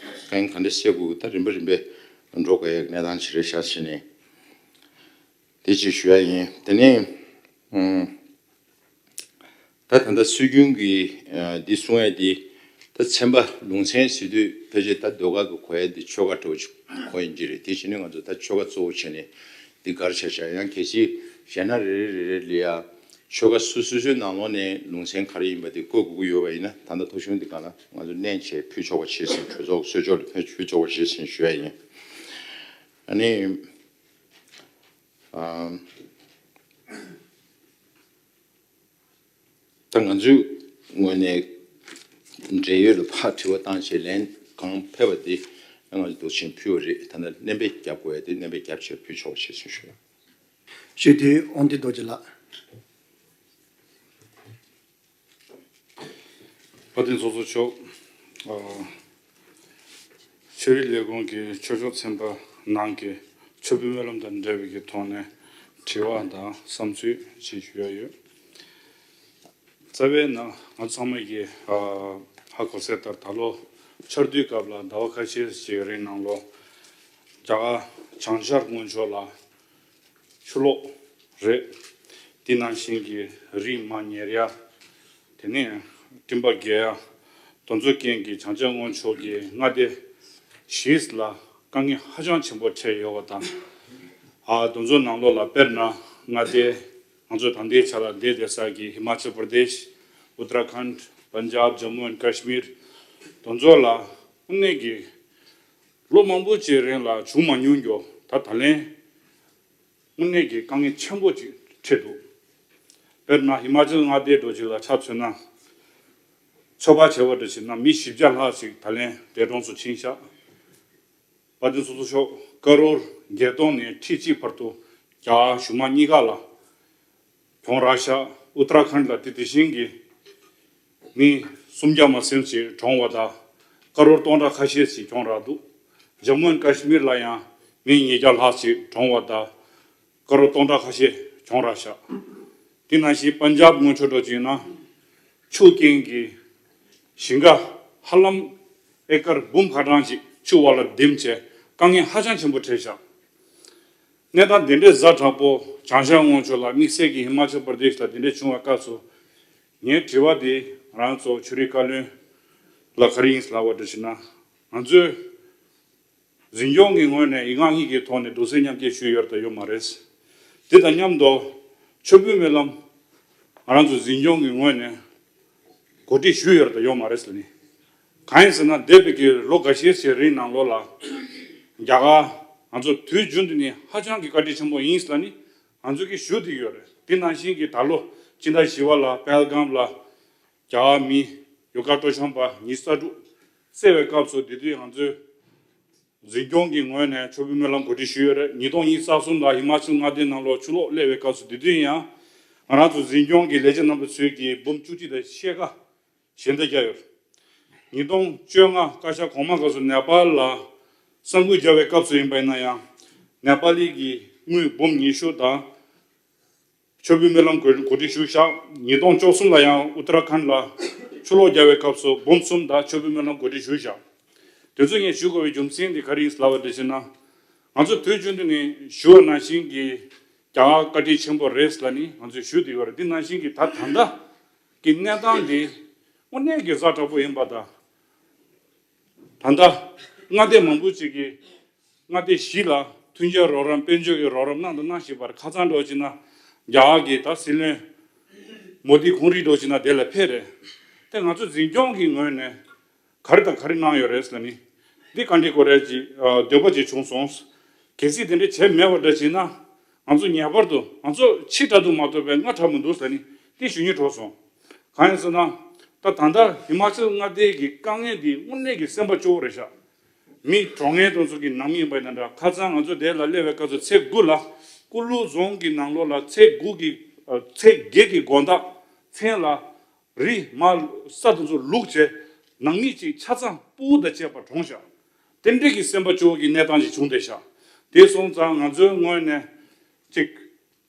གང་ག་འདྲ་སེ་གུ་ད་རིམ་པ་རིམ་པས་འགྲོ་དགོས་ཡག་གནས་སྟངས་ཅིག་རེད་ཤག་ཟེར་ནས་དེ་ཅིག་ཞུ་ཡ་ཡིན། དེ་ནས་ཨུམ། ད་ད་ལྟ་སྲོལ་རྒྱུན་གྱི་ཨ་འདི་གསུང་ཡ་འདི་ད་ཚན་པ་ལུང་ཚན་ཟེར་དུས་ཕལ་ཆེར་ད་ཟློས་གར་གྱི་གོ་ཡ་འདི་ཆོལ་ཁ་འདྲ་བོ་ཅིག་གོ་ཡིན་གྱི་རེད། དེ་བྱས་ནས་ང་ཚོ་ད་ཆོལ་ཁ་གཙོ་བོ་བྱས་ནས་འདི་གར་ཆ་བཞག་ཡང་གལ་སྲིད་གཞན་ན་རེ་རེ་རེ་རེ་ལ་ཡ་ཆོལ་ཁ་སོ་སོ་སོའི་ནང་ལོགས་ནས་ལུང་ཚན་ག་རེ་ཡིན་པ་དེ་བཀོད་དགོས་ཀྱི་ཡོད་པ་ཡིན་ན། ད་ལྟ་ཐོ་གཞུང་འདི་སྒང་ལ་ང་ཚོ་གནོན་བྱས་ཕུལ་ཆོག་པ་བྱས་ཟིན། གྲོས་ཚོགས་གསོལ་ཕྱོགས་ལ་ཕུལ་ཕུལ་ཆོག་པ་བྱས་ཟིན་ཞུ་ཡ་ཡིན། ཨ་ནི་ཨ། ད་ང་ཚོའི་ངོས་ནས་འབྲེལ་ཡོད་ལ་ཕར་དྲི་བ་བཏང་བྱས་ལན་གང་ཕེབས་པ་དེ་ ང་ཚོ་འདུག་ཆེན་ཕུལ་བ་རེད། ད་ནི་སྣོན་པ་རྒྱབ་དགོས་ཡ་དེ་སྣོན་པ་རྒྱབ་བྱས་ཕུལ་ཆོག་པ་བྱས་ཟིན་ཞུ། ཞུ་དེ་དབང་འདུས་རྡོ་རྗེ་ལགས། བཀའ་དྲིན་ཚོགས་གཙོ་མཆོག་ཨ། ཆོས་རིག་ལས་ཁུངས་ཀྱི་ཆོས་ཕྱོགས་ཚན་པ་ནང་གི་མཆོད་འབུལ་སྨོན་ལམ་དང་འབྲེལ་བའི་གི་ཐོག་ནས་དྲི་བ་དང་བསམ་ཚུལ་ཅིག་ཞུ་ཡ་ཡོད། རྩ་བའི་ནང་ང་ཚང་མ་གི་ཨ། ཧ་གོ་གསལ་ལྟར་ད་ལོ་ཆར་དུས་སྐབས་ལ་ཟླ་བ་ཁ་ཤས་ཤིག་རིང་ནང་ལོགས་རྒྱ་གར་བྱང་ཤར་སྔོན་ཕྱོགས་ལ་ཆུ་ལོག་རེད། དེ་ནང་བཞིན་གྱི་རི་མ་ཉེར་ཡ། དེ་ནས་སྤྲིན་པ་རྒྱས་ཡ། དེ་ཚོའི་རྐྱེན་གྱིས་བྱང་ཤར་སྔོན་ཕྱོགས་ཀྱི་མངའ་སྡེ་བཞི་ལ་དཀའ་ངལ་ཧ་ཅང་ཆེན་པོ་འཕྲད་ཡོད་པ་དང་། ཨ། དེ་ཚོའི་ནང་ལོགས་ལ་དཔེར་ན་མངའ་སྡེ་ང་ཚོ་ད་ལྟའི་ཆ་ལ་བསྡད་བསྡད་ས་གི་ཧི་མ་ཅལ་པར་དེཤ། ཨུ་ཏ་ར་ཁཱན། པན་ཇབ། ཇམ་མུ་ཨེན་ཀ་ཤི་མིར། དེ་ཚོ་ལ་དངོས་གནས་ཀྱི་ལོ་མང་པོ་ཅིག་རིང་ལ་བྱུང་མ་མྱོང་རྒྱུ་ད་ད་ལན་དངོས་གནས་ཀྱི་དཀའ་ངལ་ཆེན་པོ་ཅིག་འཕྲད་འདུག་དཔེར་ན་ཧི་མ་ཅལ་མངའ་སྡེ་འདྲ་ཅིག་ལ་ཆ་མཚོན་ན། ཚོད་དཔག་བྱས་པ་འདྲ་ཞིག་ན་མི་བཞི་བརྒྱ་ལྷག་ཅིག་ད་ལན་འདས་གྲོངས་སུ་ཕྱིན་ཤག་བཀའ་དྲིན་ཚོགས་གཙོ་མཆོག་ཀ་རོར་བརྒྱད་སྟོང་ནས་ཁྲི་གཅིག་བར་དུ་རྒྱ་གཞུང་མང་གཉིས་ཀ་ལ་གྱོང་རག་ཤག་ཨུ་ཏ་ར་ཁཱན་ལ་དེ་དེ་བཞིན་གྱི་མི་སུམ་བརྒྱ་མ་ཟིན་ཅིག་གྲོངས་པ་དང་། ཀ་རོར་སྟོང་ཕྲག་ཁ་ཤས་ཅིག་གྱོང་རག་འདུག་ཇམ་མུ་ཨེན་ཀ་ཤི་མིར་ལ་ཡང་མི་ཉིས་བརྒྱ་ལྷག་ཅིག་གྲོངས་པ་དང་། ཀ་རོར་སྟོང་ཕྲག་ཁ་ཤས་གྱོང་རག་ཤག་དེ་ནང་བཞིན་པན་ཇབ་སྔོན་ཕྱོགས་འདྲ་ཅིག་ཡིན་ན། ཆུ་རྐྱེན་གྱིས་ཞིང་ཁ་ཧ་ལམ་ཨེ་ཀར་འབུམ་ཁ་གྲངས་ཅིག་ཆུ་འོག་ལ་ལྡེམ་བྱས་དཀའ་ངལ་ཧ་ཅང་ཆེན་པོ་འཕྲད་ཤག་གནས་སྟངས་འདི་འདྲའི་ཛ་དྲག་པོ་བྱང་ཤར་སྔོན་ཕྱོགས་ལ་དམིགས་བསལ་གྱི་ཧི་མ་ཅལ་པར་དེཤ་ལ་འདི་འདྲ་བྱུང་བའི་སྐབས་སུ། ངའི་དྲི་བ་འདི་རང་ཚོ་ཆོས་རིག་བཀའ་བློན་ལ་ག་རེ་ཡིན་ལབ་པ་འདྲ་ཞིག་ན། ང་ཚོས་འཛིན་སྐྱོང་གི་ངོས་ནས་ཡིག་ངག་གཉིས་ཀྱི་ཐོག་ནས་འདུག་སེ་མཉམ་སྐྱེལ་ཞུས་ཡོད་དང་ཡོད་མ་རེད། དེ་དང་མཉམ་དུ་མཆོད་འབུལ་སྨོན་ལམ་ང་རང་ཚོ་འཛིན་སྐྱོང་གི་ངོས་ནས་གོ་སྒྲིག་ཞུས་ཡོད་དང་ཡོད་མ་རེད་ཟེར་ནས། གང་ཡིན་ཟེར་ན་འདས་པའི་གི་ལོ་འགའ་ཤས་ཤིག་རིང་ནང་ལོགས་ལ་རྒྱ་གར་ང་ཚོ་དུས་རྒྱུན་དུ་ནས་ཧ་ཅང་གི་བཀའ་དྲིན་ཆེན་པོ་ཡིན་ཟེར་ནས་ང་ཚོས་གི་ཞུ་བསྡད་ཡོད་རེད། དེ་ནང་བཞིན་གྱི་ད་ལོ་སྤྱི་ཟླ་བཞི་པ་ལ་པེལ་གྷམ་ལ་རྒྱ་གར་མི་ཡོ་ག་སྤྲོ་འཆམ་པ་ཉི་ཤུ་རྩ་དྲུག་བསད་པའི་སྐབས་སུ་དེ་དུས་ང་ཚོས་འཛིན་སྐྱོང་གི་ངོས་ནས་མཆོད་འབུལ་སྨོན་ལམ་གོ་སྒྲིག་ཞུས་ཡོད་རེད། ཉིས་སྟོང་ཉི་ཤུ་རྩ་གསུམ་ལ་ཧི་མ་ཅལ་མངའ་སྡེའི་ནང་ལོགས་ཆུ་ལོག་སླེབས་པའི་སྐབས་སུ་དེ་དུས་ཡང་ང་རང་ཚོ་འཛིན་སྐྱོང་གི་ལས་བྱེད་རྣམ་པ་ཚོས་ཀྱི་འབུམ་བཅུ་གཅིག་དང་ཕྱེད་ཀ་ཞལ་འདེབས་བརྒྱབ་ཡོད། ཉིས་སྟོང་བཅོ་ལྔ་བཀའ་ཤག་གོང་མ་སྐབས་སུ་ནེ་པཱལ་ལ་གསར་འགོད་བརྒྱབ་པའི་སྐབས་སུ་ཡིན་པ་ཡིན་ན་ཡང་ནེ་པཱ་ལི་གི་དངུལ་འབུམ་ཉི་ཤུ་དང་། མཆོད་འབུལ་སྨོན་ལམ་གོ་གོ་སྒྲིག་ཞུས་བཞག་ཉིས་སྟོང་བཅུ་གསུམ་ལ་ཡང་ཨུ་ཏ་ར་ཁཱན་ལ་ཆུ་ལོག་བརྒྱབ་པའི་སྐབས་སུ་འབུམ་གསུམ་དང་མཆོད་འབུལ་སྨོན་ལམ་གོ་སྒྲིག་ཞུས་བཞག་དེ་ཚོ་ངས་ཞུ་དགོས་པའི་རྒྱུ་མཚན་དེ་ག་རེ་ཡིན་ལབ་པ་འདྲ་ཞིག་ན། ང་ཚོ་དུས་རྒྱུན་དུ་ནས་ཞུ་བ་ནང་བཞིན་གྱི་རྒྱ་གར་བཀའ་དྲིན་ཆེན་པོ་རེད་ལབ་ནས་ང་ཚོས་ཞུ་བསྡད་ཡོད་རེད། འདི་ནང་བཞིན་གྱི་ད་ད་ལྟ་གི་གནས་སྟངས་འདི་དངོས་གནས་ཀྱི་ཛ་དྲག་པོ་ཡིན་པ་དང་། ད་ལྟ་མངའ་སྡེ་མང་པོ་ཅིག་གིས་མངའ་སྡེ་བཞི་ལ་མཐུན་རྐྱེན་རོགས་རམ་དཔལ་འབྱོར་གྱི་རོགས་རམ་གནང་དང་གནང་བཞིན་པར་ཁ་སང་འདྲ་བོ་བྱས་ན་རྒྱ་གར་གྱི་ད་སྲིད་བློན་མོ་དི་ཁོང་རིགས་འདྲ་བོ་བྱས་ན་དེ་ལ་ཕེབས་རེད། དེ་ང་ཚོ་འཛིན་སྐྱོང་གི་ངོས་ནས་ག་རེ་དང་ག་རེ་གནང་ཡོད་རེད་ཟེར་ནི་འདི་བཀའ་འདྲི་དགོས་རེད་ཅེས་འདོད་པ་ཅིག་བྱུང་སོང་། གལ་སྲིད་དེ་འདྲ་བྱས་མེད་པ་འདྲ་བྱས་ན་ང་ཚོ་ངེས་པར་དུ་ང་ཚོ་ཕྱི་དྲག་འདུག་མ་གཏོགས་པའི་སྔ་དྲག་མི་འདུག་ཟེར་ནི་འདི་ཞུ་སྙིང་བྲོ་སོང་། གང་ཡིན་ཟེར་ན་ད་ད་ལྟ་ཧི་མ་ཅལ་མངའ་སྡེ་གི་དཀའ་ངལ་འདི་དངོས་གནས་ཀྱི་སེམས་པ་སྐྱོ་བོ་རེད་ཤག་མི་གྲོངས་མཁན་དེ་ཚོ་གི་ནང་མི་ཡིན་པ་ཡིན་ན་འདྲ། ཁ་སང་ང་ཚོ་དེ་ལ་སླེབས་པའི་སྐབས་སུ་ཚེས་དགུ་ལ་ཀུ་ལུ་རྫོང་གི་ནང་ལོགས་ལ་ཚེས་དགུ་གི་ཚེས་བརྒྱད་ཀྱི་དགོང་དག་མཚན་ལ་རི་མ་ས་དེ་ཚོ་བླུགས་བྱས་ནང་མི་གཅིག་ཆ་ཚང་སྤུ་གུ་དང་བཅས་པ་གྲོངས་ཤག་དེ་འདྲས་ཀྱི་སེམས་པ་སྐྱོ་བོ་གི་གནས་སྟངས་ཤིག་བྱུང་བསྡད་ཤག་དེ་སོང་ཙང་ང་ཚོའི་ངོས་ནས་ཅིག་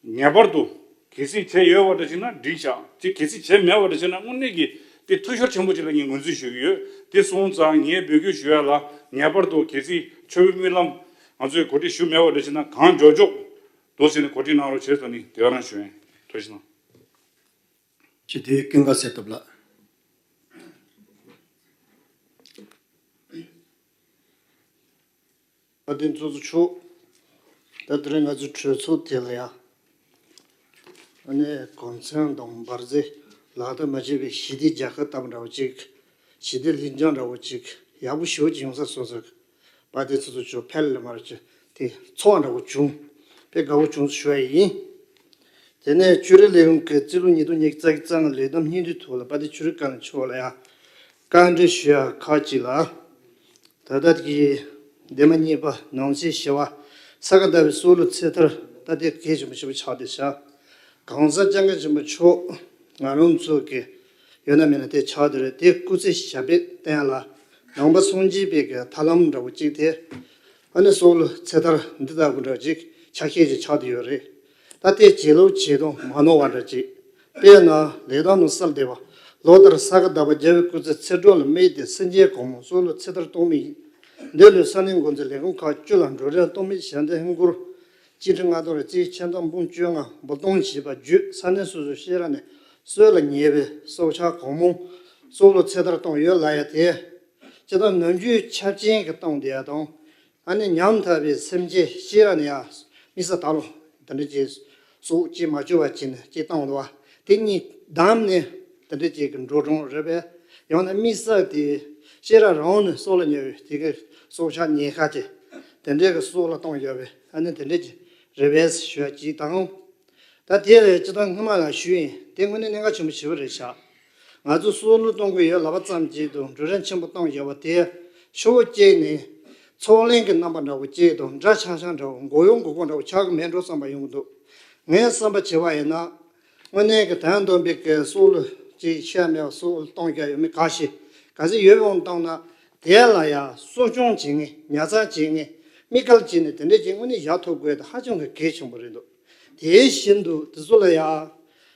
ངེས་པར་དུ་གལ་སྲིད་བྱས་ཡོད་པ་འདྲ་བྱས་ན་འགྲིག་ཤག་ཅིག་གལ་སྲིད་བྱས་མེད་པ་འདྲ་བྱས་ན་དངོས་གནས་ཀྱི་དེ་འཐུས་ཤོར་ཆེན་པོ་ཅིག་ལ་ངས་ངོས་འཛིན་ཞུ་གི་ཡོད། དེ་སོང་ཙང་ངས་འབོད་སྐུལ་ཞུ་ཡ་ལ་ངེས་པར་དུ་གལ་སྲིད་མཆོད་འབུལ་སྨོན་ལམ་ང་ཚོས་གོ་སྒྲིག་ཞུ་མེད་པ་འདྲ་བྱས་ན་གང་མགྱོགས་མགྱོགས་འདུག་ཟེར་ནས་གོ་སྒྲིག་གནང་རོགས་བྱེད་ཟེར་ནས་དེ་ག་རང་ཞུ་ཡིན། ཐུགས་རྗེ་གནང་། ཅི་དེ་ཀུན་དགའ་གསལ་ཐོབ་ལགས། བཀའ་དྲིན་ཚོགས་གཙོ་མཆོག་ད་དེ་རིང་ང་ཚོའི་གྲོས་ཚོགས་དེ་ལ་ཡང་ཨ་ནི་གུང་ཚན་དང་འབར་རྫས་ལག་བསྟར་མ་བྱས་པའི་ཞི་བདེ་རྒྱལ་ཁ་བཏབ་འདྲ་བོ་ཅིག་ཞི་བདེ་ལྷིང་འཇགས་འདྲ་བོ་ཅིག་ཡག་པོ་ཞེ་པོ་ཅིག་ཡོང་ས་སོང་ཟེར། བཀའ་དྲིན་ཚོགས་གཙོ་མཆོག་ཕེབས་ལ་མར་ཅིག་དེ་ཚོར་བ་འདྲ་བོ་བྱུང་། དཔེ་དགའ་བོ་བྱུང་ཞུ་བ་ཡིན། དེ་ནས་ཆོས་རིག་ལས་ཁུངས་ཀྱི་རྩིས་ལོ་ཉིས་སྟོང་ཉི་ཤུ་རྩ་གཅིག་ཙམ་ལས་བསྡོམས་སྙིང་བསྡུས་ཐོག་ལ་དཔལ་ལྡན་ཆོས་རིག་བཀའ་བློན་མཆོག་ལ་ཡང་བཀའ་འདྲི་ཞུ་ཡ་ཁག་ཅིག་ལ། ད་ལྟ་གི་ འདས་མ་གཉིས་པ་ནང་ཆེན་བཞི་པ་ས་ག་ཟླ་བའི་སྲོག་བླུ་ཚེ་ཐར་ད་ལྟའི་གལ་ཆེན་པོ་ཞིག་ཆགས་བསྡད་ཤག་གང་ཟག་སྐྱབས་མགོན་ཆེན་པོ་མཆོག་ང་རང་ཚོ་གི་ཡོད་ན་མེད་ན་དེ་ཆགས་བསྡད་རེད། དེ་སྐུ་ཚེ་ཞབས་པད་བརྟན་ལ་ནང་པ་སངས་རྒྱས་པའི་གི་ཐར་ལམ་འདྲ་བོ་གཅིག་དེ་ཨ་ནི་སྲོག་བླུ་ཚེ་ཐར་འདི་ལྟ་བུ་འདྲ་ཅིག་ཆ་ཤས་ཅིག་ཆགས་བསྡད་ཡོད་རེད། ད་དེ་བྱེད་ལུགས་བྱེད་སྟངས་མ་ནོར་བ་འདྲ་ཅིག་དཔེར་ན་ལེགས་ལྡན་ནོར་གསལ་སྡེ་པ། ལོ་ལྟར་ས་ག་ཟླ་བ་རྒྱལ་བའི་སྐུ་ཚེ་ཚེ་སྒྲུབ་ལ་དམིགས་ཏེ་སེམས་ཅན་གང་མང་སྲོག་བླུ་ཚེ་ཐར་གཏོང་མི་ཡིན། འདི་ལོའི་ས་གནས་འགོ་འཛིན་ལས་ཁུངས་ཁག་བཅུ་ལ་འགྲོ་གྲོན་གཏོང་མི་ཞལ་འདེབས་ཧིན་སྒོར་གཅིག་ཁྲི་ལྔ་སྟོང་རེ་རྩིས་ཆེད་གཏོང་འབུམ་བཅོ་ལྔ་འབུལ་གཏོང་བྱས་པ་བརྒྱུད་ས་གནས་སོ་སོའི་བཤས་ར་ནས་གསོད་ལ་ཉེ་བའི་སྲོག་ཆགས་གང་མང་སྲོག་བླུ་ཚེ་ཐར་གཏོང་ཡོད་ལབ་ཡ་དེ། སྤྱིར་བཏང་ནམ་རྒྱུན་ཆབ་ཆེན་གྱི་གཏོང་བསྡད་ཡ་དང་། ཨ་ནི་ཉམ་ཐག་པའི་སེམས་ཅན་བཤས་ར་ནས་ཡ་དམིགས་བསལ་ད་ལོ་དེ་འདྲ་ཅིག་སྲོག་བཅད་མ་བཅུག་པ་བྱས་ནས་ཅིག་བཏང་འདུག་བ། དེ་གཉིས་བསྡོམས་ནས་དེ་འདྲ་ཅིག་གི་འགྲོ་གྲོན་རེད་པས། ཡང་ན་དམིགས་བསལ་དེ་བཤས་ར་རང་ནས་སྲོག་ལ་ཉེ་བའི་དེ་གི་སྲོག་ཆགས་ཉེན་ཁ་ཅན་དེ་འདྲའི་གི་སྲོག་ལ་གཏོང་ཡོད་པས། ཨ་ནི་དེ་འདྲ་ཅིག་རེད་པས་ཞུ་ཡ་ཅིག་དང་། ད་དེ་ལས་སྤྱིར་བཏང་སྔོན་མ་ལ་ཞུས་ཡིན། དེ་དངོས་གནས་གནད་འགག་ཆེན་པོ་ཞེ་པོ་རེད་ཤག་ང་ཚོ་སྲོག་བླུ་གཏོང་གི་ཡོད་ལབ་པ་ཙམ་གྱིས་དང་འགྲོ་གྲོན་ཆེན་པོ་གཏོང་བཞག་པ་དེ་ཕྱོགས་གཅིག་ནས་ཚོགས་གླེང་གི་རྣམ་པ་འདྲ་བོ་གཅིག་དང་འདྲ་ཆགས་ཆགས་འདྲ་བོ་མགོ་གཡོག་མགོ་སྐོར་འདྲ་བོ་ཆགས་ཀྱི་མེད་འགྲོ་བསམ་པ་ཡོང་གི་འདུག་ངའི་བསམ་པ་བྱས་པ་ཡིན་ན། དངོས་གནས་ཀྱི་དོན་དམ་པའི་གི་སྲོག་བླུ་ཅིག་ཤ་མེད་པ་སྲོག་བླུ་གཏོང་རྒྱུ་ཡོད་མེད་ག་ཤེད་ག་ཚོད་ཡོད་འོང་བཏང་ན། དེ་ལ་ཡང་གསོ་སྐྱོང་བྱེད་མཁན་ཉར་ཚགས་བྱེད་མཁན་དམིགས་བཀར་བྱས་ནས་དེ་འདྲ་ཅིག་དངོས་གནས་བཞག་ཐུབ་དགོས་དེ་ཧ་ཅང་གི་གལ་ཆེན་པོ་རེད་འདུག་དེ་བཞིན་དུ་དེ་ཚོ་ལ་ཡང་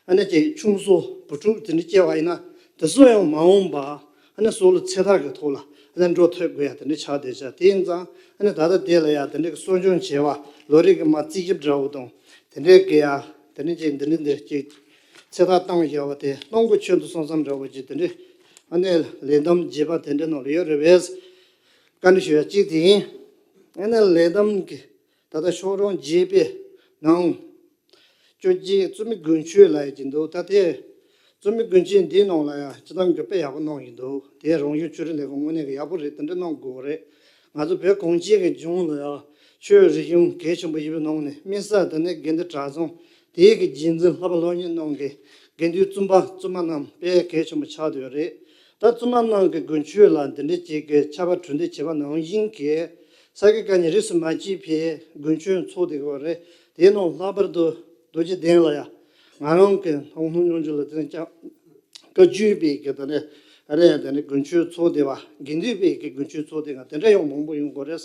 ཨ་ནི་ཅིག་ཆུང་སྲོག་བུ་ཕྲུག་དེ་འདྲ་སྐྱེ་བ་ཡིན་ན་དེ་ཚོ་ཡང་མ་འོངས་པ་ཨ་ནི་སྲོག་བླུ་ཚེ་ཐར་གྱི་ཐོག་ལ་ཨ་ནི་འགྲོ་ཐུབ་དགོས་ཡ་དེ་འདྲ་ཆགས་བསྡད་ཤག་དེ་ཡིན་ཙང་ཨ་ནི་ད་ལྟ་དེ་ལ་ཡང་དེ་འདྲ་གི་གསོ་སྐྱོང་བྱས་པ་ལོ་རེ་གི་མ་རྩིས་ཞིབ་འདྲ་བོ་དང་དེ་འདྲ་གི་ཡ་དེ་འདྲ་ཅིག་འདི་འདྲ་འདི་ཅིག་ཚེ་ཐར་བཏང་བཞག་པ་དེ་གནང་དགོས་ཆེད་དུ་སོང་བསམ་འདྲ་བོ་ཅིག་དེ་འདྲ་ཨ་ནི་ལས་བསྡོམས་རྒྱས་པ་དེ་འདྲ་ནང་ལ་ཡོད་རེད་པས། བཀའ་འདྲི་ཞུ་ཡ་གཅིག་དེ་ཡིན། ཨ་ནི་ལས་བསྡོམས་ཀྱི་ད་ལྟ་ཤོག་གྲངས་བརྒྱད་པའི་ནང་བཅོ་བརྒྱད་བཙུན་མའི་དགུན་ཆོས་ལབ་ཡ་ཅིག་འདུག་ད་དེ་བཙུན་མའི་དགུན་ཆོས་འདིའི་ནང་ལ་ཡང་སྤྱིར་བཏང་གི་དཔེ་ཡག་པོ་གནང་ཡིན་འདུག་དེ་རང་གཞུང་ཆོས་རིག་ལས་ཁུངས་དངོས་གནས་ཀྱི་ཡག་པོ་རེད། དེ་འདྲ་གནང་དགོས་པ་རེད། ང་ཚོ་བོད་གངས་ཅན་གྱི་ལྗོངས་ལ་ཡང་ཆོས་རིག་གཞུང་གལ་ཆེན་པོ་ཡིན་པའི་ནང་ནས་དམིགས་བསལ་དེ་ནས་དགེ་འདུན་གྲྭ་ཚང་དེའི་གི་རྗེས་འཛིན་ལྷག་པ་སློབ་གཉེར་གནང་གི་དགེ་འདུན་བཙུན་པ་བཙུན་མ་རྣམས་དཔེ་གལ་ཆེན་པོ་ཆགས་བསྡད་ཡོད་རེད། ད་བཙུན་མ་རྣམས་ཀྱི་དགུན་ཆོས་ལ་འདི་འདྲ་ཅིག་གི་ཆར་པ་གྲུ་འདེགས་བྱས་པ་ནང་བཞིན་གྱི་ས་དགེ་བཀའ་རྙིང་རིས་སུ་མ་ཆད་པའི་དགུན་ཆོས་འཚོགས་བསྡད་ཡོད་རེད། དེའི་ནང་ལྷག་པར་དུ་རྡོ་རྗེ་གདན་ལ་ཡང་ང་རང་གི་ལྷོ་ནུབ་སྨྱོན་ཆུ་ལ་དེ་ནས་ཀྱང་བཀའ་བརྒྱུད་པའི་གི་དེ་ནས་ཨ་རེ་དེ་ནས་དགུན་ཆོས་འཚོགས་བསྡད་པ་དགེ་འདུན་པའི་གི་དགུན་ཆོས་འཚོགས་བསྡད་པ་དེ་འདྲ་ཡང་མང་པོ་ཡོང་གི་རེད།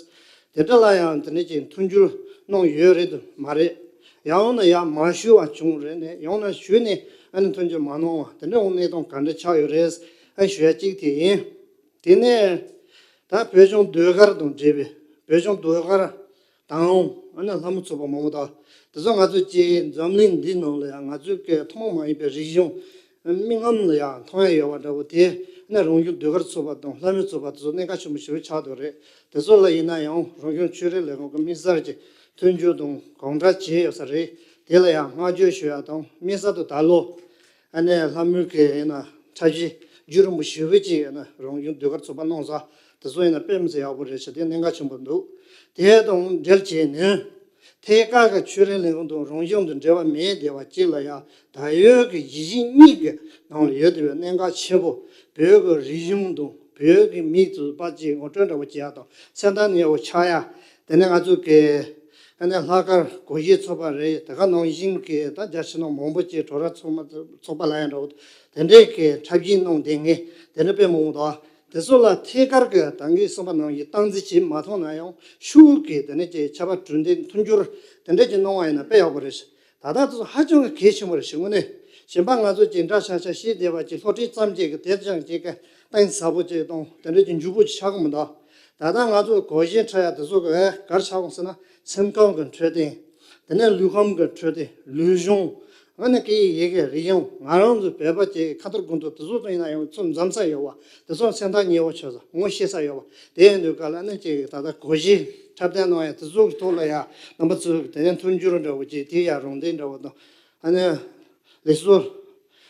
དེ་འདྲ་ལ་ཡང་དེ་འདྲ་ཅིག་མཐུན་འགྱུར་གནང་ཡོད་རེད་དམ་མ་རེད། ཡང་ན་ཡང་མ་ཞུ་བ་བྱུང་རེད་ནས་ཡང་ན་ཞུས་ནས་ཨ་ནི་མཐུན་འགྱུར་མ་གནང་བ་དེ་འདྲ་འོང་གནས་སྟངས་ག་འདྲ་ཆགས་ཡོད་རེད། ཨ་ཞུ་ཡ་གཅིག་དེ་ཡིན། དེ་ནས་ད་བོད་ལྗོངས་ཟློས་གར་དང་འབྲེལ་བའི་བོད་ལྗོངས་ཟློས་གར་དང་ཨ་ནི་ལྷ་མོ་ཚོགས་པ་མང་པོ་དང་དེ་ཚོ་ང་ཚོ་ཀྱི་འཛམ་གླིང་འདིའི་ནང་ལ་ཡང་ང་ཚོའི་གི་ཐུན་མོང་མ་ཡིན་པའི་རིག་གཞུང་མིག་ལམ་ལ་ཡང་མཐོང་ཡ་ཡོད་པ་འདྲ་བོ་དེ་ནི་རང་བྱུང་ཟློས་གར་ཚོགས་པ་དང་ལྷ་མོའི་ཚོགས་པ་དེ་ཚོ་གནད་འགག་ཆེན་པོ་ཞེ་པོ་ཆགས་འདུག་རེད། དེ་ཚོ་ལ་ཡིན་ན་ཡང་རང་བྱུང་ཆོས་རིག་ལས་ཁུངས་ཀྱི་དམིགས་བསལ་གྱི་མཐུན་འགྱུར་དང་གང་འདྲ་བྱས་ཡོད་ས་རེད། དེ་ལ་ཡང་བསྔགས་བརྗོད་ཞུ་ཡ་དང་དམིགས་བསལ་དུ་ད་ལོ་ཨ་ནི་ལྷ་མོའི་གི་ཡིན་ན་འཁྲབ་གཞི་རྒྱུན་རིང་པོ་ཞེ་པོ་ཅིག་ཡིན་ན་རང་བྱུང་ཟློས་གར་ཚོགས་པ་གནང་ས་དེ་ཚོ་ཡིན་ན་དཔེ་མི་སྲིད་ཡག་པོ་རེད་ཤག་དེ་གནད་འགག་ཆེན་པོ་འདུག་དེ་དང་འབྲེལ་བྱས་ནས། ཐད་ཀར་གྱི་ཆོས་རིག་ལས་ཁུངས་དང་རང་བྱུང་དང་འབྲེལ་བ་མེད་བསྡད་པ་གཅིག་ལ་ཡང་ད་ཡོད་ཀྱི་གཞི་གཞི་གཉིས་ཀྱི་ནང་ལ་ཡོད་བསྡད་པའི་གནད་འགག་ཆེན་པོ་བོད་ཀྱི་རིག་གཞུང་དང་བོད་ཀྱི་མིའི་ཚོ་ཕལ་ཆེར་ངོ་སྤྲོད་འདྲ་བོ་བྱེད་ཡག་དང་སེམས་ཐག་ཉེ་བོ་ཆགས་ཡག་དེ་ནས་ང་ཚོ་གི་ཨ་ནི་ལྷག་དཀར་སྒོར་གཞས་ཚོགས་པ་རེད། དེ་ག་ནང་བཞིན་གྱི་ད་རྒྱ་ཆེ་ན་མང་པོ་ཅིག་གྲོགས་ར་ཚོགས་མ་ཚོགས་པ་ལ་ཡང་འདྲ་བོ་དེ་འདྲས་ཀྱི་འཁྲབ་གཞས་གནང་བསྡད་མཁན་དེ་འདྲ་དཔེ་མང་པོ་འདུག་དེ་ཚོ་ལ་ཐད་ཀར་གྱི་ད་གིན་གསུངས་པ་ནང་བཞིན་སྟངས་འཛིན་བྱེད་མ་ཐུབ་ན་ཡང་ཤུགས་ཀྱིས་དེ་ནས་ཀྱི་ཁྱད་པར་གྲུ་འདེགས་མཐུན་འགྱུར་དེ་འདྲས་ཀྱི་གནང་བ་ཡིན་ན་དཔེ་ཡག་པོ་རེད། ད་ལྟ་དེ་ཚོ་ཧ་ཅང་གི་གལ་ཆེན་པོ་རེད་ཞུ་ངོ་ནས། གཞན་པ་ང་ཚོ་ཀྱི་འདྲ་ཆགས་ཆགས་ཤེས་བསྡད་པ་ཀྱི་སློབ་ཁྲིད་ཙམ་ཅིག་གི་དེབ་ཅང་ཅིག་གི་གཏིང་ཟབ་པོ་ཅིག་དང་དེ་འདྲས་ཀྱི་འཇུག་པོ་ཅིག་ཆགས་གི་མི་འདུག་ད་ལྟ་ང་ཚོ་སྒོར་གཞས་འཁྲབ་ཡ་དེ་ཚོ་གི་ག་རེ་ཆགས་གོ་ཟེར་ན་སེམས་ཁམས་ཀྱི་འཕྲོད་བསྟེན། དེ་ནས་ལུས་ཁམས་ཀྱི་འཕྲོད་བསྟེན་ལུས་སྦྱོང་། ཨ་ནི་སྐད་ཡིག་གི་རིག་གཞུང་ང་རང་ཚོ་བོད་པ་ཅིག་ཁ་ཐོར་དགུན་ཐོར་དེ་ཚོ་ཚོ་ཡིན་ན་ཡང་ཚོ་འཛོམས་ས་ཡོད་པ་དེ་ཚོ་སེམས་ཐག་ཉེ་བོ་ཆགས་ས་ངོ་ཤེས་ས་ཡོད་པ་དེ་ཡིན་དུས་ག་ལ་ཨ་ནི་ཅིག་ད་ལྟ་སྒོར་གཞས་འཁྲབ་སྟོན་གནང་ཡ་དེ་ཚོ་གི་ཐོག་ལ་ཡ་རྣམ་པ་ཚོས་དེ་ནས་མཐུན་འགྱུར་འདྲ་བོ་ཅིག་དེ་ཡ་རོགས་འདེགས་འདྲ་བོ་དང་ཨ་ནི་ལེགས་སོ་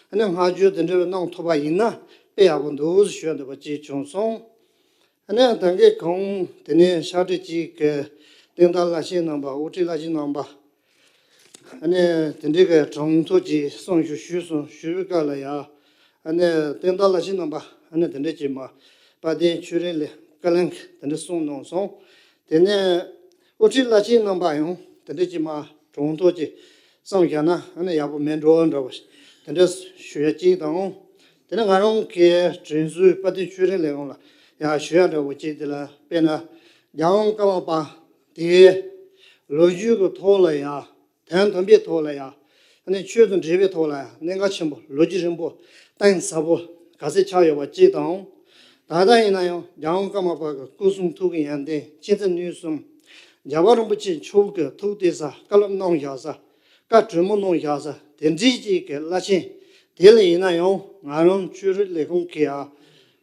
ཨ་ནི་བསྔགས་བརྗོད་དེ་འདྲ་བའི་གནང་ཐུབ་པ་ཡིན་ན་དཔེ་ཡག་པོ་འདུག་ཞུ་འདོད་པ་ཅིག་བྱུང་སོང་། ཨ་ནི་ད་གིན་གོང་དེ་ནས་ཕྱག་བྲིས་གཅིག་གི་བསྟན་བདག་བླ་ཆེན་རྣམ་པ་དབུ་ཁྲིད་བླ་ཆེན་རྣམ་པ་ཨ་ནི་དེ་འདྲའི་གི་གྲངས་ཐོ་ཅིག་གསུང་ཞུ་ཞུས་སོང་ཞུ་བའི་སྐབས་ལ་ཡ་ཨ་ནི་བསྟན་བདག་བླ་ཆེན་རྣམ་པ་ཨ་ནི་དེ་འདྲ་ཅིག་མ་དཔལ་ལྡན་ཆོས་རིག་ལས་བཀའ་བློན་གྱིས་དེ་འདྲ་གསུངས་གནང་སོང་། དེ་ནས་དབུ་ཁྲིད་བླ་ཆེན་རྣམ་པ་ཡང་དེ་འདྲ་ཅིག་མ་གྲོང་ཐོག་ཅིག་བསམ་བཞག་ན་ཨ་ནི་ཡག་པོ་མེད་འགྲོ་འདྲ་བ་དེ་འདྲ་ཞུ་ཡ་གཅིག་དང་། དེ་ནས་ང་རང་གི་དྲིན་གཟོའི་དཔལ་ལྡན་ཆོས་རིག་ལས་ཁུངས་ལ་ཡང་ཞུ་ཡ་འདྲ་བོ་གཅིག་དེ་ལ་དཔེར་ན་རྒྱལ་དབང་ཀརྨ་པ་དེའི་ལོ་རྒྱུས་ཀྱི་ཐོག་ལ་ཡང་དོན་དམ་པའི་ཐོག་ལ་ཡང་ཨ་ནི་ཆོས་དང་འབྲེལ་བའི་ཐོག་ལ་ཡང་གནད་འགག་ཆེན་པོ་ལོ་རྒྱུས་རིང་པོ་གཏིང་ཟབ་པོ་ག་ཚད་ཆགས་ཡོད་པ་གཅིག་དང་། ད་ལྟ་ཡིན་ན་ཡང་རྒྱལ་དབང་ཀརྨ་པ་གི་སྐུ་གསུང་ཐུགས་ཀྱི་ཡོན་ཏན་མཁྱེན་བརྩེ་ནུས་གསུམ། རྒྱལ་བ་རིན་པོ་ཆེ་མཆོག་གི་ཐུགས་གཏད་ས་བཀའ་སློབ་གནང་བཞག་ས་བཀའ་དྲིན་མོ་གནང་བཞག་ས་དེ་འདྲའི་ཅིག་གི་བླ་ཆེན་དེ་ལ་ཡིན་ན་ཡང་ང་རང་ཆོས་རིག་ལས་ཁུངས་ཀྱི་ཡང་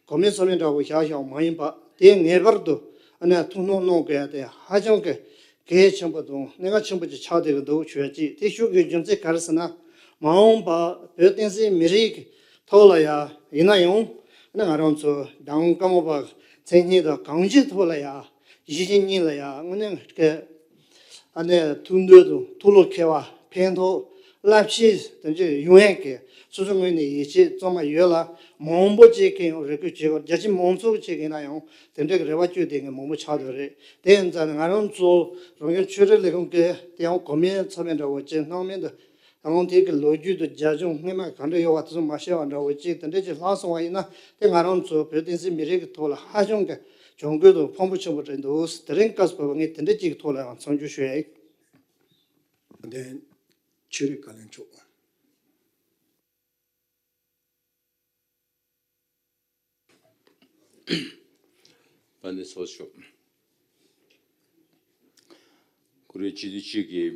གོ་མིན་ཚོར་མིན་འདྲ་བོ་བཞག་བཞག་མ་ཡིན་པ་དེ་ངེས་པར་དུ་ཨ་ནི་ཐུགས་སྣང་གནང་དགོས་ཡ་དེ་ཧ་ཅང་གི་གལ་ཆེན་པོ་དང་གནད་འགག་ཆེན་པོ་ཅིག་ཆགས་བསྡད་ཀྱི་འདུག་ཞུ་ཡ་གཅིག་དེ་ཞུ་དགོས་རྒྱུ་མཚན་ག་རེ་ཟེར་ན། མ་འོངས་པ་བོད་བསྟན་སྲིད་མི་རིགས་ཀྱི་ཐོག་ལ་ཡ་ཡིན་ན་ཡང་ཨ་ནི་ང་རང་ཚོ་རྒྱལ་དབང་ཀརྨ་པ་མཚན་སྙན་དང་གང་ཅིའི་ཐོག་ལ་ཡ་གཞིས་བྱེས་གཉིས་ལ་ཡ་དངོས་གནས་ཀྱི་ཨ་ནི་ཐུགས་འདོད་དང་ཐུགས་བློ་འཁེལ་བ་ཕན་ཐོགས་བསླབ་བྱའི་དོན་གཅིག་ཡོང་ཡས་ཀྱི་སོ་སོ་ངོས་ནས་ཡིད་ཆེས་གཙང་མ་ཡོད་ལ་མང་པོ་ཅིག་གིས་ཡང་རེ་སྐུལ་བྱེད་དགོས། རྒྱ་ཆེ་མང་ཚོགས་ཅིག་ཡིན་ན་ཡང་དེ་འདྲ་གི་རེ་བ་བཅོལ་བསྡད་མཁན་མང་པོ་ཆགས་བསྡད་རེད། དེ་ཡིན་ཙང་ང་རང་ཚོ་རང་སྐྱོང་ཆོས་རིག་ལས་ཁུངས་ཀྱིས་དེ་ཡང་གོ་མིན་ཚོར་མིན་འདྲ་བོ་ཅིག་སྣང་མེད་དུ་ཡང་དེ་གི་ལོ་རྒྱུས་དང་རྒྱབ་ལྗོངས་སྔོན་མ་ག་འདྲ་ཡོད་པ་དེ་ཚོ་མ་ཤེས་པ་འདྲ་བོ་ཅིག་དེ་འདྲ་ཅིག་ལྷག་སོང་བ་ཡིན་ན་དེ་ང་རང་ཚོ་བོད་བསྟན་སྲིད་མི་རིགས་ཀྱི་ཐོག་ལ་ཧ་ཅང་གི་གྱོང་གུད་དང་ཕངས་པོ་ཆེན་པོ་རེད་འདུག་དེ་རིང་སྐབས་སུ་བབས་པ་ངས་དེ་འདྲ་ཅིག་གི་ཐོག་ལ་ཡང་མཚམས་འཇོག་ཞུ་ཡ་ཡིན། དེ་ཆོས་རིག་བཀའ་བློན་མཆོག་པ་འདི་ཚོགས་ཤོག་ཀུ་རེ་སྤྱི་འཐུས་གཅིག་གིས་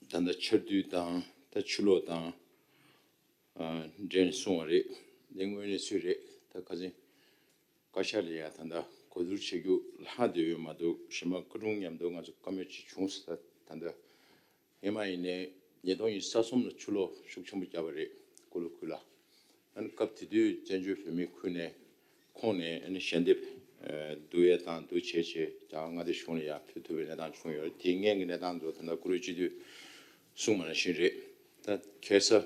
ད་ལྟ་ཆར་དུས་དང་ད་ཆུ་ལོག་དང་འབྲེལ་ནས་གསུངས་པ་རེད། འདི་དངོས་གནས་ཚུལ་རེད། ད་ཁ་སང་བཀའ་ཤག་ལ་ཡ་ད་ལྟ་གོ་བསྡུར་བྱེད་རྒྱུ་ལྷག་བསྡད་ཡོད་མ་འདུག་གཞན་པ་བཀའ་དྲུང་མཉམ་དུ་ང་ཚོ་བཀའ་མོལ་ཅིག་བྱུང་ཟེར། ད་ད་ལྟ་ཧེ་མ་ཡིན་ནའི་ཉིས་སྟོང་ཉི་ཤུ་རྩ་གསུམ་ལ་ཆུ་ལོག་ཤུགས་ཆེན་པོ་བརྒྱབ་པ་རེད། ཀུ་ལུ་ཁུལ་ལ། ཨ་ནི་སྐབས་དེ་དུས་བཙན་བྱོལ་བོད་མིའི་ཁུལ་ནས་ཁོངས་ནས་ཨ་ནི་ཞལ་འདེབས་བསྡུ་ཡས་དང་བསྡུ་བྱས་བྱས་རྒྱ་གར་མངའ་སྡེ་གཞུང་ལ་ཡང་ཕུལ་ཐུབ་པའི་གནས་སྟངས་བྱུང་ཡོད་རེད། དེའི་སྔོན་གྱི་གནས་སྟངས་ཚོ་ད་ལྟ་ཀུ་རེ་སྤྱི་འཐུས་གསུངས་པ་ནང་བཞིན་རེད། ད་ཁ་སང་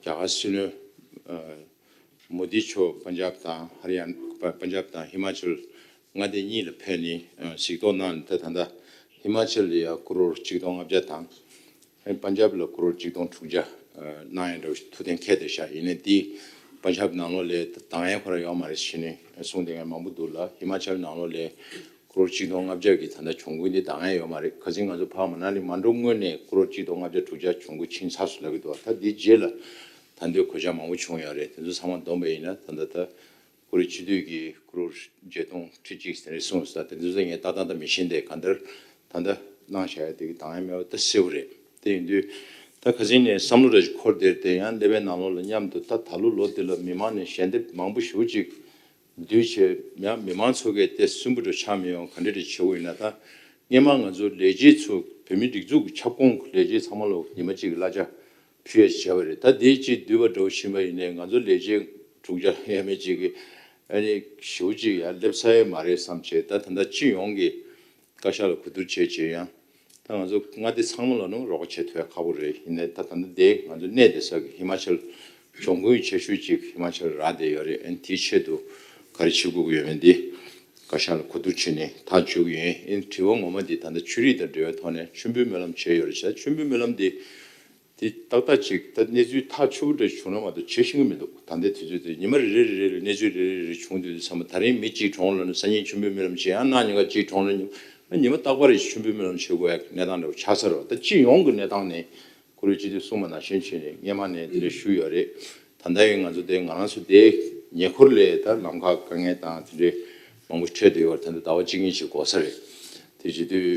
རྒྱ་གར་སྲིད་བློན་མོ་དི་མཆོག་པན་ཇབ་དང་ཧ་རི་ཡན་པན་ཇབ་དང་ཧི་མ་ཅལ་མངའ་སྡེ་གཉིས་ལ་ཕེབས་ནས་གཟིགས་རྟོག་གནང་ནས། ད་ད་ལྟ་ཧི་མ་ཅལ་ལ་ཡང་ཀོ་རོར་གཅིག་སྟོང་ལྔ་བརྒྱ་དང་པན་ཇབ་ལ་ཀོ་རོར་གཅིག་སྟོང་དྲུག་བརྒྱ་གནང་ཡ་འདྲ་བོ་ཐུགས་གཏན་འཁེལ་བསྡད་ཤག་ཡིན་ནའི་དེ་པན་ཇབ་ནང་ལོགས་ལ་འདང་ཡ་ཁོ་རང་ཡོད་མ་རེད་ཟེར་ནས་གསུངས་བསྡད་མཁན་མང་པོ་འདུག་ལ། ཧི་མ་ཅལ་ནང་ལོགས་ལ་ཀོ་རོར་གཅིག་སྟོང་ལྔ་བརྒྱ་གི་ད་ལྟ་གྱོང་གུན་དེ་འདང་ཡ་ཡོད་མ་རེད། ཁ་སང་ང་ཚོ་ཕར་མ་ན་ལི་མ་འགྲོ་སྔོན་ནས་ཀོ་རོར་གཅིག་སྟོང་ལྔ་བརྒྱ་དྲུག་བརྒྱ་གྱོང་གུན་ཕྱིན་ཚར་སོང་ལབ་ཀྱི་འདུག་ད་དེའི་རྗེས་ལ་ད་ལྟའི་གོད་ཆག་མང་པོ་བྱུང་ཡོད་རེད། དེ་ཚོ་ཚང་མ་བསྡོམས་པ་ཡིན་ན་ད་ལྟ་ད་ཀོ་རོར་སྤྱི་འཐུས་ཀྱིས་ཀོ་རོར་བརྒྱད་སྟོང་ཁྲི་གཅིག་དེ་འདྲ་གསུངས་སོང་། ད་དེ་ཚོ་ངས་ཏག་ཏག་ཏག་མི་ཤེས་འདི་ག་འདྲ་ད་ལྟ་གནང་བཞག་ཡ་དེ་གི་འདང་ཡ་མེད་པ་ད་གསལ་པོ་རེད། དེ་ཡིན་དུས་ད་ཁ་སང་ནས་བསམ་བློ་རེ་ཞིག་འཁོར་བསྡད་དེ་ཡང་སླེབས་པའི་ནང་ལོགས་ལ་མཉམ་དུ་ད་ད་ལོ་ལོ་འདི་ལ་མི་མང་ནས་ཞལ་འདེབས་མང་པོ་ཞེ་པོ་ཅིག་བསྡུས་བྱས་ཡང་མི་མང་ཚོ་གིས་དེ་སུན་པོ་འགྲོ་ཆགས་མི་ཡོང་ག་འདྲ་རེ་བྱེད་དགོས་ཡིན་ན། ད་སྔོན་མ་ང་ཚོ་ལས་བྱེད་ཚོ་བོད་མི་སྒྲིག་འཛུགས་ཀྱི་ཁྱབ་ཁོངས་ཀྱི་ལས་བྱེད་ཚང་མ་ལ་ཉི་མ་གཅིག་གི་གླ་ཆ་ཕུལ་ཡས་བྱས་པ་རེད། ད་དེ་གཅིག་བསྡུས་པ་འདྲ་བོ་ཕྱིན་པ་ཡིན་ནའི་ང་ཚོ་ལས་བྱེད་དྲུག་བརྒྱ་ཡས་མས་ཅིག་གིས་ཨ་ནི་ཞེ་པོ་ཅིག་ཡར་སླེབས་ས་ཡོད་མ་རེད་བསམ་བྱས། ད་ད་ལྟ་སྤྱི་ཡོངས་ཀྱི་བཀའ་ཤག་ལ་གོ་བསྡུར་བྱས་བྱས་ཡང་ད་ང་ཚོ་མངའ་སྡེ་ཚང་མ་ལ་ནི་རོགས་པ་བྱེད་ཐུབ་ཡ་ཁག་པོ་རེད། ཡིན་ནའི་ད་ད་ལྟ་དེ་ང་ཚོ་གནས་བསྡད་ས་གི་ཧི་མ་ཅལ་གྱོང་གུན་ཆེ་ཤོས་ཅིག་ཧི་མ་ཅལ་རག་བསྡད་ཡོད་རེད། ཨ་ནི་དེའི་ཆེད་དུ་ག་རེ་བྱེད་དགོས་ཀྱི་ཡོད་མེད་འདི་བཀའ་ཤག་ལ་གོ་བསྡུར་བྱས་ནས་ཐག་གཅོད་ཀྱི་ཡིན། ཨ་ནི་དྲི་བ་ངོ་མ་འདི་ད་ལྟ་ཆོས་རིག་དང་འབྲེལ་བའི་ཐོག་ནས་མཆོད་འབུལ་སྨོན་ལམ་བྱས་ཡོད་རེད་ཤག་མཆོད་འབུལ་སྨོན་ལམ་འདི་དེ་ཏག་ཏག་ཅིག་ད་གནས་ཚུལ་ཐག་ཆོད་པོ་འདྲ་བྱུང་ན་མ་གཏོགས་བྱེད་ཤེས་ཀྱི་མི་འདུག་ད་ལྟའི་དུས་ཚོད་དེ་ཉི་མ་རེ་རེ་རེ་རེ་གནས་ཚུལ་རེ་རེ་རེ་རེ་བྱུང་དུས་དུས་ཙམ་པ་ད་རིང་མི་གཅིག་གྲོངས་ལབ་ན་སང་ཉིན་མཆོད་འབུལ་སྨོན་ལམ་བྱེད་ཡང་གནངས་ཉིན་ཀ་གཅིག་གྲོངས་ལབ་ཉི་མ་ཉི་མ་རྟག་པར་རེ་མཆོད་འབུལ་སྨོན་ལམ་བྱེད་དགོས་ཡ་གནས་སྟངས་འདྲ་བོ་ཆགས་ཚར་བ། ད་སྤྱི་ཡོངས་ཀྱི་གནས་སྟངས་ནས་ཁོ་རེ་སྤྱི་འཐུས་གསུངས་པ་ནང་བཞིན་བྱས་ནས་སྔོན་མ་ནས་དེ་འདྲ་ཞུས་ཡོད་རེད། ད་ལྟ་ཡང་ང་ཚོ་དེ་ང་རང་ཚོ་དེ་ཉེ་འཁོར་ལས་ད་ལམ་ཁ་དཀའ་ངལ་དང་དེ་འདྲའི་མང་པོ་འཕྲད་བསྡད་ཡོད་རེད། ད་ལྟ་ཟླ་བ་གཅིག་གཉིས་ཅིག་འགོར་ས་རེད། དེ་བྱེད་དུས་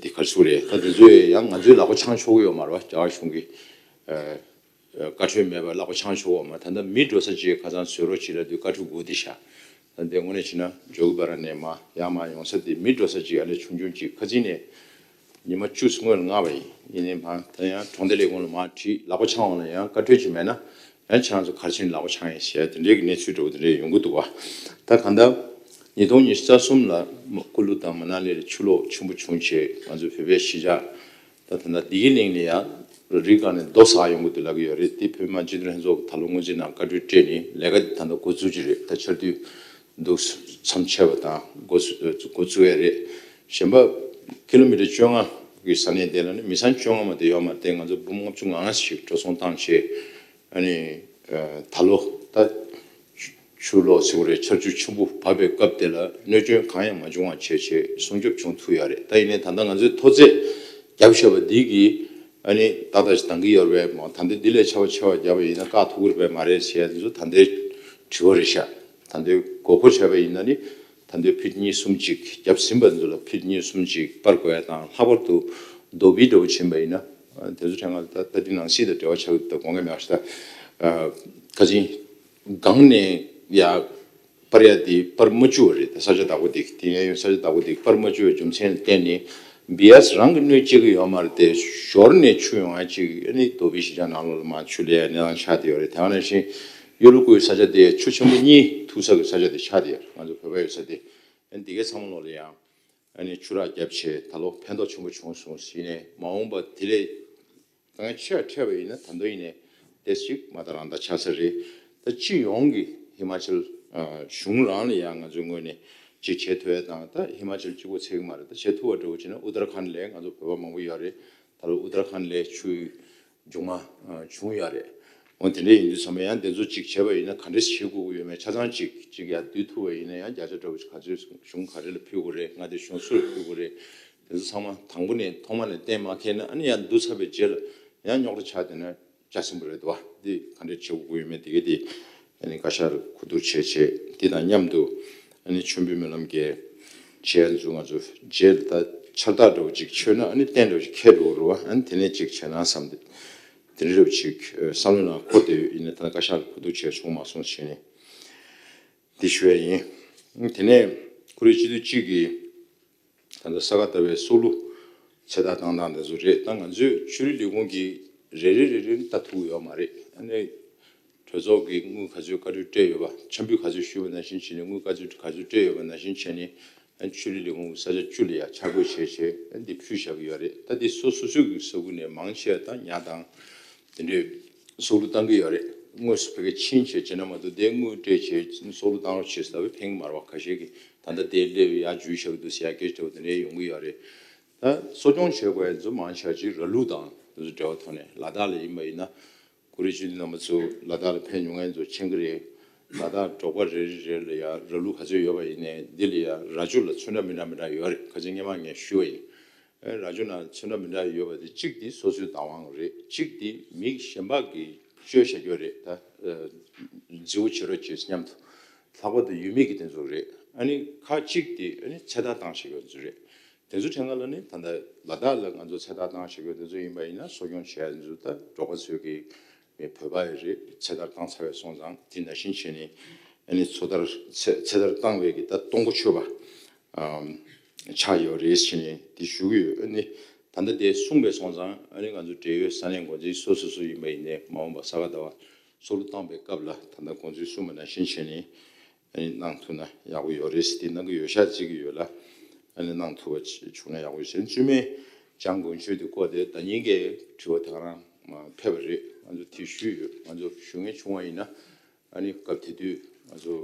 འདི་ག་རེ་ཟེར་དགོས་རེད། ད་དེ་ཚོས་ཡང་ང་ཚོའི་ལག་པ་འཆང་ཆོག་གི་ཡོད་མ་རེད་བ། རྒྱ་གར་གཞུང་གི་ཨ་བཀའ་འཁྲོལ་མེད་པར་ལག་པ་འཆང་ཆོག་གི་ཡོད་མ་རེད། ད་ལྟ་མི་འགྲོ་ས་ཅིག་ཁ་སང་བཟོ་རོགས་བྱེད་ལབ་དུས་བཀའ་འཁྲོལ་དགོས་བསྡད་ཤག་ད་དེ་དངོས་གནས་བྱས་ན་ཇོ་གི་པ་ར་ནས་མར་ཡར་མར་ཡོང་ས་དེ་མི་འགྲོ་ས་ཅིག་ཨ་ལས་ཆུང་ཆུང་ཅིག་ཁ་སང་ནས་ཉི་མ་བཅུ་སྔོན་ལ་མངགས་པ་ཡིན། ཡིན་ནའི་མར་ད་ཡང་གྲོང་སྡེ་ལས་ཁུངས་ལ་མར་བྲིས། ལག་པ་འཆང་འོང་ལ་ཡང་བཀའ་འཁྲོལ་ཅིག་མེད་ན་ཡང་ཁྱེད་རང་ཚོ་ག་རེ་བྱས་ནས་ལག་པ་འཆང་ཡིན་ཟེར་དེ་འདྲའི་གི་གནས་ཚུལ་འདྲ་བོ་དེ་འདྲའི་ཡོང་གི་འདུག་བ། ད་གང་ལྟར་ཉིས་སྟོང་ཉི་ཤུ་རྩ་གསུམ་ལ་ཀུ་ལུ་དང་མ་ན་ལི་ལ་ཆུ་ལོག་ཆེན་པོ་བྱུང་བྱས་ང་ཚོ་བོད་པའི་གཞིས་ཆགས་ད་ད་ལྟ་བདེ་སྐྱིད་གླིང་ལ་ཡང་རི་སྒང་ནས་རྡོ་ཟག་ཡོང་གི་འདུག་ལབ་ཀྱི་ཡོད་རེད། དེ་བོད་མི་མང་སྤྱི་འཐུས་ལྷན་ཚོགས་ཀྱིས་ད་ལོ་སྔོན་རྩིས་ནང་བཀའ་འཁྲོལ་སྤྲད་ནས་ལས་ཀ་དེ་ད་ལྟ་འགོ་འཛུགས་ཀྱི་རེད། ད་ཆར་དུས་ འདུག་མཚམས་ཆད་པ་དང་འགོ་ཚུགས་འགོ་བཙུགས་ཡ་རེད། གཞན་པ་ཀི་ལོ་མི་ཊར་བཅོ་ལྔ་གི་ས་གནས་དེ་ལ་ནི་མི་ཚང་བཅོ་ལྔ་མ་གཏོགས་ཡོད་མ་རེད་དེ། ང་ཚོ་འབུམ་ལྔ་བཅུ་ང་ལྔ་ཞིག་འགྲོ་སོང་བཏང་བྱས། ཨ་ནི་ད་ལོ་ད་ཆུ་ལོག་ཟེར་བ་རེད། ཆར་ཆུ་ཆེན་པོ་བབས་པའི་སྐབས་དེ་ལ་གནོད་སྐྱོན་གང་ཡང་མ་བྱུང་བ་བྱས་བྱས་སྲུང་སྐྱོབ་བྱུང་ཐུབ་ཡོད་རེད། ད་ཡིན་ནའི་ད་ལྟ་ང་ཚོས་མཐོ་ཚད་བརྒྱབ་བཞག་པ་འདི་གིས་ཨ་ནི་ཏག་ཏག་ཞིག་འདང་གི་ཡོད་རེད་པས། མ་ད་ལྟ་འདི་ལས་ཆེ་བ་ཆེ་བ་བརྒྱབ་པ་ཡིན་ན་བཀག་ཐུབ་ཀྱི་རེད་པས་མ་རེད་ཟེར་ཡ་འདི་ཚོ་ད་ལྟའི་དྲི་བ་རེད་ཤག་ད་ལྟའི་དགོས་མཁོ་བྱས་པ་ཡིན་ན་ནི། ད་ལྟའི་ཕིཊ་གཉིས་གསུམ་ཅིག་བརྒྱབ་ཟིན་པ་ཚོ་ལ་ཕིཊ་གཉིས་གསུམ་ཅིག་སྤར་དགོས་ཡ་དང་། ལྷག་པར་དུ་རྡོ་སྦིས་འདྲ་བོ་བྱིན་པ་ཡིན་ན། དེ་ཚོ་ཕྲན་ང་ད་ལྟ་འདི་ནང་སྲིད་དང་འབྲེལ་བ་ཆགས་ཀྱི་འདུག་དགོངས་ཀྱི་མེད་པ་ཞིག་ད་ཁ་ཅིག་སྒང་ནས་ཡ་སྤར་ཡ་དེ་སྤར་མ་བཅུག་པ་རེད། ད་ས་ཆ་བདག་པོ་དེ་དེ་ཡ་ཡོད་ས་ཆ་བདག་པོ་དེ་སྤར་མ་བཅུག་པའི་རྒྱུ་མཚན་ལ་བརྟེན་ནས་སྦིས་ཡས་རང་གི་གནོད་སྐྱེལ་གྱི་ཡོད་མ་རེད་དེ། ཞོར་ནས་ཆུ་ཡོང་ཡ་ཅིག་ཨ་ནི་རྡོ་སྦིས་གཞིས་ཆགས་ནང་ལོགས་ལ་མར་ཆུ་སླེབས་ཡ་གནས་སྟངས་ཆགས་བསྡད་ཡོད་རེད། དེ་ག་ནང་བཞིན་གཡོ་ལུ་ཀུའི་ས་ཆ་དེ་ཆུ་ཆེན་པོ་གཉིས་ཐུག་ས་གི་ས་ཆ་དེ་ཆགས་བསྡད་ཡོད་རེད། ང་ཚོ་བོད་པ་ཡོད་ས་དེ། ཨ་ནི་འདི་གའི་ཚང་མ་ལོག་ལ་ཡང་ཨ་ནི་ཆུ་རགས་བརྒྱབ་བྱས་ད་ལོ་ཕན་ཐོགས་ཆེན་པོ་བྱུང་སོང་ཟེར་ནས། མ་འོངས་པ་དེ་ལས་ད་ཆེ་བ་འཕྲད་པ་ཡིན་ན་ད་དུང་ཡིན་ནའི་ཏོག་ཙམ་ཅིག་མ་ད་རང་ད་ཆགས་ས་རེད། ད་སྤྱི་ཡོངས་ཀྱི་ཧི་མ་ཅལ་གཞུང་རང་ལ་ཡང་ང་ཚོའི་ངོས་ནས་ཅིག་བྱེད་ཐུབ་ཡ་དང་། ད་ཧི་མ་ཅལ་གཅིག་པོ་ཚད་ཀྱི་མ་རེད། ད་བྱེད་ཐུབ་པ་འདྲ་བོ་བྱས་ན་ཨུ་ཏར་ཁཱན་ལ་ང་ཚོ་བོད་པ་མང་པོ་ཡོད་རེད། ད་ལོ་ཨུ་ཏར་ཁཱན་ལ་ཆུ་མཇུག་མ་བྱུང་ཡོད་རེད། འོ་དེ་འདྲ་ཡིན་དུས་ཚང་མ་ཡང་དེ་ཚོ་གཅིག་བྱས་པ་ཡིན་ན་ག་འདྲས་བྱེད་དགོས་ཀྱི་ཡོད་མེད་ཆ་ཚང་གཅིག་གཅིག་ཡར་བསྡུ་ཐུབ་པ་ཡིན་ན་ཡང་བརྒྱ་ཆ་འདྲ་བོ་ཞིག་ག་ཚོད་གཞུང་ག་རེ་ལ་ཕུལ་དགོས་རེད། ང་དེ་གཞུང་སུ་ལ་ཕུལ་དགོས་རེད། དེ་ཚོ་ཚང་མ་དང་པོ་ནས་ཐོག་མ་ནས་གཏན་མ་འཁེལ་ན་ཨ་ནི་ཡང་བསྡུ་ཚར་བའི་རྗེས་ལ་ཡང་རྙོག་དྲ་ཆགས་བསྡད་ན་ཅག་ཟིན་པ་རེད་དོ། འདི་ག་འདྲས་བྱེད་དགོས་ཀྱི་ཡོད་མེད་དེ་ག་དེ་ཨ་ནི་བཀའ་ཤག་ལ་གོ་བསྡུར་བྱས་བྱས། འདི་དང་མཉམ་དུ་ཨ་ནི་མཆོད་འབུལ་སྨོན་ལམ་གྱི་བྱས་ཚུལ་ང་ཚོ་རྗེས་ལ་ད་ཕྱག་རྟགས་འདྲ་བོ་ཅིག་མཆོད་ན་ཨ་ནི་རྟེན་འདྲ་བོ་ཅིག་འཁེལ་འགྲོ་གི་རེད་བ། ཨ་ནི་དེ་ནས་ཅིག་བྱས་ན་བསམ་སྟེ་དེ་འདྲ་བོ་ཅིག་བསམ་བློའི་ནང་འཁོར་བསྡད་ཡོད། ཡིན་ནའི་ད་ལྟ་བཀའ་ཤག་ལ་གོ་བསྡུར་བྱས་བྱུང་མ་སོང་བྱས་ནས་འདི་ཞུ་ཡ་ཡིན། དེ་ནས་ཁོ་རེ་སྤྱི་འཐུས་གཅིག་གིས་ད་ལྟ་ས་ག་ཟླ་བའི་སྲོག་བླུ་ཚེ་ཐར་བཏང་སྟངས་དེ་ཚོ་རེད། ད་ང་ཚོས་ཆོས་རིག་ལས་ཁུངས་ཀྱིས་རེ་རེ་རེ་རེ་ལྟ་ཐུབ་ཀྱི་ཡོད་མ་རེད། ཨ་ནི་གྲོས་ཚོགས་ཀྱིས་དངུལ་ག་ཚོད་བཀའ་འཁྲོལ་སྤྲད་ཡོད་པ། ཕྱག་འབུལ་ག་ཚོད་ཞུས་པ་ནང་བཞིན་བྱས་ནས་དངུལ་ག་ཚོད་ག་ཚོད་སྤྲད་ཡོད་པ་ནང་བཞིན་བྱས་ནས་ཨ་ནི་ཆོས་རིག་ལས་ཁུངས་ཀྱི་ས་ཆ་བཅུ་ལ་ཡ་འཆར་འགོད་བྱས་བྱས་ཨ་ནི་འདི་ཕུལ་བཞག་གི་ཡོད་རེད། ད་འདི་སོ་སོ་སོའི་གི་ས་ཁུལ་ནས་མང་ཆེ་བ་ད་ཉ་དང་དེ་འདྲའི་སྲོག་བླུ་བཏང་གི་ཡོད་རེད། དངོས་སུ་ཕ་གིར་ཕྱིན་བྱས་བྱས་ན་མ་གཏོགས་དེ་དངུལ་སྤྲད་བྱས་སྲོག་བླུ་བཏང་རོགས་བྱས་ཟེར་བའི་ཕན་གྱི་མ་རེད་བ། ཁ་ཤས་ཀྱིས་ད་ལྟ་དེ་སླེབས་ཡ་འཇུས་བཞག་གི་འདུག་ཟེར་ཡ་སྐད་ཆ་འདྲ་བོ་དེ་འདྲའི་ཡོང་གི་ཡོད་རེད། ད་གསོ་སྐྱོང་བྱེད་དགོས་ཡ་ཚོ་མང་ཆེ་བ་ཅིག་ར་ལུག་དང་དེ་ཚོ་འབྲེལ་བ་ཐོག་ནས། ལ་དྭགས་ལ་ཡིན་པ་ཡིན་ན་ཁོ་རེ་སྤྱི་འཐུས་རྣམ་པ་ཚོ་ལ་དྭགས་ལ་ཕེབས་མྱོང་མཁན་ཚོ་མཁྱེན་གྱི་རེད། ལ་དྭགས་འབྲོག་པ་རེ་རེ་རེ་ལ་ཡ་ར་ལུག་ག་ཚོད་ཡོད་པ་ཡིན་ནའི་འདི་ལ་ཡ་རྭ་ཅོ་ལ་ཚོན་ཁྲ་མི་འདྲ་མི་འདྲ་ཡོད་རེད། ཁ་ཅིག་སྔོན་མ་ངས་ཞུས་པ་ཡིན། ཨེ་རྭ་ཅོ་ནང་ཚོན་ཁྲ་མི་འདྲ་ཡོད་པ་དེ་གཅིག་དེ་སོ་སོའི་བདག་དབང་རེད། གཅིག་དེ་མི་གཞན་པ་གིས་སྤྱོད་བཞག་རྒྱུ་རེད། ད་ཨ་རྫི་བོ་བྱེད་རོགས་བྱེད་སྙམ་དུ། ལྷག་པར་དུ་ཡུལ་མི་གི་དེ་ཚོ་རེད། ཨ་ནི་ཁ་གཅིག་དེ་ཨ་ནི་ཚེ་ཐར་བཏང་བཞག་རྒྱུ་དེ་ཚོ་རེད། དེ་ཚོ་ཕྲན་ང་ལ་ནི་ད་ལྟ་ལ་དྭགས་ལ་ང་ཚོ་ཚེ་ཐར་བཏང་བཞག་རྒྱུ་དེ་ཚོ་ཡིན་པ་ཡིན་ན་གསོ་སྐྱོང་བྱས་ཡ་དེ་ཚོ་ད་འབྲོག་པ་ཚོས་ཀྱི་མི་བོད་པ་ཡི་རེད། ཚེ་ཐར་བཏང་ཚར་བའི་སོང་ཙང་དེ་ནང་བཞིན་བྱས་ནས་ཨ་ནི་ཚོ་ཐར་ཚེ་ཚེ་ཐར་བཏང་བའི་གི་ད་གཏོང་སྒོ་ཆོད་པ་ཨམ་ཆགས་ཡོད་རེད་ཟེར་ནས་དེ་ཞུ་གི་ཡོད། ཨ་ནི་ད་ལྟ་དེ་གསུངས་པའི་སོང་ཙང་ཨ་ནི་ང་ཚོ་འབྲེལ་ཡོད་ས་གནས་འགོ་འཛིན་སོ་སོ་སོ་ཡིན་པ་ཡིན་ནའི་མ་འོངས་པ་ས་ག་ཟླ་བ་སྲོག་བླུ་བཏང་པའི་སྐབས་ལ་ད་ལྟ་དགོངས་ཚུལ་གསུངས་པ་ནང་བཞིན་བྱས་ནས་ཨ་ནི་གནང་ཐུབ་ན་ཡག་པོ་ཡོད་རེད་ཟེར། དེ་གནང་གི་ཡོད་ཤག་བརྩི་གི་ཡོད་ལ། ཨ་ནི་གནང་ཐུབ་པ་བྱུང་ན་ཡག་པོ་ཡོད་ཟེར། བཙུན་མའི་སྦྱང་དགོས་ཚུལ་དེ་སྐོར་དེ་ཟླ་ཉིན་གྱི་དྲི་བ་དེ་ག་རང་ཕེབས་པ་རེད། ང་ཚོ་དེ་ཞུས་ཡོད། ང་ཚོ་ཞུ་མཁན་བྱུང་བ་ཡིན་ན་ཨ་ནི་སྐབས་དེ་དུས་ང་ཚོ་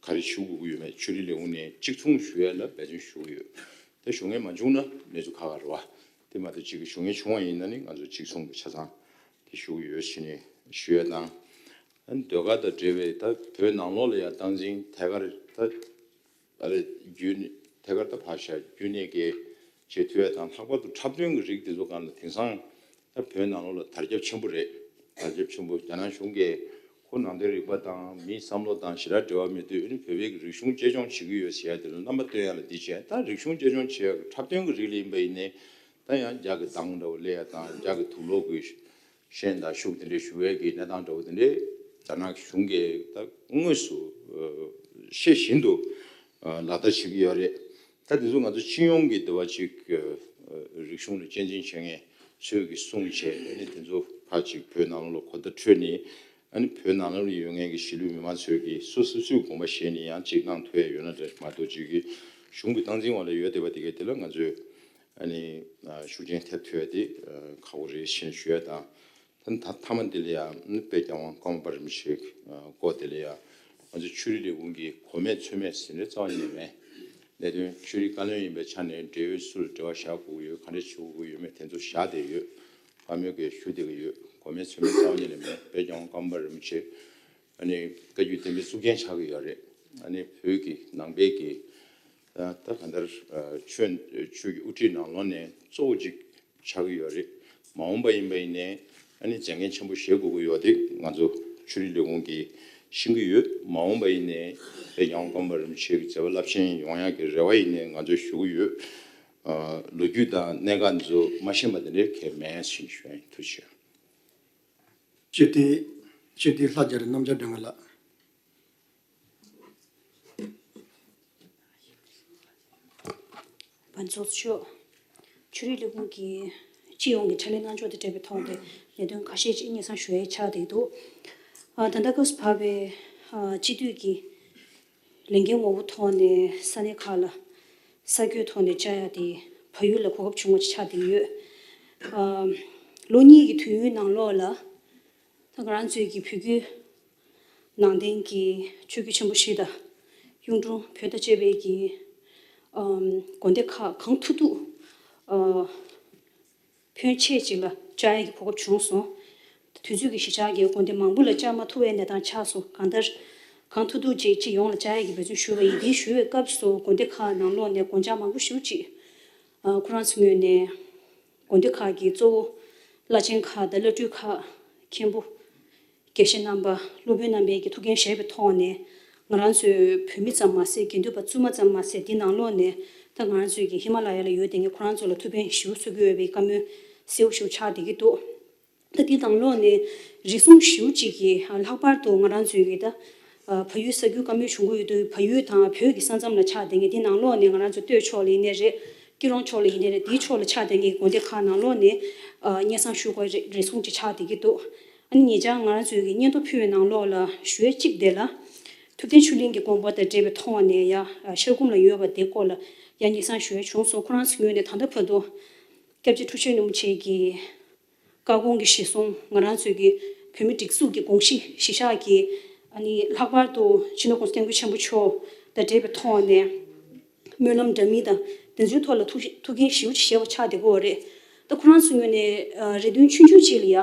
ག་རེ་ཞུ་དགོས་ཀྱི་ཡོད་མེད་ཆོས་རིག་ལས་ཁུངས་ནས་གཅིག་མཚུངས་ཞུ་ཡ་ལ་འབད་བརྩོན་ཞུ་གི་ཡོད། དེ་ཞུ་མཁན་མ་བྱུང་ན་གནས་ཚུལ་ཁག་ཁག་རེད་བ། དེ་མ་གཏོགས་གཅིག་གི་ཞུ་མཁན་བྱུང་བ་ཡིན་ན་ནི་ང་ཚོ་གཅིག་མཚུངས་ཀྱི་ཆ་ཚང་དེ་ཞུ་གི་ཡོད་ཟེར་ནས་ཞུ་ཡ་དང་། ཨ་ནི་ཟློས་གར་དང་འབྲེལ་བའི་ད་བོད་ནང་ལོགས་ལ་ཡང་སྟངས་འཛིན་ཐད་ཀར་ད་ཨ་རེ་བརྒྱུད་ནས་ཐད་ཀར་ད་ཕར་བཞག་བརྒྱུད་ནས་ཀྱི་བྱེད་ཐུབ་ཡ་དང་། ལྷག་པར་དུ་འཁྲབ་སྟོན་གྱི་རིགས་དེ་ཚོ་སྒང་ལ་དེང་སང་ད་བོད་ནང་ལོགས་ལ་དར་ཁྱབ་ཆེན་པོ་རེད། དར་ཁྱབ་ཆེན་པོ། རྒྱ་ནག་གཞུང་གིས་ཁོ་ནང་དོན་རིག་པ་དང་མིའི་བསམ་བློ་དང་ཞེ་དྲག་འབྲེལ་བ་མེད་དུས་ཨ་ནི་བོད་པའི་རིག་གཞུང་གཅེས་སྐྱོང་བྱེད་ཀྱི་ཡོད་ཟེར་ཡ་དེ་ལ་རྣམ་པ་སྟོན་ཡ་ལ་འདི་བྱས། ད་རིག་གཞུང་གཅེས་སྐྱོང་བྱེད་ཡ་གི་འཁྲབ་སྟོན་གྱི་རིགས་ལ་ཡིན་པ་ཡིན་ནའི་ད་ཡང་རྒྱ་གི་གདངས་འདྲ་བོ་སླེབས་ཡ་དང་། རྒྱ་གི་དུག་ལོག་གི་ཤན་དང་ཤུགས་དེ་འདྲའི་ཞུ་བའི་གི་གནས་སྟངས་འདྲ་བོ་དེ་འདྲའི་རྒྱ་ནག་གཞུང་གིས་ད་དངོས་སུ་ཨ་ཤེས་བཞིན་དུ་ཨ་ལག་བསྟར་བྱེད་ཀྱི་ཡོད་རེད། ད་དེ་ཚོ་ང་ཚོ་སྤྱི་ཡོངས་ཀྱི་འདི་བ་ཅིག་ཨ་རིག་གཞུང་ལ་གཅེས་འཛིན་བྱེད་མཁན་ཚོས་ཀྱིས་གསུངས་བྱས། ཨ་ནི་དེ་ཚོ་ཕར་ཅིག་བོད་ནང་ལོགས་ལ་གོ་བརྡ་འཕྲོད་ནས་ཨ་ནི་བོད་ནང་ལོགས་ལ་ཡོད་མཁན་གྱི་གཞིས་ལུས་མི་མང་ཚོས་ཀྱིས་སོ་སོ་སོའི་དགོངས་པ་བཞེས་ནས་ཡང་ཅིག་གནང་ཐུབ་ཡ་ཡོད་ན་འདྲ་མ་གཏོགས། ཅིག་གི་གཞུང་གི་སྟངས་འཛིན་འོག་ལ་ཡོད་བསྡད་པ་དེ་གའི་དེ་ལ་ང་ཚོས་ཨ་ནི་ཨ་ཤུགས་རྐྱེན་ཐེབས་ཐུབ་ཡ་དེ་ཨ་ཁག་པོ་རེད་ཟེར་ནས་ཞུ་ཡ་དང་། ད་མཐའ་མ་འདི་ལ་ཡང་དཔལ་རྒྱལ་དབང་ཀརྨ་པ་རིན་པོ་ཆེའི་སྐོར་དེ་ལ་ཡང་ ང་ཚོ་ཆོས་རིག་ལས་ཁུངས་ཀྱིས་གོ་མེད་ཚོད་མེད་ཟེར་ནས་རྩ་བ་ཉིད་ནས་མེད། ལས་དོན་ཆོས་རིག་བཀའ་བློན་ཡིན་པའི་ཆ་ནས་འབྲེལ་ཡོད་སུ་ལ་འབྲེལ་བ་བཞག་དགོས་ཀྱི་ཡོད། ག་འདྲ་བྱེད་དགོས་ཀྱི་ཡོད་མེད་དེ་ཚོ་བཞག་བསྡད་ཡོད། བཀའ་མོལ་གྱིས་ཞུ་བསྡད་ཀྱི་ཡོད། གོ་མེད་ཚོད་མེད་རྩ་བ་ཉིད་ནས་མེད། དཔལ་ལྡན་ཀརྨ་པ་རིན་པོ་ཆེ་ཨ་ནི་བཀའ་བརྒྱུད་བསྟན་པའི་གཙུག་རྒྱན་ཆགས་ཀྱི་ཡོད་རེད། ཨ་ནི་བོད་ཀྱི་ནང་པའི་གི་ད་ད་ག་འདྲ་ཆོས་ཆོས་ཀྱི་དབུ་ཁྲིད་ནང་ལོགས་ནས་གཙོ་བོ་གཅིག་ཆགས་ཀྱི་ཡོད་རེད། མ་འོངས་པ་ཡིན་པ་ཡིན་ནའི་ཨ་ནི་མཛད་འགན་ཆེན་པོ་བཞེས་དགོས་ཀྱི་ཡོད་དེ་ང་ཚོ་ཆོས་རིག་ལས་ཁུངས་ཀྱིས་ཤེས་ཀྱི་ཡོད། མ་འོངས་པ་ཡིན་ནའི་དཔལ་ལྡན་ཀརྨ་པ་རིན་པོ་ཆེ་གི་མཛད་པ་རླབས་ཆེན་ཡོང་ཡག་གི་རེ་བ་ཡིན་ནའི་ང་ཚོས་ཞུ་གི་ཡོད། ཨ་ལོ་རྒྱུས་དང་གནད་འགག་འདི་ཚོ་མ་ཤེས་པ་དེ་འདྲའི་གལ་མེད་ཟེར་ཞུ་ཡ་ཡིན། ཐུགས་རྗེ་ཆེ། སྤྱི་འཐུས་སྤྱི་འཐུས་ལྷ་རྒྱ་རི་རྣམ་རྒྱལ་སྒྲོལ་མ་ལགས། བན་ཚོགས་གཙོ་མཆོག་ཆོས་རིག་ལས་ཁུངས་ཀྱི་སྤྱི་ཡོངས་ཀྱི་ཕྱག་ལས་གནང་ཕྱོགས་དང་འབྲེལ་བའི་ཐོག་ནས་ལས་དོན་ཁ་ཤས་ཅིག་སྙན་སེང་ཞུ་ཡས་ཆགས་བསྡད་འདུག་ཨ་ད་ལྟ་སྐབས་སུ་བབས་པའི་ཨ་སྤྱི་འཐུས་ཀྱི་ལས་འགན་དངོས་པོ་ཐོག་ནས་ས་གནས་ཁག་ལ་ས་བགོས་ཐོག་ནས་བཅར་ཡ་དེ་བལ་ཡུལ་ལ་གོ་སྐབས་བྱུང་བ་ཅིག་ཆགས་བསྡད་ཡོད། ཨ་ལོ་གཉིས་ཀྱི་དུས་ཡུན་ནང་ལོགས་ལ། ད་ང་རང་ཚོའི་གི་བོད་བརྒྱུད་ནང་བསྟན་གྱི་ཆོས་བརྒྱུད་ཆེན་པོ་བཞི་དང་གཡུང་དྲུང་བོད་དང་བཅས་པའི་གི་ཨམ་དགོན་སྡེ་ཁག་གང་ཐུབ་ཐུབ་ཨ་ཕོན་ཆེ་ཅིག་ལ་བཅར་ཡས་ཀྱི་གོ་སྐབས་བྱུང་སོང་། དུས་ཚོད་ཀྱི་གཞི་ཆགས་ཀྱིས་དགོན་སྡེ་མང་པོ་ལ་བཅར་མ་ཐུབ་པའི་གནས་སྟངས་ཆགས་སོང་། གང་ལྟར་གང་ཐུབ་ཐུབ་ཅིག་སྤྱི་ཡོངས་ལ་བཅར་ཡས་ཀྱི་འབད་བརྩོན་ཞུས་པ་ཡིན། དེ་ཞུ་བའི་སྐབས་སུ་དགོན་སྡེ་ཁག་ནང་ལོགས་ནས་གོ་བཅར་མང་པོ་ཞེ་པོ་ཅིག་ཨ་ཁོ་རང་ཚོའི་ངོས་ནས་དགོན་སྡེ་ཁག་གི་གཙོ་བོ་བླ་ཆེན་ཁག་དང་བླ་སྤྲུལ་ཁག་མཁན་པོ་དགེ་བཤེས་རྣམ་པ་སློབ་དཔོན་རྣམ་པས་ཀྱི་ཐུགས་འགན་བཞེས་པའི་ཐོག་ནས་ང་རང་ཚོའི་བོད་མི་ཙམ་མ་ཟད་དགེ་འདུན་པ་བཙུན་མ་ཙམ་མ་ཟད་འདི་ནང་ལོགས་ནས་ད་ང་རང་ཚོའི་གི་ཧི་མ་ལ་ཡ་ལ་ཡོད་དེ་ངས་ཁོ་རང་ཚོ་ལ་ཐུགས་ཕན་ཞེ་པོ་གསོ་གི་ཡོད་པའི་བཀའ་མོལ་གསལ་པོ་ཞེ་པོ་ཆགས་བསྡད་ཀྱི་འདུག་ད་འདི་ནང་ལོགས་ནས་རེ་ཟུང་ཞེ་པོ་ཅིག་གིས་ལྷག་པར་དུ་ང་རང་ཚོའི་གི་ད་བལ་ཡུལ་ས་རྒྱུས་བཀའ་མོལ་བྱུང་གི་ཡོད་དུས་བལ་ཡུལ་དང་བོད་ཀྱི་ས་མཚམས་ལ་ཆགས་བསྡད་མཁན་འདི་ནང་ལོགས་ནས་ང་རང་ཚོ་སྟོད་ཕྱོགས་ལ་ཡིན་ནའི་རེད། སྐྱིད་རོང་ཕྱོགས་ལ་ཡིན་ནའི་རེད། དེའི་ཕྱོགས་ལ་ཆགས་བསྡད་མཁན་གྱི་དགོན་སྡེ་ཁག་ནང་ལོགས་ནས་སྙན་སེང་ཞུ་དགོས་རེ་རེ་ཟུང་ཅིག་ཆགས་བསྡད་ཀྱི་འདུག་ཨ་ནི་ཉེ་ཆར་ང་རང་ཚོའི་གི་སྙན་ཐོ་ཕུལ་བའི་ནང་ལོགས་ལ་ཞུ་ཡས་གཅིག་དེ་ལ་ཐུབ་བསྟན་ཆོས་གླིང་གི་དགོངས་པ་དང་འབྲེལ་བའི་ཐོག་ནས་ཡ་ཤར་ཁུམ་ལ་ཡོད་པ་དེ་སྐོར་ལ་ཡ་སྙན་སེང་ཞུ་ཡས་བྱུང་སོང་། ཁོ་རང་ཚོའི་ངོས་ནས་ད་ལྟ་བར་དུ་སྐྱབས་རྗེ་ཁྲུ་ཆེན་རིན་པོ་ཆེ་གི་བཀའ་དགོངས་ཀྱི་གཞིར་བཟུང་ང་རང་ཚོའི་གི་བོད་མི་སྒྲིག་འཛུགས་ཀྱི་དགོངས་གཞི་གཞི་བཞག་གིས་ཨ་ནི་ལྷག་པར་དུ་སྤྱི་ནོར་༸གོང་ས་༸སྐྱབས་མགོན་ཆེན་པོ་མཆོག་དང་འབྲེལ་བའི་ཐོག་ནས་སྨོན་ལམ་འདྲ་མིན་དང་དེ་ཚོའི་ཐོག་ལ་ཐུགས་ཐུགས་འགན་ཞེ་པོ་ཅིག་བཞེས་པ་ཆགས་བསྡད་ཀྱི་ཡོད་རེད། ད་ཁོ་རང་ཚོའི་ངོས་ནས་ཨ་རེ་འདུན་ཆུང་ཆུང་ཅིག་ལ་ཡ།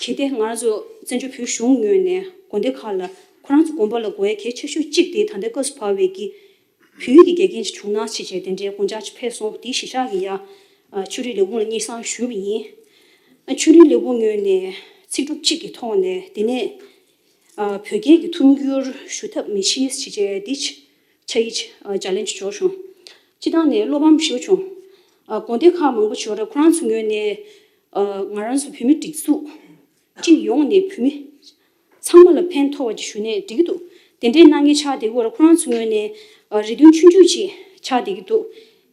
གལ་ཏེ་ང་རང་ཚོ་བཙན་བྱོལ་བོད་གཞུང་ངོས་ནས་དགོན་སྡེ་ཁག་ལ་ཁོ་རང་ཚོ་དགོན་པ་ལ་དགོས་ཡ་གལ་ཆེ་ཤོས་གཅིག་དེ་ད་ལྟའི་སྐབས་སུ་བབས་པའི་གི་བོད་ཡིག་གི་དགེ་རྒན་ཅིག་བྱུང་ན་ཞེས་བྱས་དེ་འདྲའི་དགོངས་འཆར་ཅིག་ཕེབས་སོང་། དེའི་གཞི་བཞག་གིས་ཡ་ཨ་ཆོས་རིག་ལས་ཁུངས་ལ་སྙན་སེང་ཞུས་པ་ཡིན། ཨ་ཆོས་རིག་ལས་ཁུངས་ངོས་ནས་ཚིག་གྲུབ་གཅིག་གི་ཐོག་ནས་དེ་ནས་ཨ་བོད་སྐད་ཀྱི་ཐུམ་སྒྱུར་ཞུ་ཐབས་མི་བྱེད་ཞེས་བྱས་འདི་ཕྱག་ཡིག་ཨ་ལྗགས་ལན་ཅིག་འབྱོར་བྱུང་། སྤྱི་བཏང་ནས་བློ་ཕམ་ཞེ་པོ་བྱུང་། ཨ་དགོན་སྡེ་ཁག་མང་པོ་ཞིག་ཡོད་རེད། ཁོ་རང་ཚོ་ངོས་ནས་ཨ་ང་རང་ཚོ་བོད་མི་སྒྲིག་འཛུགས་སྤྱི་ཡོངས་ནས་བོད་མི་ཚང་མ་ལ་ཕན་ཐོགས་པ་ཅིག་ཞུ་ནས་འགྲིག་གི་འདུག་དེ་འདྲའི་གནང་མཁན་ཆགས་བསྡད་ཀྱི་ཡོད་རེད། ཁོ་རང་ཚོ་ངོས་ནས་ཨ་རེ་འདུན་ཆུང་ཆུང་ཅིག་ཆགས་བསྡད་ཀྱི་འདུག་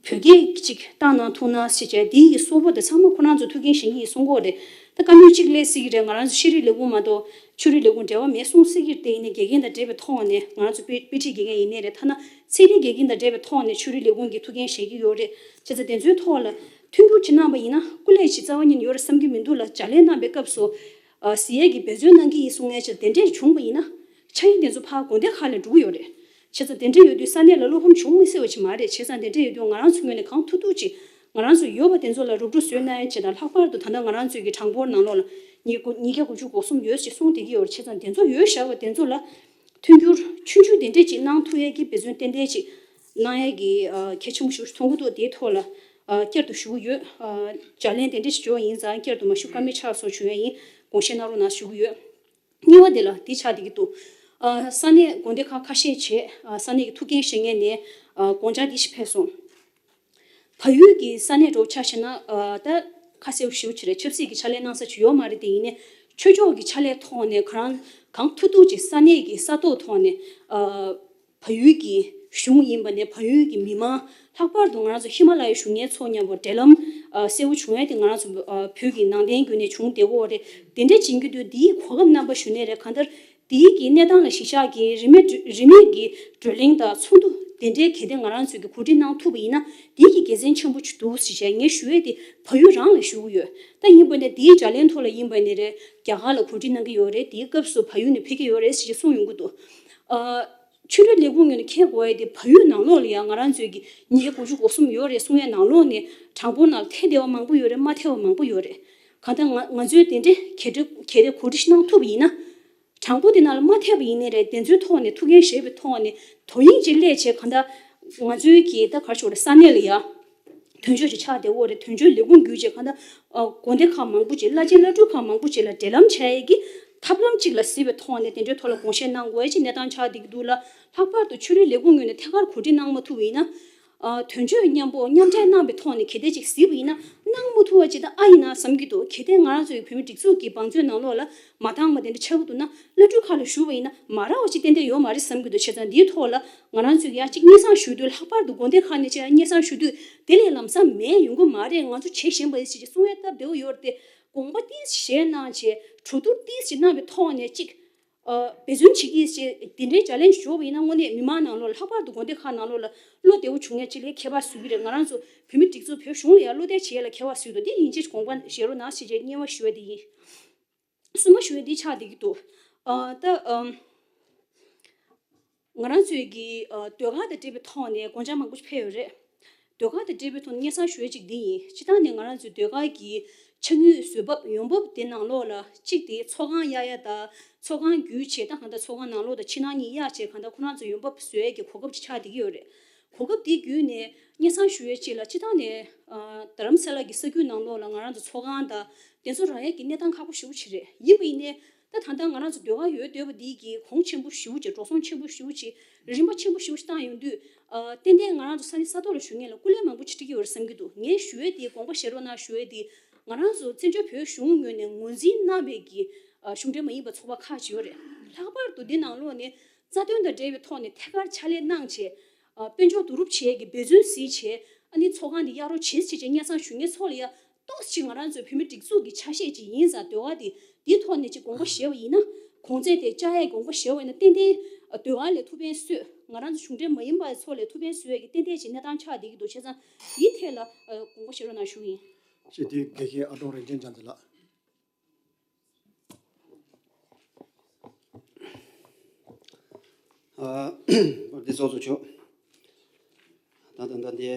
བོད་སྐད་ཅིག་བཏང་གནང་ཐུབ་ན་ཞེས་བྱས་དེ་ཡི་སོགས་པ་དེ་ཚང་མ་ཁོ་རང་ཚོ་ཐུགས་འགན་བཞེས་ཀྱི་ཡིན་གསུང་གི་ཡོད་རེད། ད་བཀའ་མོལ་གཅིག་སླེབས་སྲིད་ཀྱི་རེད། ང་རང་ཚོ་ཤེས་རིག་ལས་ཁུངས་མ་གཏོགས་ཆོས་རིག་ལས་ཁུངས་འབྲེལ་བ་མེད་གསུང་སྲིད་ཀྱི་རེད། དེ་ཡིན་ནའི་དགེ་རྒན་དང་འབྲེལ་བའི་ཐོག་ནས་ང་རང་ཚོ་དཔེ་དཔེ་ཁྲིད་དགེ་རྒན་ཡིན་ནའི་རེད། ཐ་ན་ཚན་རིག་དགེ་རྒན་དང་འབྲེལ་བའི་ཐོག་ནས་ཆོས་རིག་ལས་ཁུངས་ཀྱིས་ཐུགས་འགན་བཞེས་ཀྱི་ཡོད་རེད། བྱས་ཙང་དེ་ཚོའི་ཐོག་ལ་མཐུན་འགྱུར་ཅིག་གནང་པ་ཡིན་ན་སྐུ་ལས་ཅིག་རྩ་བ་ཉིད་ནས་ཡོད་རེད་བསམ་གྱི་མི་འདུག་ལ། ལྗགས་ལན་གནང་པའི་སྐབས་སུ་ཨ་གཟིགས་ཡས་ཀྱི་འབད་བརྩོན་གནང་གི་ཡིན་གསུང་མཁན་ཅིག་དེ་འདྲས་བྱུང་པ་ཡིན་ན་ཕྱག་ཡིག་དེ་ཚོ་ཕར་དགོན་སྡེ་ཁག་ལ་འགྲོ་གི་ཡོད་རེད། བྱས་ཙང་དེ་འདྲས་ཡོད་དུས་ས་གནས་ལ་བློ་ཕམ་བྱུང་མི་སྲིད་པ་ཅིག་མ་རེད། བྱས་ཙང་དེ་འདྲས་ཡོད་དུས་ང་རང་ཚོའི་ངོས་ནས་གང་ཐུབ་ཐུབ་ཅིག་ང་རང་ཚོ་ཡོད་པ་དེ་ཚོ་ལ་རུབ་རུབ་བཟོས་གནང་ཡ་ཅིག་དང་། ལྷག་པར་དུ་ད་ལྟ་ང་རང་ཚོའི་གི་གྲངས་འབོར་ནང་ལོགས་ལ་ཉིས་ཉིས་བརྒྱ་དགུ་བཅུ་གོ་གསུམ་ཡོད་ཅེས་གསུངས་བསྡད་ཀྱི་ཡོད་རེད། བྱས་ཙང་དེ་ཚོ་ཡོད་བཞག་པ་དེ་ཚོ་ལ་མཐུན་འགྱུར་ཆུང་ཆུང་དེ་འདྲས་ཅིག་གནང་ཐུབ་ཡས་ཀྱི་འབད་བརྩོན་ཏན་ཏན་ཅིག་གནང་ཡས་ཀྱི་ཨ་གལ་ཆེན་པོ་ཞིག་མཐོང་གི་འདུག་དེའི་ཐོག་ལ་ཨ་བསྐྱར་དུ་ཞུ་གི་ཡོད། ཨ་ལྗགས་ལན་དེ་འདྲས་ཞིག་འབྱོར་བ་ཡིན་ཙང་བསྐྱར་དུ་མ་ཞུ་ཀ་མེད་ཆགས་སོང་བྱུང་ཡས་ཡིན། དགོངས་བཞེས་གནང་རོགས་གནང་ཞུ་གི་ཡོད། གཉིས་པ་དེ་ལ་འདི་ཆགས་བསྡད་ཀྱི་འདུག་ཨ་ས་གནས་དགོན་སྡེ་ཁག་ཁ་ཤས་བྱས་ཨ་ས་གནས་ཀྱི་ཐུགས་འགན་བཞེས་མཁན་ནས་ཨ་དགོངས་འཆར་འདི་ཞིག་ཕེབས་སོང་། བལ་ཡུལ་གྱི་ས་གནས་འདྲ་བོ་ཆ་བཞག་ན་ཨ་ད་ཁ་གསལ་པོ་ཞེ་པོ་ཅིག་རེད། ཆབ་སྲིད་ཀྱི་ཕྱག་ལས་གནང་ས་ཅིག་ཡོད་མ་རེད། དེ་ཡིན་ནའི་ཆོས་ཕྱོགས་ཀྱི་ཕྱག་ལས་ཐོག་ནས་ཁོ་རང་གང་ཐུབ་ཐུབ་ཅིག་ས་གནས་ཀྱི་ས་ཐོག་ཐོག་ནས་ཨ་བལ་ཡུལ་གྱི་གཞུང་ཡིན་པ་ནས་བལ་ཡུལ་གྱི་མི་མང་ལྷག་པར་དུ་ང་རང་ཚོ་ཧི་མ་ལ་ཡའི་གཞུང་གཉེར་ཚོ་མཉམ་པོ་འབྲེལ་ལམ་ཨ་གསལ་པོ་བྱུང་ཡ་དེ་ང་རང་ཚོ་ཨ་བོད་ཀྱི་ནང་བསྟན་བརྒྱུད་ནས་བྱུང་བསྡད་ཀྱི་ཡོད་རེད། དེ་འདྲ་ཅིག་ཡིན་དུས་འདིའི་གོ་སྐབས་རྣམ་པ་ཞུ་ནས་རེད། གང་ལྟར་དེའི་གི་གནས་སྟངས་ལ་གཞི་བཞག་གིས་རིན་མེད་རིན་མེད་ཀྱི་བགྲོ་གླེང་དང་ཚོགས་འདུ་ དེ་འདྲའི་གལ་ཏེ་ང་རང་ཚོས་ཀྱི་གོ་སྒྲིག་གནང་ཐུབ་པ་ཡིན་ན་དེའི་གི་དགེ་མཚན་ཆེན་པོ་ཅིག་འདུག་ཟེར་བྱས་ངས་ཞུ་ཡས་དེ་བལ་ཡུལ་རང་ལ་ཞུ་གི་ཡོད། ད་ཡིན་པ་ནས་དེའི་དྲ་ལམ་ཐོག་ལ་ཡིན་པ་ནས་རེད། རྒྱ་གར་ལ་གོ་སྒྲིག་གནང་གི་ཡོད་རེད། དེའི་སྐབས་སུ་བལ་ཡུལ་ནས་ཕེབས་ཀྱི་ཡོད་རེད་ཟེར་བྱས་གསུངས་ཡོང་གི་འདུག་ཨ། ཆོས་རིག་ལས་ཁུངས་ངོས་ནས་མཁྱེན་དགོས་ཡས་དེ་བལ་ཡུལ་ནང་ལོགས་ལ་ཡང་ང་རང་ཚོའི་གི་ཉིས་བརྒྱ་དགུ་བཅུ་གོ་གསུམ་ཡོད་རེད་གསུང་ཡས་ནང་ལོགས་ནས་གྲངས་འབོར་ནང་ལ་ཐེ་བདེ་བ་མང་པོ་ཡོད་རེད། མ་ཐེ་བ་མང་པོ་ཡོད་རེད། གང་ལྟར་ང་ང་ཚོའི་དེ་འདྲའི་གལ་ཏེ་གལ་ཏེ་གོ་སྒྲིག་གནང་ཐུབ་པ་ཡིན་ན། གྲངས་འབོར་དེ་ནང་ལ་མ་ཐེ་བ་ཡིན་ནའི་རེད། དེ་ཚོའི་ཐོག་ནས་ཐུགས་འགན་བཞེས་པའི་ཐོག་ནས་དོ་དབྱིངས་ཅིག་སླེབས་བྱས་གང་ལྟར་ང་ཚོའི་གི་ད་ག་རེ་ཞུ་དགོས་རེད། ས་གནས་ལ་ཡ་དོན་གཅོད་ཅིག་ཆགས་བསྡད་ཡོད་རེད། དོན་གཅོད་ལས་ཁུངས་བརྒྱུད་བྱས་གང་ལྟར་ཨ་དགོན་སྡེ་ཁག་མང་པོ་ཅིག་བླ་ཆེན་བླ་སྤྲུལ་ཁག་མང་པོ་ཅིག་ལ་འབྲེལ་ལམ་བྱ་ཡས་ཀྱི་ཐབས་ལམ་ཅིག་ལ་གཟིགས་པའི་ཐོག་ནས་དེ་འདྲའི་ཐོག་ལ་དགོངས་བཞེས་གནང་དགོས་ཡས་ཅིག་གནས་སྟངས་ཆགས་བསྡད་ཀྱི་འདུག་ལ། ལྷག་པར་དུ་ཆོས་རིག་ལས་ཁུངས་ངོས་ནས་ཐད་ཀར་གོ་སྒྲིག་གནང་མ་ཐུབ་པ་ཡིན་ན། ཨ་དོན་གཅོད་མཉམ་པོ་མཉམ་འབྲེལ་གནང་བའི་ཐོག་ནས་གལ་ཏེ་ཅིག་གཟིགས་པ་ཡིན་ན་གནང་མ་ཐུབ་པ་ཅིག་ད་ཨ་ཡིན་ན་བསམ་གྱི་འདུག་གལ་ཏེ་ང་རང་ཚོའི་བོད་མི་སྒྲིག་འཛུགས་ཀྱི་བང་མཛོད་ནང་ལོགས་ལ་མ་བཏང་བ་དེ་འདྲ་ཆགས་ཀྱི་འདུག་ན། བླ་སྤྲུལ་ཁག་ལ་ཞུ་བ་ཡིན་ན་མ་རག་པ་ཅིག་ཏན་ཏན་ཡོད་མ་རེད་བསམ་གྱི་འདུག་བྱས་ཙང་འདིའི་ཐོག་ལ་ང་རང་ཚོས་ཡ་གཅིག་སྙན་སེང་ཞུ་དུས། ལྷག་པར་དུ་དགོན་སྡེ་ཁག་ནས་ཅིག་སྙན་སེང་ཞུ་དུས་དེ་ལས་ལམ་སང་མེད་ཡོང་གི་མ་རེད། ང་ཚོ་བྱེད་བཞིན་པ་ཡིན་ཞེས་གསུང་ཡ་སྟབས་བདེ་བོ་ཡོད་རེད་དེ། དགོངས་པ་ཏིས་བཞེས་གནང་བྱས་གྲོས་བསྡུར་ཏིས་ཞིག་གནང་བའི་ཐོག་ནས་གཅིག་ཨ་འབད་བརྩོན་བྱེད་ཀྱི་ཞེས་དེ་འདྲའི་ལྗགས་ལན་ཞུ་བ་ཡིན་ན་དངོས་གནས་མི་མང་ནང་ལོགས་ལ་ལྷག་པར་དུ་དགོན་སྡེ་ཁག་ནང་ལོགས་ལ་བློ་བདེ་བོ་བྱུང་ཡ་ཅིག་ལ་ཁྱད་པར་བཟོ་གི་རེད། ང་རང་ཚོ་བོད་མི་སྒྲིག་འཛུགས་བོད་གཞུང་ལ་ཡང་བློ་གཏད་བྱེད་ཡ་ལ་ཁྱད་པར་བཟོ་གི་འདུག་དེ་ཡིན་གཅིག་དགོངས་པ་བཞེས་རོགས་གནང་ཞེས་བྱས་སྙན་བ་ཞུ་བ་དེ་ཡིན། གསུམ་པ་ཞུ་བ་འདི་ཆགས་བསྡད་ཀྱི་འདུག་ཨ་ད་ཨམ། ང་རང་ཚོའི་གི་ཨ་ཟློས་གར་དང་འབྲེལ་བའི་ཐོག་ནས་དགོངས་འཆར་མང་པོ་ཕེབས་ཡོད་རེད། ཟློས་གར་དང་འབྲེལ་བའི་ཐོག་ནས་སྙན་སེང་ཞུ་ཡ་གཅིག་འདི་ཡིན། སྤྱིར་བཏང་ནས་ང་རང་ཚོའི་ཟློས་གར་གྱི་ཆ་དངོས་བཟོ་འབབ་ཡོང་འབབ་དེ་ནང་ལོགས་ལ་གཅིག་དེ་ཚོགས་ཁང་གཡར་ཡ་དང་། ཚོགས་ཁང་བརྒྱུད་བྱས་ད་གང་ལྟར་ཚོགས་ཁང་ནང་ལོགས་དང་ཕྱི་ནང་གཉིས་གཡར་བྱས་གང་ལྟར་ཁོ་རང་ཚོ་ཡོང་འབབ་བཟོ་ཡ་གི་གོ་སྐབས་ཅིག་ཆགས་བསྡད་ཀྱི་ཡོད་རེད། གོ་སྐབས་དེ་བརྒྱུད་ནས་སྙན་སེང་ཞུ་ཡ་གཅིག་ལ་སྤྱིར་བཏང་ནས་ཨ་རྡ་རམ་ས་ལ་གི་ས་ཁུལ་ནང་ལོགས་ལ་ང་རང་ཚོ་ཚོགས་ཁང་དང་དེ་ཚོ་རག་ཡ་གི་གནས་སྟངས་ཁག་པོ་ཞེ་པོ་ཅིག་རེད། ཡིན་པ་ཡིན་ནའི། ད་ད་ལྟ་ང་རང་ཚོ་ཟློས་གར་ཡོད་བསྡད་པ་འདི་གི་གོང་ཆེན་པོ་ཞེ་པོ་ཅིག་འགྲོ་སོང་ཆེན་པོ་ཞེ་པོ་ཅིག་རིན་པ་ཆེན་པོ་ཞེ་པོ་ཅིག་བཏང་ཡོང་དུས། ཨ་ཏན་ཏན་ང་རང་ཚོ་ས་གནས་ས་ཐོག་ལ་བཞུགས་མཁན་ལ་སྐུ་ལས་མང་པོ་ཅིག་འཁྲི་གི་ཡོད་རེད་བསམ་གྱི་འདུག་ངས་ཞུ་ཡས་དེ་དགོངས་པ་བཞེས་རོགས་གནང་ཞུ་ཡས་དེ་ང་རང་ཚོ་བཙན་བྱོལ་བོད་གཞུང་ངོས་ནས་ངོས་འཛིན་གནང་བའི་གི་ཨ་གཞུང་འབྲེལ་མ་ཡིན་པ་ཚོགས་པ་ཁག་ཅིག་ཡོད་རེད། ལྷག་པར་དུ་འདི་ནང་ལོགས་ནས་རྩ་དོན་དང་འབྲེལ་བའི་ཐོག་ནས་ཐད་ཀར་ཕྱག་ལས་གནང་བྱས། ཨ་དཔལ་འབྱོར་བསྡུ་རུབ་བྱེད་ཡས་ཀྱི་འབད་བརྩོན་གཟིགས་བྱས་ཨ་ནི་ཚོགས་ཁང་འདི་གཡར་རོགས་བྱེད་ཅེས་བྱས་སྙན་སེང་ཞུ་མཁན་ཚོ་ལ་ཡ། ཏོག་ཙམ་ང་རང་ཚོའི་བོད་མི་སྒྲིག་འཛུགས་ཀྱི་ཆ་ཤས་ཅིག་ཡིན་ཙང་ཟློས་གར་དེ་དེའི་ཐོག་ནས་ཅིག་དགོངས་པ་བཞེས་པ་ཡིན་ན། གོང་ཚད་དེ་བཅག་ཡས་དགོངས་པ་བཞེས་པ་ཡིན་ན་ཏན་ཏན་ཟློས་གར་ལས་ཐུགས་ཕན་གསོས། ང་རང་ཚོ་གཞུང་འབྲེལ་མ་ཡིན་པ་ཚོ་ལས་ཐུགས་ཕན་གསོས་ཡས་ཀྱི་ཏན་ཏན་ཅིག་གནས་སྟངས་ཆགས་བསྡད་ཀྱི་འདུག་བྱས་ཙང་དེའི་ཐད་ལ་དགོངས་པ་བཞེས་རོགས་གནང་ཞུ་གི་ཡིན། ཞེས་དེའི་དགེ་རྒན་ཨ་ཀྲོང་རིག་འཛིན་བྱམས་བརྩེ་ལགས། ཨ་བདེ་ཚོགས་གཙོ་མཆོག་ད་ལྟ་ད་ལྟའི་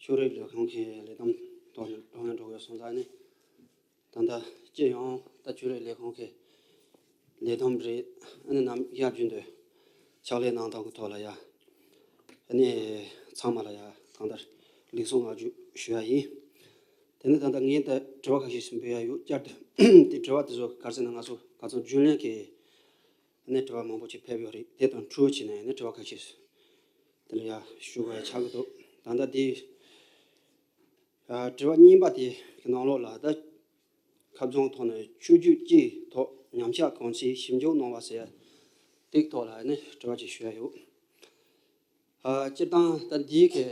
ཆོས་རིག་ལས་ཁུངས་ཀྱི་ལས་བསྡོམས་ཐོག་ནས་འགྲོ་ཡང་འགྲོ་དགོས་སོང་ཙང་ནི། ད་ལྟ་སྤྱི་ཡོངས་ད་ཆོས་རིག་ལས་ཁུངས་ཀྱི་ལས་བསྡོམས་རེད། ཨ་ནི་ནམ་ཡར་རྒྱུན་དུ་ཕྱག་ལས་གནང་སྟངས་ཀྱི་ཐོག་ལ་ཡ། ཨ་ནི་ཚང་མ་ལ་ཡ་གང་ལྟར་ལེགས་སོ་བསྔགས་བརྗོད་ཞུ་ཡ་ཡིན། དེ་ནི་ད་ལྟ་ངས་ད་དྲི་བ་ཁ་ཤས་ཤིག་འབུལ་ཡ་ཡོད། བསྐྱར་དུ་དེ་དྲི་བ་དེ་ཚོ་ག་རེ་ཟེར་ན་ང་ཚོ་ག་ཚོད་རྒྱུན་ལས་ཀྱི་ཨ་ནི་དྲི་བ་མང་པོ་ཅིག་ཕེབས་ཡོད་རེད། དེ་དང་འཁྲུལ་བྱས་ནས་ཨ་ནི་དྲི་བ་ཁ་ཤས་དེ་ལ་ཡ་ཞུ་དགོས་ཡ་ཆགས་ཀྱི་འདུག་ད་ལྟ་དེ་ཨ་དྲི་བ་གཉིས་པ་དེ་གི་ནང་ལོགས་ལ་ད་ཁ་རྩང་ཐོག་ནས་ཆོས་བརྒྱུད་སྤྱིའི་ཐོག་ཉམས་ཆག་གང་ཆེ་ཞིབ་འཇུག་གནང་བ་ཟེར་ཡ་དེའི་ཐོག་ལ་ཨ་ནི་དྲི་བ་ཅིག་ཞུ་ཡ་ཡོད། ཨ་སྤྱིར་བཏང་ད་འདིའི་གི་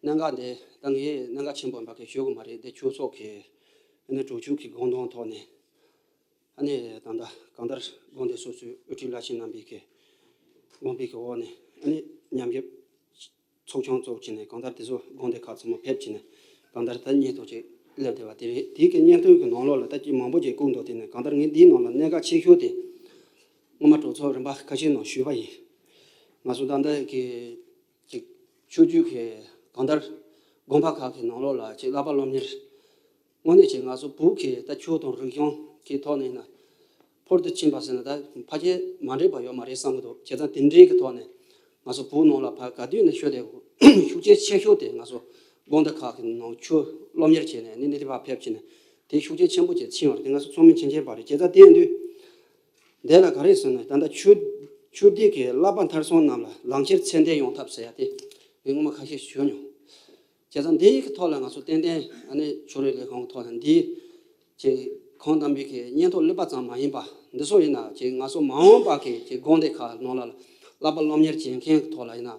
གནད་འགག་འདི་ད་ངས་གནད་འགག་ཆེན་པོ་འབའ་གི་ཞུ་གི་མ་རེད། འདི་ཆོས་ཚོགས་ཀྱི་ཨ་ནི་གྲོས་ཆོད་ཀྱི་དགོངས་དོན་ཐོག་ནས་ཨ་ནི་ད་ལྟ་གང་ལྟར་དགོན་སྡེ་སོ་སོའི་དབུ་ཁྲིད་བླ་ཆེན་རྣམ་པའི་གི་དགོངས་པའི་གི་འོག་ནས་ཨ་ནི་མཉམ་ཞུགས་ཚོགས་ཆུང་བཙུགས་བྱས་ནས་གང་ལྟར་དེ་ཚོ་དགོན་སྡེ་ཁག་ཚང་མ་ཕེབས་བྱས་ནས་གང་ལྟར་ད་སྙན་ཐོ་ཅིག་སླེབས་བསྡད་པ་དེ་རེད། དེའི་གི་སྙན་ཐོའི་གི་ནང་ལོགས་ལ་ད་ཅིག་མང་པོ་ཅིག་བཀོད་འདུག་དེ་ནས་གང་ལྟར་ངས་འདིའི་ནང་ལ་གནད་འགག་ཆེ་ཤོས་དེ་སྔོན་མ་གྲོས་ཚོགས་རིམ་པ་ཁ་ཤས་ནང་ཞུས་པ་ཡིན། ང་ཚོ་ད་ལྟ་གི་ཅིག་ཆོས་བརྒྱུད་ཀྱི་གང་ལྟར་དགོན་པ་ཁག་གི་ནང་ལོགས་ལ་ཅིག་བསླབ་པ་སློབ་གཉེར། དངོས་གནས་ཅིག་ང་ཚོ་བོད་ཀྱི་ད་ཆོས་དང་རིག་གཞུང་གི་ཐོག་ནས་ཡིན་ན་ཕུལ་དུ་ཕྱིན་པ་ཟེར་ན་ད་ཕལ་ཆེར་མ་འགྲིག་པ་ཡོད་མ་རེད་བསམ་གྱི་འདུག་བྱས་ཙང་དེ་འདྲའི་གི་ཐོག་ནས་ང་ཚོ་བོད་ནང་ལ་ཕར་ག་དུས་ནས་ཤོད་བསྡད་དགོས་ཤུགས་རྐྱེན་ཆེ་ཤོས་དེ་ང་ཚོ་དགོན་སྡེ་ཁག་གི་ནང་ཆོས་སློབ་གཉེར་བྱས་ནས་ནི་ནི་དེ་ཕར་ཕེབས་བྱས་ནས་དེ་ཤུགས་རྐྱེན་ཆེན་པོ་ཅིག་ཕྱིན་པ་རེད། དེ་ང་ཚོ་ཚང་མས་མཁྱེན་མཁྱེན་པ་རེད། བྱས་ཙང་དེ་ཡིན་དུས། འདི་ལ་ག་རེ་ཟེར་ན་ད་ལྟ་ཆོས་ཆོས་སྡེ་གི་བསླབ་པ་མཐར་སོན་རྣམས་ལ་ལག་འཁྱེར་ཚད་ལྡན་ཡོང་ཐབས་ཟེར་ཡ་དེ་ངས་སྔོན་མ་ཁ་ཤས་ཞུས་མྱོང་། བྱས་ཙང་འདིའི་གི་ཐོག་ལ་ང་ཚོ་ཏན་ཏན་ཨ་ནི་ཆོས་རིག་ལས་ཁུངས་ཀྱི་ཐོག་ལ་འདིའི་ཅིག་ཁོང་རྣམ་པའི་གི་སྙན་ཐོ་བསླབ་པ་ཙམ་མ་ཡིན་པ་འདི་ཚོ་ཡིན་ན་ཅིག་ང་ཚོ་མ་འོངས་པ་གི་ཅིག་དགོན་སྡེ་ཁག་ནང་ལ་བསླབ་པ་སློབ་གཉེར་བྱེད་མཁན་གི་ཐོག་ལ་ཡིན་ན་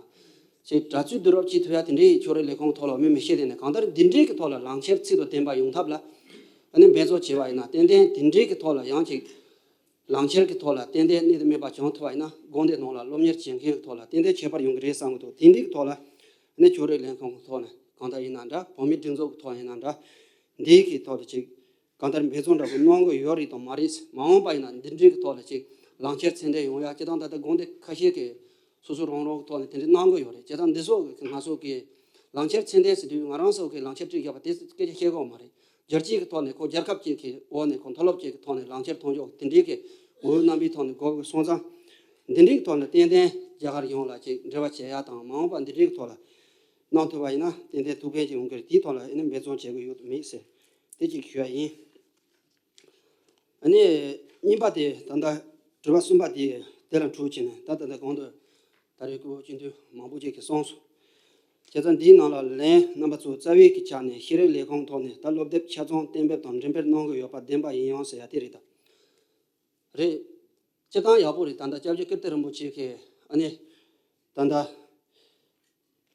ཅིག་གྲྭ་བཙུན་བསྡུ་རུབ་བྱེད་ཐུབ་ཡ་དེ་འདྲའི་ཆོས་རིག་ལས་ཁུངས་ཐོག་ལ་མི་མི་ཤེས་དེ་ནས་གང་ལྟར་འདི་འདྲའི་གི་ཐོག་ལ་ལག་འཁྱེར་ཚིག་དང་ལྡན་པ་ཡོང་ཐབས་ལ་ཨ་ནི་འབད་རྩོལ་བྱས་པ་ཡིན་ན་ཏན་ཏན་དེ་འདྲའི་གི་ཐོག་ལ་ཡང་ཅིག་ལག་འཁྱེར་གྱི་ཐོག་ལ་ཏན་ཏན་གནད་དུ་སྨིན་པ་བྱུང་ཐུབ་པ་ཡིན་ན། དགོན་སྡེ་ནང་ལ་སློབ་གཉེར་བྱེད་མཁན་གྱི་ཐོག་ལ་ཏན་ཏན་ཁྱད་པར་ཡོང་གི་རེད་བསམ་གྱི་འདུག་དེ་འདྲའི་ཐོག་ལ་ཨ་ནི་ཆོས་རིག་ལས་ཁུངས་ཀྱི་ཐོག་ནས་གང་ལྟར་ཡིན་ན་འདྲ། བོད་མིའི་སྒྲིག་འཛུགས་ཀྱི་ཐོག་ཡིན་ན་འདྲ། འདིའི་གི་ཐོག་ལ་ཅིག་གང་ལྟར་འབད་བརྩོན་འདྲ་པོ་གནང་གི་ཡོད་རེད་དང་མ་རེད། མ་འོངས་པ་ཡིན་ན་འདི་འདྲའི་གི་ཐོག་ལ་ཅིག་ལག་འཁྱེར་ཚད་ལྡན་ཡོང་ཡ། སྤྱིར་བཏང་ད་ལྟ་དགོན་སྡེ་ཁ་ཤས་ཀྱིས་སོ་སོ་རང་རང་གི་ཐོག་ནས་དེ་འདྲ་གནང་གི་ཡོད་རེད། སྤྱིར་བཏང་འདི་ཚོ་གི་ང་ཚོ་གི་ལག་འཁྱེར་ཚད་ལྡན་ཟེར་དུས་ང་རང་ཚོ་གི་ལག་འཁྱེར་སྤྲད་བཞག་པ་དེ་སྐད་ཆ་བཤད་གི་ཡོད་མ་རེད། རྒྱལ་སྤྱིའི་གི་ཐོག་ནས་ཁོ་རྒྱལ་ཁབ་ཅིག་གི་འོག་ནས་ཁོ་མཐོ་སློབ་ཅིག་གི་ཐོག་ནས་ལག་འཁྱེར་ཐོན་ཆོག་དེ་འདྲའི་གི་འོས་རྣམ་པའི་ཐོག་ནས་དགོས་གི་སོང་ཙང་། འདི་འདྲའི་གི་ཐོག་ནས་ཏན་ཏན་རྒྱ་གར་ཡོངས་ལ་ཅིག་འབྲེལ་བ་བྱེད་ཡ་དང་མ་འོངས་པ་འདི་འདྲའི་གི་ཐོག་ལ་གནང་ཐུབ་པ་ཡིན་ན་ཏན་ཏན་ཐུགས་ཕན་ཅིག་ཡོང་གི་རེད། དེའི་ཐོག་ལ་ཨ་ནི་འབད་བརྩོན་བྱེད་གི་ཡོད་མེད་ཟེར་དེ་གཅིག་ཞུ་ཡ་ཡིན། ཨ་ནི་གཉིས་པ་དེ་ད་ལྟ་དྲི་བ་གསུམ་པ་དེ་དེ་ལ་འཕྲོས་བྱས་ནས་ད་ལྟ་ད་གོང་དུ་ད་རེས་སྐུ་སྤྱི་འཐུས་མང་པོ་ཅིག་གིས་གསུངས་སོང་། བྱས་ཙང་འདིའི་ནང་ལ་ལན་རྣམ་པ་ཚོ་རྩ་བའི་གི་ཆ་ནས་ཤེས་རིག་ལས་ཁུངས་ཐོག་ནས་ད་སློབ་དེབ་ཆ་ཚང་གཏན་འབེབས་དང་འགྲེམས་སྤེལ་གནང་གི་ཡོད་པ་བདེན་པ་ཡིན་ཡང་ཟེར་ཡ་དེ་རེད་ད། རེད། སྤྱིར་བཏང་ཡག་པོ་རེད། ད་ལྟ་སྐྱབས་རྗེ་ཀིརྟི་རིན་པོ་ཆེ་གིས་ཨ་ནི་ད་ལྟ་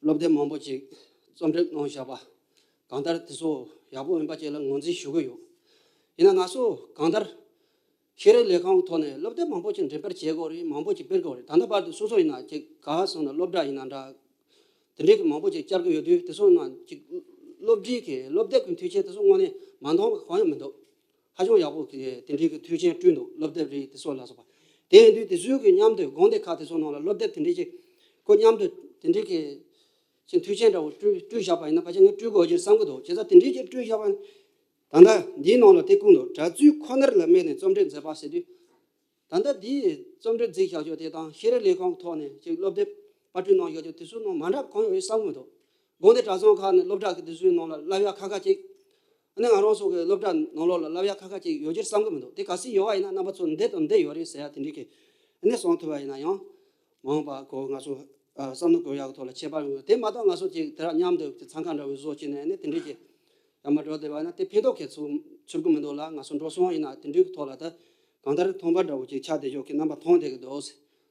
སློབ་དེབ་མང་པོ་ཅིག་རྩོམ་སྒྲིག་གནང་བཞག་པ་གང་ལྟར་དེ་ཚོ་ཡག་པོ་ཡིན་པ་ཅིག་ལ་ངོས་འཛིན་ཞུ་གི་ཡོད། ཡིན་ན་ང་ཚོ་གང་ལྟར་ཤེས་རིག་ལས་ཁུངས་ཀྱི་ཐོག་ནས་སློབ་དེབ་མང་པོ་ཅིག་འགྲེམས་སྤེལ་བྱེད་དགོས་རེད། མང་པོ་ཅིག་སྤེལ་དགོས་རེད། ད་ལྟ་བར་དུ་སོ་སོ་ཡིན་ན་ཅིག་ག་བ་སོང་ན་སློབ་གྲྭ་ཡིན་ན་འདྲ། དེ་འདྲའི་གི་མང་པོ་ཅིག་བསྐྱར་གི་ཡོད་དུས་དེ་ཚོ་ནང་ཅིག་སློབ་ཁྲིད་ཀྱི་སློབ་དེབ་ཀྱི་མཐུན་རྐྱེན་དེ་ཚོ་དངོས་གནས་མ་འདང་བ་གང་ཡང་མི་འདུག་ཧ་ཅང་ཡག་པོ་གི་དེ་འདྲའི་གི་མཐུན་རྐྱེན་བསྐྲུན་འདུག་སློབ་དེབ་རེད་དེ་ཚོ་ལ་སོགས་པ། དེ་ཡིན་དུས་དེ་ཚོའི་གི་མཉམ་དུ་དགོན་སྡེ་ཁག་དེ་ཚོ་ནང་ལ་སློབ་དེབ་དེ་འདྲའི་ཅིག་ཁོ་མཉམ་དུ་དེ་འདྲའི་གི་ཅིག་མཐུན་རྐྱེན་འདྲ་བོ་བསྐྲུན་བསྐྲུན་བཞག་པ་ཡིན་ན་ཕལ་ཆེར་ངས་བསྐྲུན་དགོས་ཀྱི་བསམ་གི་འདུག་བྱས་ཙང་དེ་འདྲའི་ཅིག་བསྐྲུན་བཞག་པ་ད་ལྟ་འདིའི་ནང་ལ་དེ་བཀོད་འདུག་གྲྭ་བཙུན་ཁོ་ནར་ལ་དམིགས་ནས་རྩོམ་སྒྲིག་མཛད་པ་ཟེར་དུས། ད་ལྟ་འདིའི་རྩོམ་སྒྲིག་མཛད་བཞག་ཆོག་དེ་དང་ཤེས་རིག་ལས་ཁུངས་ཐོག་ནས་ཅིག་སློབ་དེབ་པར་སྐྲུན་གནང་བཞག་ཆོག་དེ་ཚོའི་ནང་མ་འདྲ་བ་གང་ཡང་ཡོད་བསམ་གི་མི་འདུག་དགོན་སྡེ་གྲྭ་ཚང་ཁག་ནས་སློབ་གྲྭ་གི་དེ་ཚོའི་ནང་ལ་བསླབ་ཡ་ཁག་ཁག་ཅིག་ཨ་ནི་ང་རང་ཚོ་གི་སློབ་གྲྭ་ནང་ལོགས་ལ་བསླབ་ཡ་ཁག་ཁག་ཅིག་ཡོད་ཀྱི་རེད་བསམ་གི་མི་འདུག་དེ་གལ་སྲིད་ཡོད་པ་ཡིན་ན་རྣམ་པ་ཚོ་འདི་དང་འདི་ཡོད་རེད་ཟེར་ཡ་དེ་འདྲའི་གི་ཨ་ནི་གསུང་ཐུབ་པ་ཡིན་ན་ཡང་མ་འོངས་པ་གོ་ང་ཚོ་ཨ་བསམ་བློ་འཁོར་ཡག་གི་ཐོག་ལ་ཁྱད་པར་ཡོད། དེ་མ་གཏོགས་ང་ཚོ་ཅིག་དེ་ར་མཉམ་དུ་ཅིག་འཚང་ཁ་འདྲ་བོའི་བཟོ་བྱས་ནས་ཨ་ནི་དེ་འདྲའི་ཅིག་ཡར་མར་འགྲོ་བསྡད་པ་ཡིན་ན་དེ་ཕན་ཐོགས་གལ་ཚུལ་ཚུལ་གི་མི་འདུག་ལ། ང་ཚོ་འགྲོ་སོང་ཡིན་ན་དེ་འདྲའི་གི་ཐོག་ལ་ད་གང་ལྟར་མཐོང་པ་འདྲ་བོ་ཅིག་ཆགས་བསྡད་ཆོག་གི་རྣམ་པ་མཐོང་བསྡད་གི་འདུག་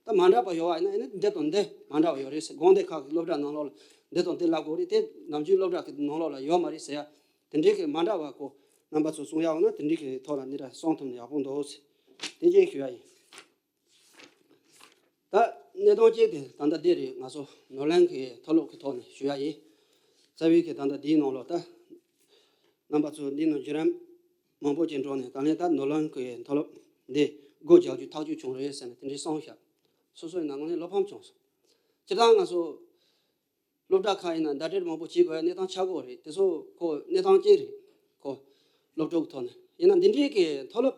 ད་མ་འདྲ་བ་ཡོད་པ་ཡིན་ན་ཨ་ནི་འདི་དང་འདི་མ་འདྲ་བ་ཡོད་རེད་ཟེར། དགོན་སྡེ་ཁག་གི་སློབ་གྲྭ་ནང་ལོགས་ལ་འདི་དང་འདི་བསླབ་དགོས་རེད། དེ་ནམ་རྒྱུན་སློབ་གྲྭ་གི་ནང་ལོགས་ལ་ཡོད་མ་རེད་ཟེར་ཡ་དེ་འདྲའི་གི་མ་འདྲ་བ་གོ་རྣམ་པ་ཚོ་གསུང་ཡག་ཡོད་ན་དེ་འདྲའི་གི་ཐོག་ལ་འདི་འདྲ་གསུང་ཐུབ་ན་ཡག་པོ་འདུག་ཟེར་དེ་གཅིག་ཞུ་ཡ་ཡིན། ད་གནས་སྟངས་གཅིག་དེ་ད་ལྟ་འདི་རེད། ང་ཚོ་ནོར་གླིང་གི་མཐོ་སློབ་ཀྱི་ཐོག་ནས་ཞུ་ཡ་ཡིན། རྩ་བའི་གི་ད་ལྟ་འདིའི་ནང་ལོགས་ད་རྣམ་པ་ཚོ་འདི་ནང་བརྒྱུད་རིམ་མང་པོ་ཅིག་འགྲོ་ནས་ད་ལན་ད་ནོར་གླིང་གི་མཐོ་སློབ་འདི་སྒོ་རྒྱག་རྒྱུ་ཐག་གཅོད་བྱུང་རེད་ཟེར་ནས་དེ་འདྲའི་གསུངས་ཤག་སོ་སོའི་ནང་ནས་བློ་ཕམ་བྱུང་སོང་། སྤྱིར་བཏང་ང་ཚོ་སློབ་གྲྭ་ཁག་ཡིན་ན་ཟླ་སྒྲིལ་མང་པོ་བྱེད་དགོས་ཡ་གནས་སྟངས་ཆགས་ཀྱི་ཡོད་རེད། དེ་ཚོ་ཁོ་གནས་སྟངས་གཅིག་རེད། ཁོ་སློབ་ཕྲུག་གི་ཐོག་ནས་ཡིན་ན་འདི་འདྲའི་གི་མཐོ་སློབ་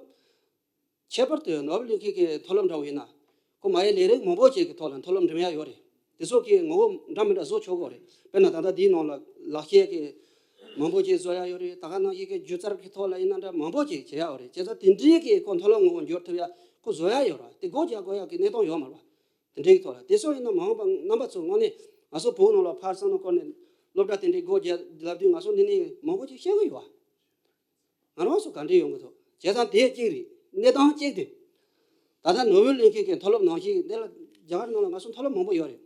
ཁྱད་པར་དུ་ནོར་བུ་གླིང་ཁའི་གི་མཐོ་སློབ་འདྲ་བོ་ཡིན་ན། ཁོ་མ་ཡི་ལས་རིགས་མང་པོ་ཅིག་གི་ཐོག་ལ་མཐོ་སློབ་འགྲིམ་ཡ་ཡོད་རེད། དེ་ཚོ་གི་ངོ་བོ་འདྲ་མི་འདྲ་བཟོ་ཆོག་གི་རེད། དཔེར་ན་ད་ལྟ་འདིའི་ནང་ལ་ལག་ཤེས་ཀྱི་མང་པོ་ཅིག་བཟོ་ཡ་ཡོད་རེད། ད་ག་ནང་བཞིན་གི་སྒྱུ་རྩལ་གྱི་ཐོག་ལ་ཡིན་ན་འདྲ་མང་པོ་ཅིག་བྱེད་ཡ་ཡོད་རེད། བྱས་ཙང་དེ་འདྲའི་གི་ཁོ་མཐོ་སློབ་ངོ་བོ་འགྱུར་ཐུབ་ཡ་ཁོ་བཟོ་ཡ་ཡོད་རེད། དེ་སྒོ་རྒྱག་དགོས་ཡ་གི་གནས་སྟངས་ཡོད་མ་རེད་བ། དེ་འདྲའི་གི་ཐོག་ལ་དེ་ཚོ་ཡིན་ན་མ་འོངས་པ་རྣམ་པ་ཚོ་དངོས་གནས་ང་ཚོ་བོད་ནང་ལ་ཕར་བསམ་བློ་བསྐོར་ནས་སློབ་གྲྭ་དེ་འདྲའི་སྒོ་རྒྱག་ལབ་དུས་ང་ཚོ་འདི་ནས་མང་པོ་ཅིག་ཤེས་ཀྱི་ཡོད་བ། ང་རང་ཚོ་ག་འདྲ་ཡོང་གི་འདུག་བྱས་ཙང་དེ་གཅིག་རེད། གནས་སྟངས་གཅིག་དེ། ད་ལྟ་ནོར་ཝེ་གླིང་ཁའི་གི་མཐོ་སློབ་ནང་བཞིན་འདི་ལ་རྒྱ་གར་ནང་ལ་ང་ཚོ་མཐོ་སློབ་མང་པོ་ཡོད་རེད།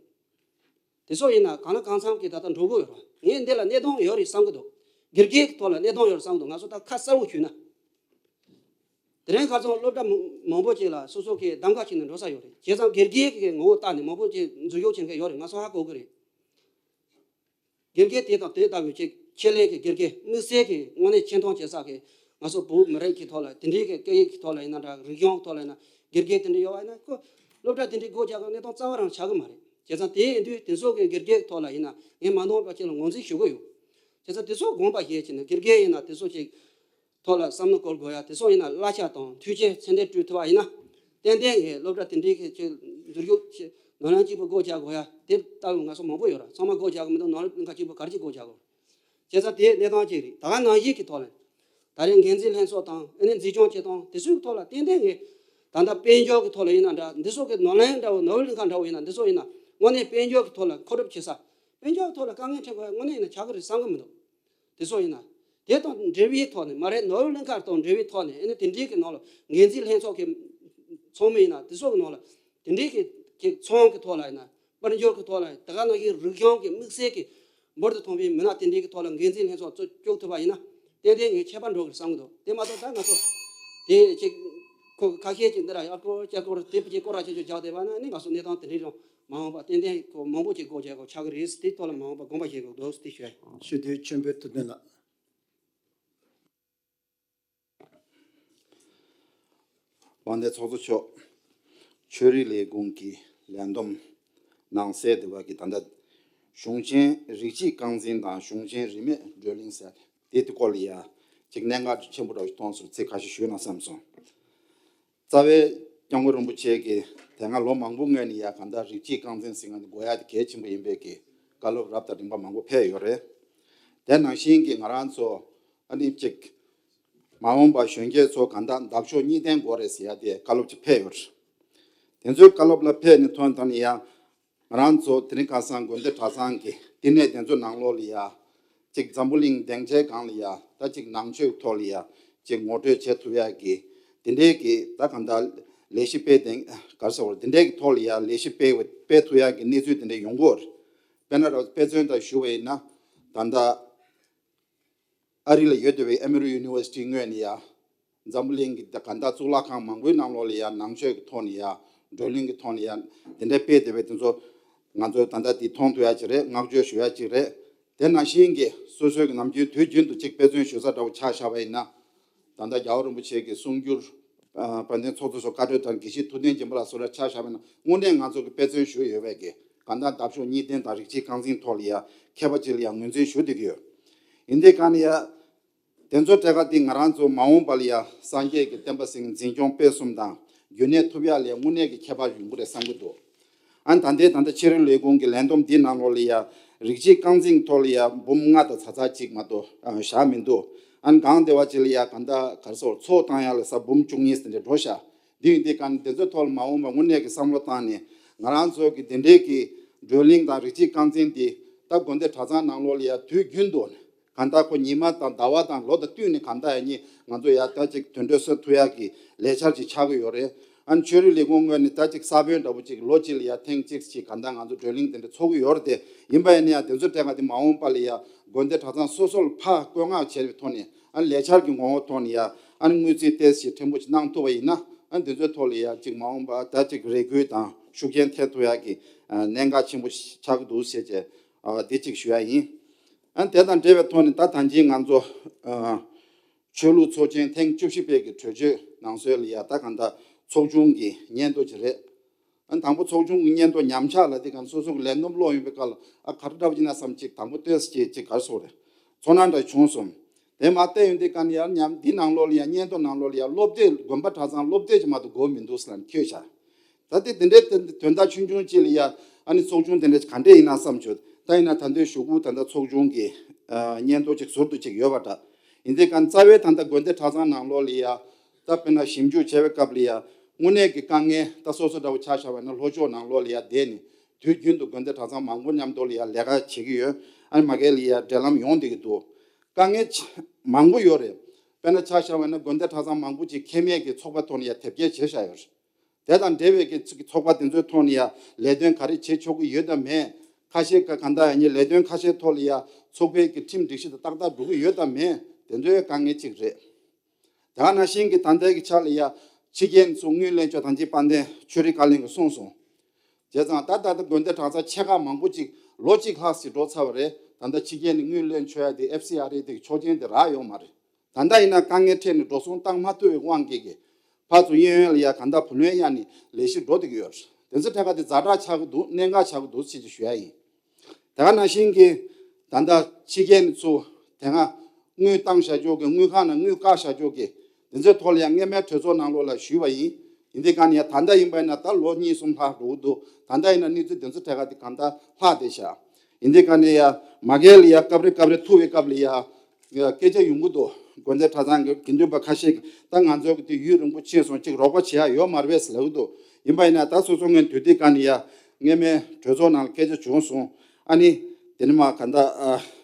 དེ་ཚོ་ཡིན་ན་གང་ལ་གང་འཚམ་གི་ད་ལྟ་འགྲོ་གི་ཡོད་རེད། ངས་འདི་ལ་གནས་སྟངས་ཡོད་རེད་བསམ་གི་འདུག་དགེ་རྒན་གི་ཐོག་ལ་གནས་སྟངས་ཡོད་རེད་བསམ་གི་འདུག་ང་ཚོ་ད་ཁ་གསལ་བོ་ཞུས་ན། དེ་རིང་ཁ་སང་སློབ་གྲྭ་མང་མང་པོ་ཅིག་ལ་སོ་སོ་གི་གདམ་ག་བྱས་ནས་འགྲོ་ས་ཡོད་རེད། བྱས་ཙང་དགེ་རྒན་གི་ངོ་བོ་བལྟས་ནས་མང་པོ་ཅིག་འཛུལ་ཞུགས་བྱེད་མཁན་ཡོད་རེད། ང་ཚོ་ཧ་གོ་གི་རེད། དགེ་རྒན་དེ་དང་དེ་ལྟ་བུའི་ཅིག་ཆེད་ལས་ཀྱི་དགེ་རྒན་དམིགས་བསལ་གྱི་དངོས་གནས་ཆེ་མཐོང་བྱེད་ས་གི་ང་ཚོ་བོད་མི་རིགས་ཀྱི་ཐོག་ལ་དེ་འདྲའི་གི་སྐད་ཡིག་གི་ཐོག་ལ་ཡིན་ན་འདྲ། རིག་གཞུང་གི་ཐོག་ལ་ཡིན་ན་དགེ་རྒན་དེ་འདྲ་ཡོད་པ་ཡིན་ན་ཁོ་སློབ་གྲྭ་དེ་འདྲའི་སྒོ་རྒྱག་གི་གནས་སྟངས་རྩ་བ་རང་ཆགས་གི་མ་རེད། བྱས་ཙང་དེ་ཡིན་དུས་དེ་ཚོ་གི་དགེ་རྒན་གི་ཐོག་ལ་ཡིན་ན་ངས་མ་འདང་བ་ཅིག་ལ་ངོས་འཛིན་ཞུ་གི་ཡོད། བྱས་ཙང་དེ་ཚོ་དགོངས་པ་བཞེས་བྱས་ནས་དགེ་རྒན་ཡིན་ན་དེ་ཚོ་ཅིག་ཐོག་ལ་བསམ་བློ་འཁོར་དགོས་ཡ། དེ་ཚོ་ཡིན་ན་གླ་ཆ་དང་མཐུན་རྐྱེན་ཚད་ལྡན་སྤྲོད་ཐུབ་པ་ཡིན་ན། ཏན་ཏན་ངས་སློབ་གྲྭ་དེ་འདྲའི་གི་ཅིག་འཛུལ་ཞུགས་ནོར་གླིང་གཅིག་པུ་སྒོ་རྒྱག་དགོས་ཡ་དེ་ལྟ་བུ་ང་ཚོ་མང་པོ་ཡོད་ར། ཚང་མ་སྒོ་རྒྱག་གི་མི་འདུག་ནོར་གླིང་ཁ་གཅིག་པུ་ག་རེ་གཅིག་སྒོ་རྒྱག་དགོས། བྱས་ཙང་དེ་གནས་སྟངས་གཅིག་རེད། ད་ག་ནང་བཞིན་གྱི་ཐོག་ལ་ད་རེས་འགན་འཛིན་ལྷན་ཚོགས་དང་ཨ་ནི་འཛིན་སྐྱོང་བྱེད་སྟངས་དེ་ཚོའི་ཐོག་ལ་ཏན་ཏན་ངས་ད་ལྟ་དཔལ་འབྱོར་གྱི་ཐོག་ལ་ཡིན་ན་འདྲ། འདི་ཚོ་གི་ནོར་གླིང་འདྲ་བོ་ནོར་གླིང་ཁ་འདྲ་བོ་ཡིན་ན་འདི་ཚོ་ཡིན་ན་དངོས་གནས་དཔལ་འབྱོར་གྱི་ཐོག་ལ་མཁོ་སྒྲུབ་བྱེད་ས། དཔལ་འབྱོར་ཐོག་ལ་དཀའ་ངལ་འཕྲད་དགོས་ཡ་དངོས་གནས་ཡིན་ན་ཆགས་ཀྱི་རེད་བསམ་གི་མི་འདུག་དེ་ཚོ་ཡིན་ན། དེ་དང་འབྲེལ་བའི་ཐོག་ནས་མ་རེད། ནོར་གླིང་ཁ་དང་འབྲེལ་བའི་ཐོག་ནས་ཨ་ནི་དེ་འདྲའི་གི་ནང་ལ་འགན་འཛིན་ལྷན་ཚོགས་ཀྱི་ཚོགས་མི་ཡིན་ན་དེ་ཚོ་གི་ནང་ལ་དེ་འདྲའི་གི་གི་ཚོང་གི་ཐོག་ལ་ཡིན་ན་དཔལ་འབྱོར་གི་ཐོག་ལ་ཡིན་ན་ད་ག་ནང་བཞིན་རིག་གཞུང་གི་དམིགས་བསལ་གི་འབུར་དུ་ཐོན་པའི་མི་སྣ་དེ་འདྲའི་གི་ཐོག་ལ་འགན་འཛིན་ལྷན་ཚོགས་བཙུགས་བཅུག་ཐུབ་པ་ཡིན་ན་ཏན་ཏན་ངས་ཁྱད་པར་འགྲོ་གི་རེད་བསམ་གི་འདུག་དེ་མ་གཏོགས་ད་ང་ཚོ་དེ་ཅིག་ཁོ་ཁ་ཤས་ཀྱིས་འདི་ར་ཡ་སྐོར་སྐྱ་སྐོར་དེབ་ཀྱི་སྐོར་ར་ཆེ་ཆུང་རྒྱག་བསྡད་པ་ན་ནི་ང་ཚོ་གནས་སྟངས་དེ་འདྲའི་རང་མ་འོངས་པ་ཏན་ཏན་ཁོ་མང་པོ་ཅིག་སྒོ་རྒྱག་དགོས་ཆགས་ཀྱི་རེད། དེའི་ཐོག་ལ་མ་འོངས་པ་དགོངས་པ་བཞེས་དགོས་འདུག་དེ་ཞུ་ཡ་ཡིན། ཞུ་དོན་ཆེན་པོའི་ཐུབ་བསྟན་ལགས། དབང་ལྡན་ཚོགས་གཙོ་མཆོག་ཆོས་རིག་ལས་ཁུངས་ཀྱི་ལས་བསྡོམས་ནང་གསལ་དེ་བ་གི་ད་ལྟ་གཞུང་ཆེན་རིགས་གཅིག་རྐང་འཛིན་དང་གཞུང་ཆེན་རིས་མེད་བགྲོ་གླེང་ཟེར་དེ་དེ་སྐོར་ལ་ཡ་ཅིག་གནད་འགག་ཆེན་པོ་འདྲ་བོ་ཞིག་མཐོང་སོང་། ཚིག་ཁ་ཤས་ཞུས་ན་བསམ་སོང་། རྩ་བའི་སྐྱབས་མགོན་རིན་པོ་ཆེ་གིས་དེ་སྔ་ལོ་མང་པོ་སྔོན་ནས་ཡ་གང་ལྟར་རིགས་གཅིག་རྐང་འཛིན་ཟེར་མཁན་དེ་དགོས་ཡ་དེ་གལ་ཆེན་པོ་ཡིན་པའི་གི་བཀའ་སློབ་རབ་དང་རིམ་པ་མང་པོ་ཕེབས་ཡོད་རེད། དེ་ནང་བཞིན་གྱི་ང་རང་ཚོ་ཨ་ནི་གཅིག་མ་འོངས་པ་གཞོན་སྐྱེས་ཚོ་གང་ལྟར་འདབ་གཤོག་གཉིས་ལྡན་དགོས་རེད་ཟེར་ཡ་དེ་བཀའ་སློབ་ཅིག་ཕེབས་ཡོད་རེད། དེ་ཚོའི་བཀའ་སློབ་ལ་ཕེབས་ནས་ཐོན་ཐོན་ནས་ཡ་ང་རང་ཚོ་དེ་རིང་ཁ་སང་དགོན་སྡེ་གྲྭ་ཚང་གི་བསྟི་གནས་དེ་ཚོའི་ནང་ལོགས་ལ་ཡ་གཅིག་འཛམ་བུ་གླིང་སྡིངས་ཆའི་སྒང་ལ་ཡ་ད་གཅིག་ནང་ཆོས་ཐོག་ལ་ཡ་གཅིག་ངོ་སྤྲོད་བྱེད་ཐུབ་ཡ་གི་དེ་འདྲའི་གི་ད་གང་ལྟར་ལས་གཞི་སྤེལ་དེ་ག་རེ་ཟེར་བ་རེད། དེ་འདྲའི་གི་ཐོག་ལ་ཡ་ལས་གཞི་སྤེལ་སྤེལ་ཐུབ་ཡ་གི་གནས་ཚུལ་དེ་འདྲ་ཡོང་གི་ཡོད་རེད། དཔེར་ན་ར་དཔེ་མཚོན་དུ་ཞུ་བ་ཡིན་ན་ད་ལྟ་ཨ་རི་ལ་ཡོད་བསྡད་པའི་ཨེ་མི་རི་ཡུ་ནི་ཝར་སི་ཊི་ངོས་ནས་ཡ་འཛམ་བུ་གླིང་གི་གང་ལྟར་གཙུག་ལག་ཁང་མང་པོའི་ནང་ལོགས་ལ་ཡ་ནང་ཆོས་ཀྱི་ཐོག་ནས་ཡ་བགྲོ་གླེང་གི་ཐོག་ནས་ཡ་དེ་འདྲའི་སྤེལ་བསྡད་པའི་དེ་ཚོ་ང་ཚོས་ད་ལྟ་འདི་མཐོང་ཐུབ་ཡ་ཅིག་རེད། བསྔགས་བརྗོད་ཞུ་ཡ་ཅིག་རེད། དེ་ནང་བཞིན་གྱི་སོ་སོའི་གི་ནམ་རྒྱུན་དུས་རྒྱུན་དུ་ཅིག་དཔེ་མཚོན་ཞུ་ས་འདྲ་བོ་ཆ་བཞག་པ་ཡིན་ན། ད་ལྟ་རྒྱལ་བ་རིན་པོ་ཆེ་གི་གསུང་སྒྱུར་ཨ་དཔལ་ལྡན་ཚོགས་གཙོ་མཆོག་བཀའ་འཁྲོལ་དང་དགེ་བཤེས་ཐུབ་བསྟན་སྦྱིན་པ་ལ་སོགས་ལ་ཆ་བཞག་པ་ཡིན་ན་དངོས་གནས་ང་ཚོ་གི་དཔེ་མཚོན་ཞུ་ཡོད་པའི་གི་གང་ལྟར་འདབ་གཤོག་གཉིས་ལྡན་དང་རིགས་གཅིག་རྐང་འཛིན་ཐོག་ལ་ཡ་མཁས་པ་ཅིག་ལ་ཡ་ངོས་འཛིན་ཞུ་བསྡད་ཀྱི་ཡོད། ཡིན་དེ་གང་ལ་ཡ། དེ་ཚོ་གྲས་ཀ་དེ་ང་རང་ཚོ་མ་འོངས་པ་ལ་ཡ་སངས་རྒྱས་ཀྱི་བསྟན་པ་ཟེར་མཁན་འཛིན་སྐྱོང་སྤེལ་གསུམ་དང་རྒྱུན་གནས་ཐུབ་ཡ་ལ་ཡ་དངོས་གནས་ཀྱི་ཁྱད་པར་ཡོང་གི་རེད་བསམ་གྱི་འདུག་ཨ་ནི་ད་ལྟའི་ད་ལྟ་ཆོས་རིག་ལས་ཁུངས་ཀྱི་ལས་བསྡོམས་འདིའི་ནང་ལོགས་ལ་ཡ་རིགས་གཅིག་རྐང་འཛིན་ཐོག་ལ་ཡ་འབུམ་ལྔ་དང་ཚ་ཚ་གཅིག་མ་གཏོགས་ཨ་བཞག་མི་འདུག་ཨ་ནི་གང་བདེ་བ་ཅིག་ལ་ཡ་གང་ལྟར་ག་རེ་ཟེར་ཚོགས་བཏང་ཡ་ལ་ས་འབུམ་བཅུ་གཉིས་ཙམ་འདྲ་འགྲོ་ཤག་འདི་ཡིན་དུས་གང་དེ་ཚོའི་ཐོག་ལ་མ་འོངས་པ་དངོས་གནས་ཀྱི་བསམ་བློ་བཏང་ནས་ང་རང་ཚོ་གི་དེ་འདྲའི་གི་བགྲོ་གླེང་དང་རིགས་གཅིག་རྐང་འཛིན་འདི་ད་དགོན་སྡེ་གྲྭ་ཚང་ནང་ལོགས་ལ་ཡ་དུས་རྒྱུན་དུ་གང་ལྟར་ཁོ་ཉི་མ་དང་ཟླ་བ་དང་ལོ་དང་བསྟུན་ནས་གང་ལྟར་ཡ་གཉིས་ང་ཚོ་ཡ་ད་ཅིག་དོན་འགྲོ་སོན་ཐུབ་ཡ་གི་ལས་འཆར་ཅིག་ཆགས་ཀྱི་ཡོད་རེད། ཨ་ནི་ཆོས་རིག་ལས་ཁུངས་ངོས་ནས་ད་ཅིག་ས་བོན་འདྲ་པོ་ཅིག་ལོ་གཅིག་ལ་ཡ་ཐེངས་གཅིག་ཅིག་གང་ལྟར་ང་ཚོ་བགྲོ་གླེང་དེ་འདྲ་ཚོགས་ཀྱི་ཡོད་རེད་དེ། ཡིན་པ་ཡིན་ན་ཡང་དེ་ཚོ་གྲས་ཀ་དེ་མ་འོངས་པ་ལ་ཡ་དགོན་སྡེ་གྲྭ་ཚང་སོ་སོ་ལ་ཕར་བཀོད་མངགས་བྱས་པའི་ཐོག་ནས་ཨ་ནི་ལས་འཆར་གྱི་ངོ་བོ་ཐོག་ནས་ཡ་ཨ་ནི་དངུལ་རྩིས་ཏོག་ཙམ་ཕྲན་བུ་ཅིག་གནང་ཐུབ་པ་ཡིན་ན་ཨ་ནི་དེ་ཚོའི་ཐོག་ལ་ཡ་ཅིག་མ་འོངས་པ་ད་ཅིག་རེ་སྐུལ་དང་ཤུགས་རྐྱེན་ཐེབས་ཐུབ་ཡ་གི་ཨ་གནད་འགག་ཆེན་པོ་ཆགས་ཀྱི་འདུག་ཟེར་བྱས་ཨ་དེ་ཅིག་ཞུ་ཡ་ཡིན། ཨ་ནི་དེ་དང་འབྲེལ་བའི་ཐོག་ནས་ད་ད་ཅི་ང་ཚོ་ཨ་ཆོས་ལུགས་ཚོགས་ཆེན་ཐེངས་བཅུ་བཞི་པའི་གི་གྲོས་ཆོད་ནང་གསལ་ལ་ཡ་ད་གང་ལྟར་ཚོགས་ཆུང་གི་སྙན་ཐོ་ཅིག་རེད། ཨ་ནི་དང་པོ་ཚོགས་ཆུང་གི་སྙན་ཐོ་ཉམས་ཆག་ལ་དེ་གང་སོ་སོ་གི་ལས་བསྡོམས་ཀློག་ཡོང་བའི་སྐབས་ལ་ཨ་ག་རེ་འདྲ་བ་ཅིག་ན་བསམ་ཅིག་དང་པོ་ལྟོས་ཅིག་ཅིག་ག་རེ་ཟེར་རེད། ཚོར་སྣང་འདྲ་བྱུང་སོང་། དེ་མ་བལྟས་ཡོང་དུས་གང་ཡར་ཉམས་འདི་ནང་ལོགས་ལ་ཡ་སྙན་ཐོ་ནང་ལོགས་ལ་ཡ་སློབ་དེབ་དགོན་པ་གྲྭ་ཚང་སློབ་དེབ་ཅིག་མ་གཏོགས་དགོས་མི་འདུག་ཟེར་ལབ་འཁྱོལ་བཞག་ད་དེ་དེ་འདྲའི་དོན་དག་ཆུང་ཆུང་ཅིག་ལ་ཡ་ཨ་ནི་ཚོགས་ཆུང་དེ་འདྲ་ག་འདྲས་ཡིན་ན་བསམ་བྱུང་། ད་ཡིན་ན་ད་ལྟའི་གཞུག་གུ་ད་ལྟ་ཚོགས་ཆུང་གི་ཨ་སྙན་ཐོ་ཅིག་ཟུར་དུ་ཅིག་ཡོད་པ་འདྲ། ཡིན་དུས་གང་རྩ་བའི་ད་ལྟ་དགོན་སྡེ་གྲྭ་ཚང་ནང་ལོགས་ལ་ཡ་ད་དཔེར་ན་ཞིབ་འཇུག་བྱས་པའི་སྐབས་ལ་ཡ་དངོས་གནས་ཀྱི་དཀའ་ངལ་ད་སོ་སོ་འདྲ་བོ་ཆ་བཞག་པ་ཡིན་ན་ལྷོ་ཕྱོགས་ནང་ལོགས་ལ་ཡ་བསྡད་ནས་དུས་རྒྱུན་དུ་དགོན་སྡེ་གྲྭ་ཚང་མང་པོ་མཉམ་དུ་ལ་ཡ་ལས་ཀ་བྱེད་ཀྱི་ཡོད། ཨ་ནི་མ་གལ་ལ་ཡ་འབྲེལ་ལམ་ཡོང་བསྡད་ཀྱི་འདུག་དཀའ་ངལ་ཆེ་མང་པོ་ཡོད་རེད། དཔེར་ན་ཆ་བཞག་པ་ཡིན་ན་དགོན་སྡེ་གྲྭ་ཚང་མང་པོ་ཅིག་ཁེ་མེད་ཀྱི་ཚོགས་པ་ཐོག་ནས་ཡ་དེབ་སྐྱེལ་བྱས་བཞག་ཡོད་རེད། དེ་དང་འབྲེལ་བའི་གི་ཚོགས་པ་དེ་ཚོའི་ཐོག་ནས་ཡ་ལས་དོན་ག་རེ་བྱེད་ཆོག་གི་ཡོད་དམ་མེད། ཁ་ཤས་ཀ་གང་ལྟར་ཡང་ཉིད་ལས་དོན་ཁ་ཤས་ཐོག་ལ་ཡ་ཚོགས་པའི་གི་ཁྲིམས་སྒྲིག་གཞི་དང་ཏག་ཏག་འགྲོ་གི་ཡོད་དམ་མེད། དེ་ཚོའི་དཀའ་ངལ་གཅིག་རེད། དེ་ག་ནང་བཞིན་གྱི་ད་ལྟའི་གི་ཆ་ལ་ཡ་ཕྱི་རྒྱལ་ཚོ་དངུལ་ལེན་ཆོག་ཐང་ཅིག་དཔལ་ལྡན་ཆོས་རིག་བཀའ་བློན་གྱིས་གསུངས་སོང་། བྱས་ཙང་ད་ད་ལྟ་དགོན་སྡེ་གྲྭ་ཚང་ཆེ་ཁག་མང་པོ་ཅིག་ལོ་གཅིག་ལྷག་ཙམ་འགྲོ་ཚར་བ་རེད། ད་ལྟ་ཕྱི་རྒྱལ་ནས་དངུལ་ལེན་ཆོག་ཡ་དེ་ཨེཕ་སི་ཨར་ཨེ་དེ་གི་ཆོག་མཆན་དེ་རག་ཡོད་མ་རེད། ད་ལྟ་ཡིན་ན་དཀའ་ངལ་འཕྲད་ནས་འགྲོ་སོང་བཏང་མ་ཐུབ་པའི་དབང་གིས་ཀྱི་ཕར་ཚུར་གཡས་གཡོན་ལ་ཡ་གང་ལྟར་བུ་ལོན་གཡར་ནས་ལས་གཞི་འགྲོ་བསྡད་ཀྱི་ཡོད་རེད། དེ་ཚོ་ཐད་ཀ་དེ་ཛ་དྲག་ཆགས་ཀྱི་འདུག་གནད་འགག་ཆགས་ཀྱི་འདུག་ཅེས་ཀྱི་ཞུ་ཡ་ཡིན། དེ་ག་ནང་བཞིན་གྱི་ད་ལྟ་ཕྱི་རྒྱལ་ནས་ཚུར་དེ་སྔ་དངུལ་བཏང་བཞག་ཆོག་གི་དངུལ་ཁང་ནང་དངུལ་བཀག་བཞག་ཆོག་གི་དེ་ཚོའི་ཐོག་ལ་ཡང་སྔོན་མའི་གྲོས་ཚོགས་ནང་ལོགས་ལ་ཞུས་པ་ཡིན། ཡིན་དེ་ག་ནས་ཡང་ད་ལྟ་ཡིན་པ་ཡིན་ན་ད་ལོ་གཉིས་གསུམ་ལྷག་འགྲོ་གི་འདུག་ད་ལྟ་ཡིན་ན་གནས་ཚུལ་དེ་ཚོ་ཐད་ཀ་དེ་གང་ལྟར་ལྷག་བསྡད་བཞག་ཡིན་དེ་ག་ནས་ཡང་མ་གལ་ལ་ཡང་སྐབས་རེ་སྐབས་རེ་ཐུག་པའི་སྐབས་ལ་ཡང་སྐད་ཆ་ཡོང་གི་འདུག་དགོན་སྡེ་གྲྭ་ཚང་གི་དགེ་འདུན་པ་ཁ་ཤས་ཀྱིས་ད་ང་ཚོ་གི་དེ་ཡུན་རིང་པོ་ཕྱིན་སོང་ཅིག་རོགས་པ་བྱེད་ཡ་ཡོད་མ་རེད་པས་ལབ་ཀྱི་འདུག་ཡིན་པ་ཡིན་ན་ད་སོ་སོ་ངོས་དུས་དེ་ག་ནས་ཡང་སྔོན་མའི་གྲོས་ཚོགས་ནང་ལ་སྐད་ཆ་བྱུང་སོང་། ཨ་ནི་དེ་ནི་མ་ག་ད་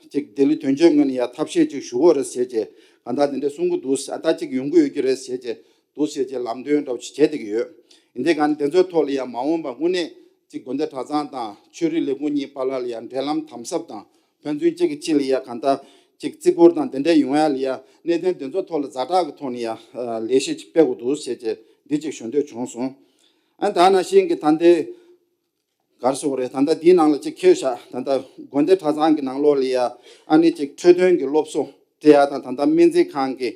ཅིག་ལྡི་ལི་དོན་གཅོད་ངོས་ནས་ཡང་ཐབས་ཤེས་ཅིག་ཞུ་དགོས་རེད་ཟེར་བྱས་ག་ད་དེ་འདྲ་གསུང་གི་འདུག་ཨ་ད་ཅིག་ཡོང་གི་ཡོད་ཀྱི་རེད་ཟེར་བྱས་འདུག་ཟེར་བྱས་ལམ་སྟོན་འདྲ་བོ་ཅིག་བྱས་བསྡད་ཀྱི་ཡོད། ཡིན་དེ་ག་ནས་དེ་ཚོའི་ཐོག་ལ་ཡང་མ་འོངས་པ་དངོས་གནས་ཅིག་དགོན་སྡེ་གྲྭ་ཚང་དང་ཆོས་རིག་ལས་ཁུངས་གཉིས་བར་ལ་ཡང་འབྲེལ་ལམ་དམ་ཟབ་དང་ཕན་ཚུན་གཅིག་གིས་གཅིག་ལ་ཡང་གང་ལྟར་ཅིག་བརྩི་བཀུར་དང་དེ་འདྲ་ཡོང་ཡ་ལ་ཡང་གནད་དོན་དེ་ཚོ་ཐོག་ལ་ཛ་དྲག་གི་ཐོག་ནས་ཡང་ལས་གཞི་ཅིག་སྤེལ་དགོས་འདུག་ཟེར་བྱས་ འདི་གཅིག་ཞུ་འདོད་བྱུང་སོང་། ཨ་ད་ནང་བཞིན་གྱི་ད་ལྟའི་གར་སོགས་རེད། ད་ལྟ་འདིའི་ནང་ལ་གཅིག་ཁྱེར་བཞག་ད་ལྟ་དགོན་སྡེ་གྲྭ་ཚང་གི་ནང་ལོགས་ལ་ཡ་ཨ་ནི་གཅིག་འཕྲོད་བསྟེན་གྱི་སློབ་གསོ་སྤྲད་ཡ་དང་། ད་ལྟ་སྨན་རྩིས་ཁང་གི་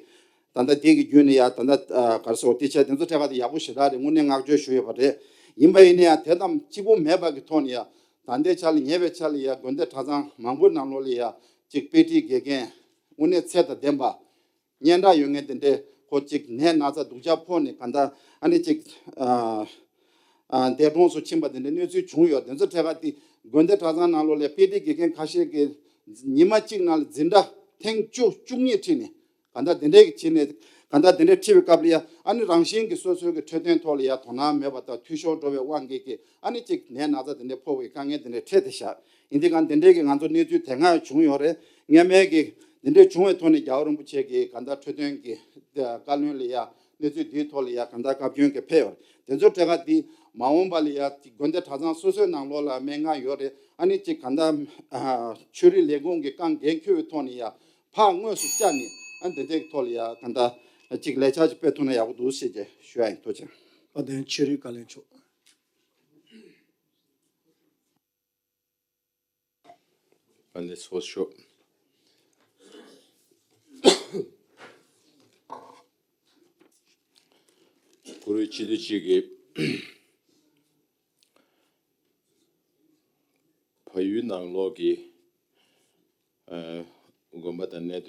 ད་ལྟ་འདི་གི་བརྒྱུད་ནས་ཡ་ད་ལྟ་གར་སོགས་དེ་བྱས་དེ་ཚོ་ཐད་ཀར་དེ་ཡག་པོ་ཞེ་དྲག་རེད། དངོས་གནས་བསྔགས་བརྗོད་ཞུ་ཡོད་པ་རེད། ཡིན་པ་ཡིན་ན་ཡང་དེ་ཙམ་གཅིག་པོ་མེད་པ་གི་ཐོག་ནས་ཡ་ད་ལྟའི་ཆ་ལ་ཉེ་བའི་ཆ་ལ་ཡ་དགོན་སྡེ་གྲྭ་ཚང་མང་པོའི་ནང་ལོགས་ལ་ཡ་གཅིག་དཔེ་ཁྲིད་དགེ་རྒན་དངོས་གནས་ཚད་དང་ལྡན་པ། སྙན་གྲགས་ཡོད་མཁན་དེ་འདྲས་ཁོ་གཅིག་ནད་ན་ཚ་སྡུག་ཅག་ཕོག་ནས་ག་འདྲ་ཨ་ནི་གཅིག་ཨ་ཨ་འདས་གྲོངས་སུ་ཕྱིན་པ་དེ་འདྲའི་གནས་ཚུལ་བྱུང་ཡོད། དེ་ཚོ་ཐད་ཀར་དེ་དགོན་སྡེ་གྲྭ་ཚང་ནང་ལོགས་ལ་དཔེ་ཁྲིད་དགེ་རྒན་ཁ་ཤས་ཀྱིས་ཉི་མ་གཅིག་ནང་ལ་འཛིན་གྲྭ་ཐེངས་བཅུ་བཅུ་གཉིས་ཁྲིད་ནས་ག་འདྲ་དེ་འདྲས་ཀྱི་བྱས་ནས་ག་འདྲ་དེ་འདྲས་ཁྲིད་པའི་སྐབས་ལ་ཡ་ཨ་ནི་རང་བཞིན་གྱིས་སོ་སོའི་གི་འཕྲོད་བསྟེན་ཐོག་ལ་ཡ་དོ་སྣང་མེད་པ་དང་འཐུས་ཤོར་འགྲོ་བའི་དབང་གིས་ཀྱི་ཨ་ནི་གཅིག་ནད་ན་ཚ་དེ་འདྲས་ཕོག་པའི་དཀའ་ངལ་དེ་འདྲས་འཕྲད་དེ་བཞག་ཡིན་དེ་གང་དེ་འདྲས་ཀྱི་ང་ཚོ་གནས་ཚུལ་དེ་སྔ་བྱུང་ཡོད་རེད། སྔ་མའི་གི་དེ་འདྲས་བྱུང་བའི་ཐོག་ནས་རྒྱལ་བ་རིན་པོ་ཆེ་གིས་གང་ལྟར་འཕྲོད་བསྟེན་གྱི་བཀའ་བློན་ལ་ཡ་གནས་ཚུལ་འདིའི་ཐོག་ལ་ཡ་གང་ལྟར་བཀའ་བཀྱོན་གྱི་ཕེབས་ཡོད་རེད། དེ་ཚོ་ཐད་ཀར་དེ་མ་འོངས་པ་ལ་ཡ་དགོན་སྡེ་གྲྭ་ཚང་སོ་སོའི་ནང་ལོགས་ལ་སྨན་ཁང་ཡོད་རེད། ཨ་ནི་གཅིག་གང་ལྟར་ཆོས་རིག་ལས་ཁུངས་ཀྱི་བཀའ་འགན་འཁྱེར་བའི་ཐོག་ནས་ཡ་ཕར་དངོས་སུ་བཅར་ནས་ཨ་ནི་དེ་འདྲའི་ཐོག་ལ་ཡ་གང་ལྟར་གཅིག་ལས་འཆར་ཅིག་སྤེལ་ཐུབ་ན་ཡག་པོ་འདུག་ཟེར་གྱི་ཞུ་ཡ་ཡིན། ཐུགས་རྗེ་ཆེ། དཔལ་ལྡན་ཆོས་རིག་བཀའ་བློན་མཆོག་ཨ་ནི་སོ་ཤོག་གུ་རུ་སྤྱི་འཐུས་གཅིག་གིས་བལ་ཡུལ་ནང་ལོགས་ཀྱི་ཨ་དགོན་པ་དང་གནས་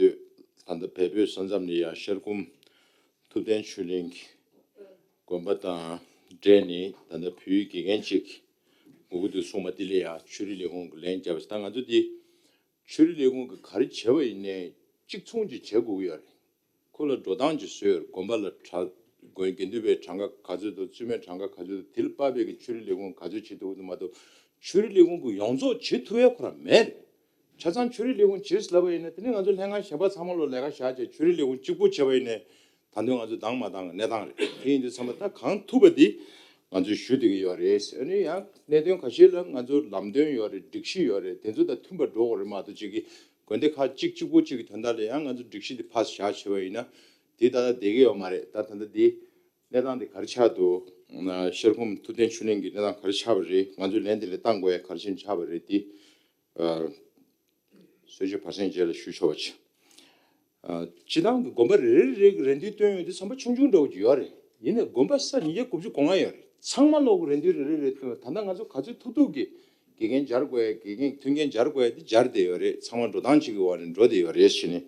སྡོད། ད་ལྟ་བལ་བོད་ས་མཚམས་ནས་ཡང་ཤར་ཁུམ་ཐུབ་བསྟན་ཆོས་གླིང་དགོན་པ་དང་འབྲེལ་ནས་ད་ལྟ་བོད་ཡིག་དགེ་རྒན་ཅིག་དགོས་ཀྱི་འདུག་གསུངས་པ་འདི་ལ་ཡང་ཆོས་རིག་ལས་ཁུངས་ཀྱིས་ལན་བརྒྱབ་པ་ཞིག་ད་ང་ཚོ་འདི་ཆོས་རིག་ལས་ཁུངས་ཀྱིས་ག་རེ་བྱས་པ་ཡིན་ནའི་གཅིག་མཚུངས་ཅིག་བྱེད་དགོས་ཀྱི་ཡོད་རེད། ཁོ་ལ་འགྲོ་སྟངས་ཅིག་བཟོས་ཡོད་རེད། དགོན་པ་ལ་གྲ་དགོན་དགེ་འདུན་པའི་གྲངས་ཀ་ག་ཚོད་འདུག་བཙུན་མའི་གྲངས་ཀ་ག་ཚོད་འདུག་དེ་ལ་དཔག་པའི་གི་ཆོས་རིག་ལས་ཁུངས་ག་ཚོད་བྱེད་ཐུབ་ཀྱི་འདུག་མ་གཏོགས་ཆོས་རིག་ལས་ཁུངས་ཀྱིས་ཡོངས་རྫོགས་བྱེད་ཐུབ་ཡ་ཁོ་རང་མེད་རེད། ཆ་ཚང་ཆོས་རིག་ལས་ཁུངས་བྱེད་ཟེར་ལབ་པ་ཡིན་ན་དེ་ནི་ང་ཚོ་ལྷན་ཁང་གཞན་པ་ཚང་མ་ལོ་ལས་ཀ་བཞག་བྱས་ཆོས་རིག་ལས་ཁུངས་གཅིག་པུ་བྱས་པ་ཡིན་ནའི་ད་དུང་ང་ཚོ་འདང་མ་འདང་གི་གནས་སྟངས་རེད། དེ་ཡིན་དུས་ཚང་མ་ད་གང་ཐུབ་པ་འདི་ང་ཚོས་ཞུ་བསྡད་ཀྱི་ཡོད་རེད། ཨ་ནི་ཡང་གནད་དོན་ཁ་ཤས་ལ་ང་ཚོ་ལམ་སྟོན་ཡོད་རེད། སྒྲིག་གཞི་ཡོད་རེད། དེ་ཚོ་དང་མཐུན་པར་འགྲོ་དགོས་རེད་མ་གཏོགས་གཅིག་གི་དགོན་སྡེ་ཁག་གཅིག་གཅིག་པོ་གཅིག་གི་དོན་དག་ལ་ཡང་ང་ཚོ་སྒྲིག་གཞི་འདི་ཕར་བཞག་བྱས་པ་ཡིན་ན་དེ་ད་ལྟ་བསྡད་ཀྱི་ཡོད་མ་རེད། ད་ད་ལྟ་འདི་གནས་སྟངས་འདི་ག་རེ་ཆགས་འདུག་ཤར་ཁུམ་ཐུབ་བསྟན་ཆོས་གླིང་གི་གནས་སྟངས་ག་རེ་ཆགས་པ་རེད། ང་ཚོས་ལན་དེ་ལ་བཏང་དགོས་ཡ་ག་རེ་བྱས་ནས་ཆགས་པ་རེད། འདི་གསོལ་ཇ་བར་གསེང་རྗེས་ལ་ཞུ་ཆོག་པ་བྱས། སྤྱི་བཏང་གི་དགོན་པ་རེ་རེ་རེ་གི་རེ་འདུན་བཏོན་ཡོང་དུས་ཚང་མ་ཆུང་ཆུང་འདྲ་བོ་ཅིག་ཡོད་རེད། ཡིན་ནའི་དགོན་པ་ས་ཉིས་བརྒྱ་དགུ་བཅུ་གོ་ལྔ་ཡོད་རེད། ཚང་མ་ལོག་གི་རེ་འདུན་རེ་རེ་རེ་བཏོན། ད་ལྟ་ང་ཚོ་ག་ཚོད་ཐུབ་ཐུབ་ཀྱི་དགེ་རྒན་སྦྱར་དགོས་ཡ་དགེ་རྒན་མཐུན་རྐྱེན་སྦྱར་དགོས་ཡ་དེ་སྦྱར་བསྡད་ཡོད་རེད། ཚང་མ་འགྲོ་སྟངས་གཅིག་གི་འོག་ནས་འགྲོ་བསྡད་ཡོད་རེད་ཟེར་ནས་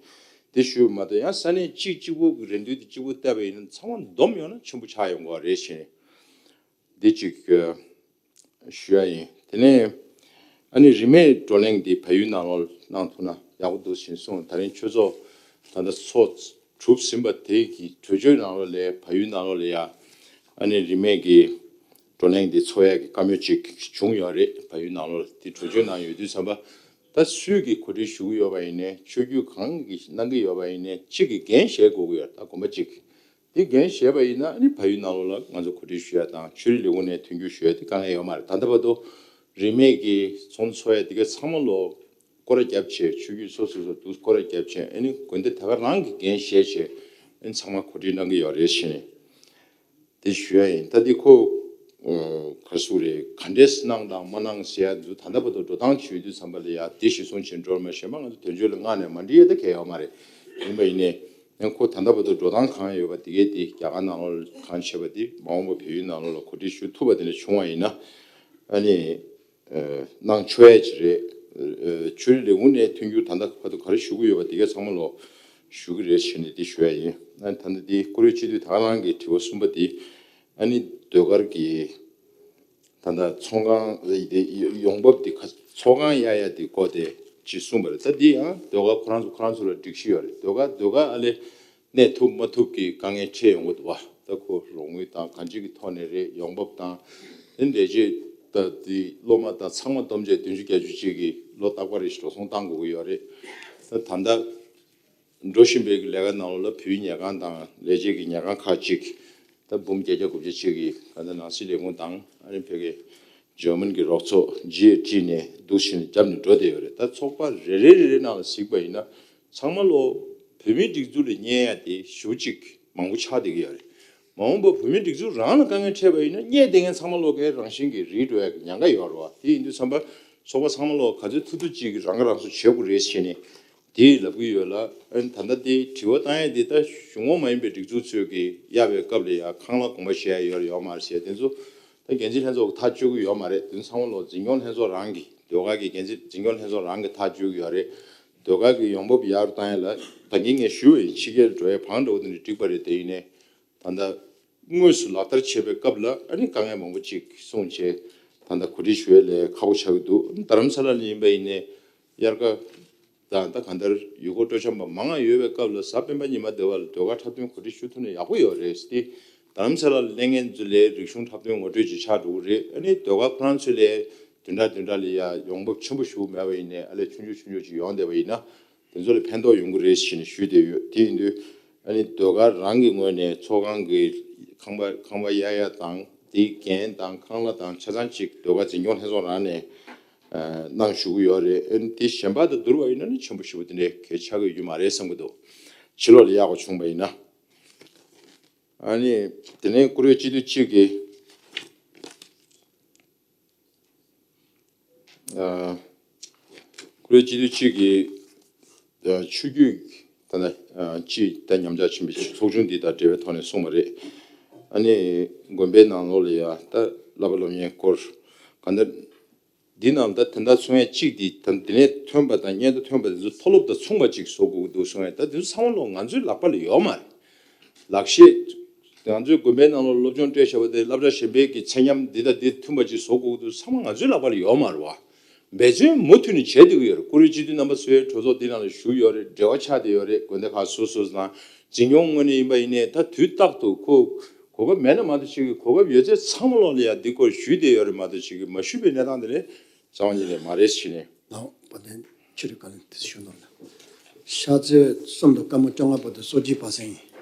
དེ་ཞུས་པ་མ་གཏོགས་ཡང་ས་གནས་གཅིག་གཅིག་པོ་གི་རེ་འདུན་དེ་གཅིག་པོ་བལྟས་པ་ཡིན་ན་ཚང་མ་བསྡོམས་ཡོང་ན་ཆེན་པོ་ཆགས་ཡོང་གི་ཡོད་རེད་ཟེར་ནས། འདི་གཅིག་ཞུ་ཡ་ཡིན། དེ་ནས་ཨ་ནི་རིན་མེད་བགྲོ་གླེང་འདི་བལ་ཡུལ་ནང་ལོགས་གནང་ཐུབ་ན་ཡག་པོ་འདུག་ཟེར་གསུངས། ད་རིང་ཆོས་ཚོགས་ད་ལྟ་ཚོགས་གྲུབ་ཟིན་པ་དེ་གི་གྲོས་ཆོད་ནང་ལོགས་ལ་བལ་ཡུལ་ནང་ལོགས་ལ་ཡ་ཨ་ནི་རིན་མེད་ཀྱི་བགྲོ་གླེང་འདི་ཚོགས་ཡ་གི་བཀའ་མོལ་ཅིག་བྱུང་ཡོད་རེད། བལ་ཡུལ་ནང་ལོགས་ལ་དེ་གྲོས་ཆོད་ནང་ཡོད་དུས་ཙམ་པ་ད་སུས་ཀྱི་གོ་སྒྲིག་ཞུ་གི་ཡོད་པ་ཡིན་ནའི་ཆོས་བརྒྱུད་གང་གི་གནང་གི་ཡོད་པ་ཡིན་ནའི་གཅིག་གི་འགན་བཞེས་དགོས་ཀྱི་ཡོད་རེད། ད་དགོན་པ་གཅིག་དེ་འགན་བཞེས་པ་ཡིན་ན་ཨ་ནི་བལ་ཡུལ་ནང་ལོགས་ལ་ང་ཚོ་གོ་སྒྲིག་ཞུ་ཡ་དང་ཆོས་རིག་ལས་ཁུངས་ནས་མཐུན་འགྱུར་ཞུ་ཡ་དེ་དཀའ་ངལ་ཡོད་མ་རེད། ད་ལྟ་བར་དུ་རིན་མེད་ཀྱི་ཚོགས་འདུ་ཚོགས་ཡ་དེ་ག་ཚང་མ་ལོག་སྐོར་ར་བརྒྱབ་བྱས་ཆོས་བརྒྱུད་སོ་སོ་སོ་འདུག་སྐོར་ར་བརྒྱབ་བྱས་ཨ་ནི་དགོན་སྡེ་ད་ག་རང་གི་འགན་བཞེས་བྱས་ཨ་ནི་ཚང་མ་གོ་སྒྲིག་གནང་གི་ཡོད་རེད་ཟེར་ནས་དེ་ཞུ་ཡ་ཡིན། ད་དེ་ཁོ་ག་རེ་ཟེར་དགོས་རེད། ག་འདྲས་གནང་དང་མ་གནང་ཟེར་ཡ་འདུག་ད་ལྟ་བར་དུ་འགྲོ་སྟངས་བྱེད་དུས་ཙམ་པ་ལ་ཡ་དེ་གཞིར་བཟུང་བྱས་འགྲོ་མ་ཤེས་པ་ང་ཚོ་དོན་གཅོད་ལ་མངགས་ནས་མ་འགྲིག་ཡ་ད་གལ་ཡོད་མ་རེད། ཡིན་པ་ཡིན་ནའི། ཡང་ཁོ་ད་ལྟ་བར་དུ་འགྲོ་སྟངས་གང་ཡོད་པ་དེ་གའི་དེ་རྒྱ་གར་ནང་ལོགས་གང་བྱས་པ་དེ་མ་འོངས་པ་བལ་ཡུལ་ནང་ལོགས་ལ་གོ་སྒྲིག་ཞུ་ཐུབ་པ་དེ་འདྲ་བྱུང་བ་ཡིན་ན་ཨ་ནི་གནང་ཆོག་ཡ་ཅིག་རེད། ཆོས་རིག་ལས་ཁུངས་ནས་མཐུན་འགྱུར་ད་ལྟ་བར་དུ་ག་རེ་ཞུ་གི་ཡོད་པ་དེ་གའི་ཚང་མ་ལོག་ཞུ་གི་རེད་ཟེར་ནས་དེ་ཞུ་ཡ་ཡིན། ཨ་ནི་ད་ལྟ་དེ་བཀུར་འོས་སྤྱི་འཐུས་ད་ག་རང་གི་དྲི་བ་གསུམ་པ་དེ་ཨ་ནི་ཟློས་གར་གྱི་ད་ལྟ་ཚོང་ཁང་དེ་ཡོང་འབབ་དེ་ག་ཚོང་ཁང་གཡར་ཡ་དེ་སྐོར་དེ་ཅིག་གསུངས་པ་རེད། ད་འདི་ཡང་ཟློས་གར་ཁོ་རང་ཚོ་ཁོ་རང་ཚོ་ལ་སྒྲིག་གཞི་ཡོད་རེད། ཟློས་གར་ཟློས་གར་ཨ་ལས་གནས་ཐུབ་མ་ཐུབ་ཀྱི་དཀའ་ངལ་འཕྲད་ཡོང་གི་འདུག་བ། ད་ཁོ་རོགས་དངུལ་དང་གང་ཅིའི་ཐོག་ནས་རེད། ཡོང་འབབ་དང་དེ་ལས་བྱེད་ད་དེ་སློབ་མ་དང་ཚང་མ་བསྡོམས་བྱས་བདུན་ཅུ་བརྒྱད་ཅུ་ཅིག་གི་ལོ་རྟག་པར་རེ་བཞིན་འགྲོ་སོང་བཏང་དགོས་ཀྱི་ཡོད་རེད། ད་ད་ལྟ། འགྲོ་བཞིན་པའི་ལས་ཀ་ནང་ལོགས་ལ་བོད་ཡིག་ཉལ་ཁང་དང་ལས་བྱེད་ཀྱི་ཉལ་ཁང་ཁག་ཅིག་ད་འབུམ་བརྒྱད་བརྒྱ་དགུ་བརྒྱ་ཅིག་གིས་ག་ད་ནང་སྲིད་ལས་ཁུངས་དང་ཨ་རི་བོད་ཀྱི་འཇར་མན་གྱི་རོགས་ཚོགས་ཇི་ཨེ་ཊི་ནས་འདུག་བཞིན་རྒྱབ་ནས་འགྲོ་བསྡད་ཡོད་རེད། ད་ཚོགས་པ་རེ་རེ་རེ་རེ་ནང་ལ་གཟིགས་པ་ཡིན་ན་ཚང་མ་ལོ་བོད་མིའི་སྒྲིག་འཛུགས་ལ་གཉེར་ཡ་དེ་ཞེ་པོ་ཅིག་མང་པོ་ཆགས་བསྡད་ཀྱི་ཡོད་རེད། མ་འོངས་པ་བོད་མིའི་སྒྲིག་འཛུགས་རང་ལ་དཀའ་ངལ་འཕྲད་པ་ཡིན་ན་བརྙས་བསྡད་མཁན་ཚང་མ་ལོག་གི་རང་བཞིན་གྱིས་རིལ་འགྲོ་ཡ་གི་ཉེན་ཁ་ཡོད་རེད་བ། དེ་ཡིན་དུས་ཙམ་པ་ཚོགས་པ་ཚང་མ་ལོག་ག་ཚོད་ཐུབ་ཐུབ་ཅིག་རང་ཁ་རང་གསོ་བྱེད་དགོས་རེད་ཟེར་ནས་དེ་ལབ་ཀྱི་ཡོད་ལ། ཨ་ནི་ད་ལྟ་དེ་དྲི་བ་བཏང་ཡ་དེ་ད་གཞུང་འོག་མ་ཡིན་པའི་སྒྲིག་འཛུགས་ཚོས་ཀྱི་གཡར་བའི་སྐབས་ལ་ཡ་ཁང་གླ་གོང་མ་བཞེས་ཡ་ཡོད་རེད་ཡོད་མ་རེད་ཟེར་དེ་ཚོ་ད་འགན་འཛིན་ལྷན་ཚོགས་ཀྱི་ཐག་གཅོད་ཀྱི་ཡོད་མ་རེད། དེ་ཚོ་ཚང་མ་ལོག་འཛིན་སྐྱོང་ལྷན་ཚོགས་རང་གི་ཟློས་གར་གྱི་འགན་འཛིན་འཛིན་སྐྱོང་ལྷན་ཚོགས་རང་གི་ཐག་གཅོད་ཀྱི་ཡོད་རེད། ཟློས་གར་གྱི་ཡོང་འབབ་ཡར་བཏང་ཡ་ལ་ད་གིན་ངས་ཞུས་པ་ཡིན། ཕྱི་རྒྱལ་འགྲོ་ཡ་བང་འགྲོ་བ་དེ་འདྲ་འགྲིག་པ་རེད། དེ་ཡིན་ནའི་ད་ལྟ་དངོས་སུ་ལག་བསྟར་བྱེད་པའི་སྐབས་ལ་ཨ་ནི་དཀའ་ངལ་མང་པོ་ཅིག་གསུངས་བྱས་ད་ལྟ་གོ་སྒྲིག་ཞུ་ཡ་ལས་ཁག་པོ་ཆགས་ཀྱི་འདུག་རྡ་རམ་ས་ལ་ལ་ཡིན་པ་ཡིན་ནའི་དབྱར་ཁ་དང་ད་གང་ལྟར་ཡུལ་སྐོར་སྤྲོ་འཆམ་པ་མང་ང་ཡོད་པའི་སྐབས་ལ་གཟའ་སྤེན་པ་ཉི་མ་དེ་བ་ལ་ཟློས་གར་འཁྲབ་སྟོན་གོ་སྒྲིག་ཞུ་ཐུབ་ན་ཡག་པོ་ཡོད་རེད་ཟེར་ཏེ། རྡ་རམ་ས་ལ་ལ་སླེབས་མཁན་ཚོ་ལ་རིག་གཞུང་འཁྲབ་སྟོན་ངོ་སྤྲོད་ཅིག་ཆགས་འགྲོ་གི་རེད། ཨ་ནི་ཟློས་གར་ཁོ་རང་ཚོ་ལ་བདུན་ཕྲག་བདུན་ཕྲག་ལ་ཡ་ཡོང་འབབ་ཆེན་པོ་ཞིག་མེད་པ་ཡིན་ནའི་ཨ་ལས་ཆུང་ཆུང་ཆུང་ཆུང་ཅིག་ཡོང་བསྡད་པ་ཡིན་ན་དེ་ཚོ་ལ་ཕན་ཐོགས་ཡོང་གི་རེད་ཟེར་ནས་ཞུས་བསྡད་ཡོད། དེ་ཡིན་དུས་ཨ་ནི་ཟློས་གར་རང་གི་ངོས་ནས་ཚོགས་ཁང་གི་ཁང་པ་ཁང་པ་གཡར་ཡ་དང་དེའི་འགན་དང་ཁང་གླ་དང་ཆ་ཚང་ཅིག་ཟློས་གར་འཛིན་སྐྱོང་ལྷན་ཚོགས་རང་ནས་གནང་ཞུ་གི་ཡོད་རེད། ཨ་ནི་དེ་གཞན་པ་དང་བསྡུར་བ་ཡིན་ན་ནི་ཆེན་པོ་ཞེ་པོ་དེ་འདྲའི་གལ་ཆགས་ཀྱི་ཡོད་མ་རེད་བསམ་གྱི་འདུག་ཕྱི་ལོགས་ལ་གཡར་དགོས་བྱུང་བ་ཡིན་ན། ཨ་ནི་དེ་ནས་བཀུར་འོས་སྤྱི་འཐུས་གཅིག་གིས་ཨ་བཀུར་འོས་སྤྱི་འཐུས་གཅིག་གིས་ཨ་ཆོས་བརྒྱུད་ད་ལྟ་ཨ་སྤྱི་ད་ཉམས་ཆག་ཕྱིན་པའི་ཚོགས་ཆུང་འདི་དང་འབྲེལ་བའི་ཐོག་ནས་གསུངས་པ་རེད། ཨ་ནི་དགོན་པའི་ནང་ལོགས་ལ་ཡ་ད་བསླབ་པ་སློབ་གཉེར་སྐོར་གང་ལྟར། འདི་ནང་ད་དེ་འདྲ་གསུང་ཡ་གཅིག་འདི་ད་འདི་ནས་ཐོན་པ་དང་སྙན་ཐོ་ཐོན་པ་དེ་ཚོ་མཐོ་སློབ་དང་མཚུངས་པ་ཅིག་བཟོ་དགོས་ཀྱི་འདུག་གསུང་ཡ་ད་དེ་ཚོ་ཚང་མ་ལོག་ང་ཚོའི་ལག་པ་ལ་ཡོད་མ་རེད། ལག་ཤེས་ང་ཚོའི་དགོན་པའི་ནང་ལོགས་སློབ་སྦྱོང་སྤྲད་བཞག་པ་དེ་བསླབ་བྱ་གཞན་པའི་གི་ཚད་མཉམ་འདི་དང་འདི་མཐུན་པ་ཅིག་བཟོ་དགོས་ཀྱི་འདུག་ཚང་མ་ང་ཚོའི་ལག་པ་ལ་ཡོད་མ་རེད་བ། འབད་བརྩོན་མུ་མཐུད་ནས་བྱས་བསྡད་ཀྱི་ཡོད་རེད། བཀུར་འོས་སྤྱི་འཐུས་རྣམ་པ་ཚོའི་གྲོས་ཚོགས་འདི་ནང་ལ་བཞུགས་ཡོད་རེད། འབྲེལ་བ་ཆགས་བསྡད་ཡོད་རེད། དགོན་སྡེ་ཁག་སོ་སོ་དང་འཛིན་སྐྱོང་ངོས་ནས་ཡིན་པ་ཡིན་ནའི་ད་དུས་རྟག་ཏུ་ཁོ་གོ་སྐབས་མེད་ན་མ་གཏོགས་ཅིག་གི་གོ་སྐབས་ཡོད་ཚད་ཚང་མ་ལོག་ལ་ཡ་འདི་སྐོར་ཞུས་བསྡད་ཡོད་རེད་མ་གཏོགས་ཅིག་གི་མ་ཞུས་པའི་གནས་སྟངས་འདི་ནི་རྩ་བ་ཉིད་ནས་མ་རེད་ཟེར་ནས། ནའོ་བ་དན་ཆི་རི་ག་ལན་དེ་ཞུ་ནོར་ལ། ཤ་ཚའི་གསུམ་དང་སྐར་མ་བཅོ་ལྔ་པ་དེ་སོ་སྐྱིད་པ་སེང་།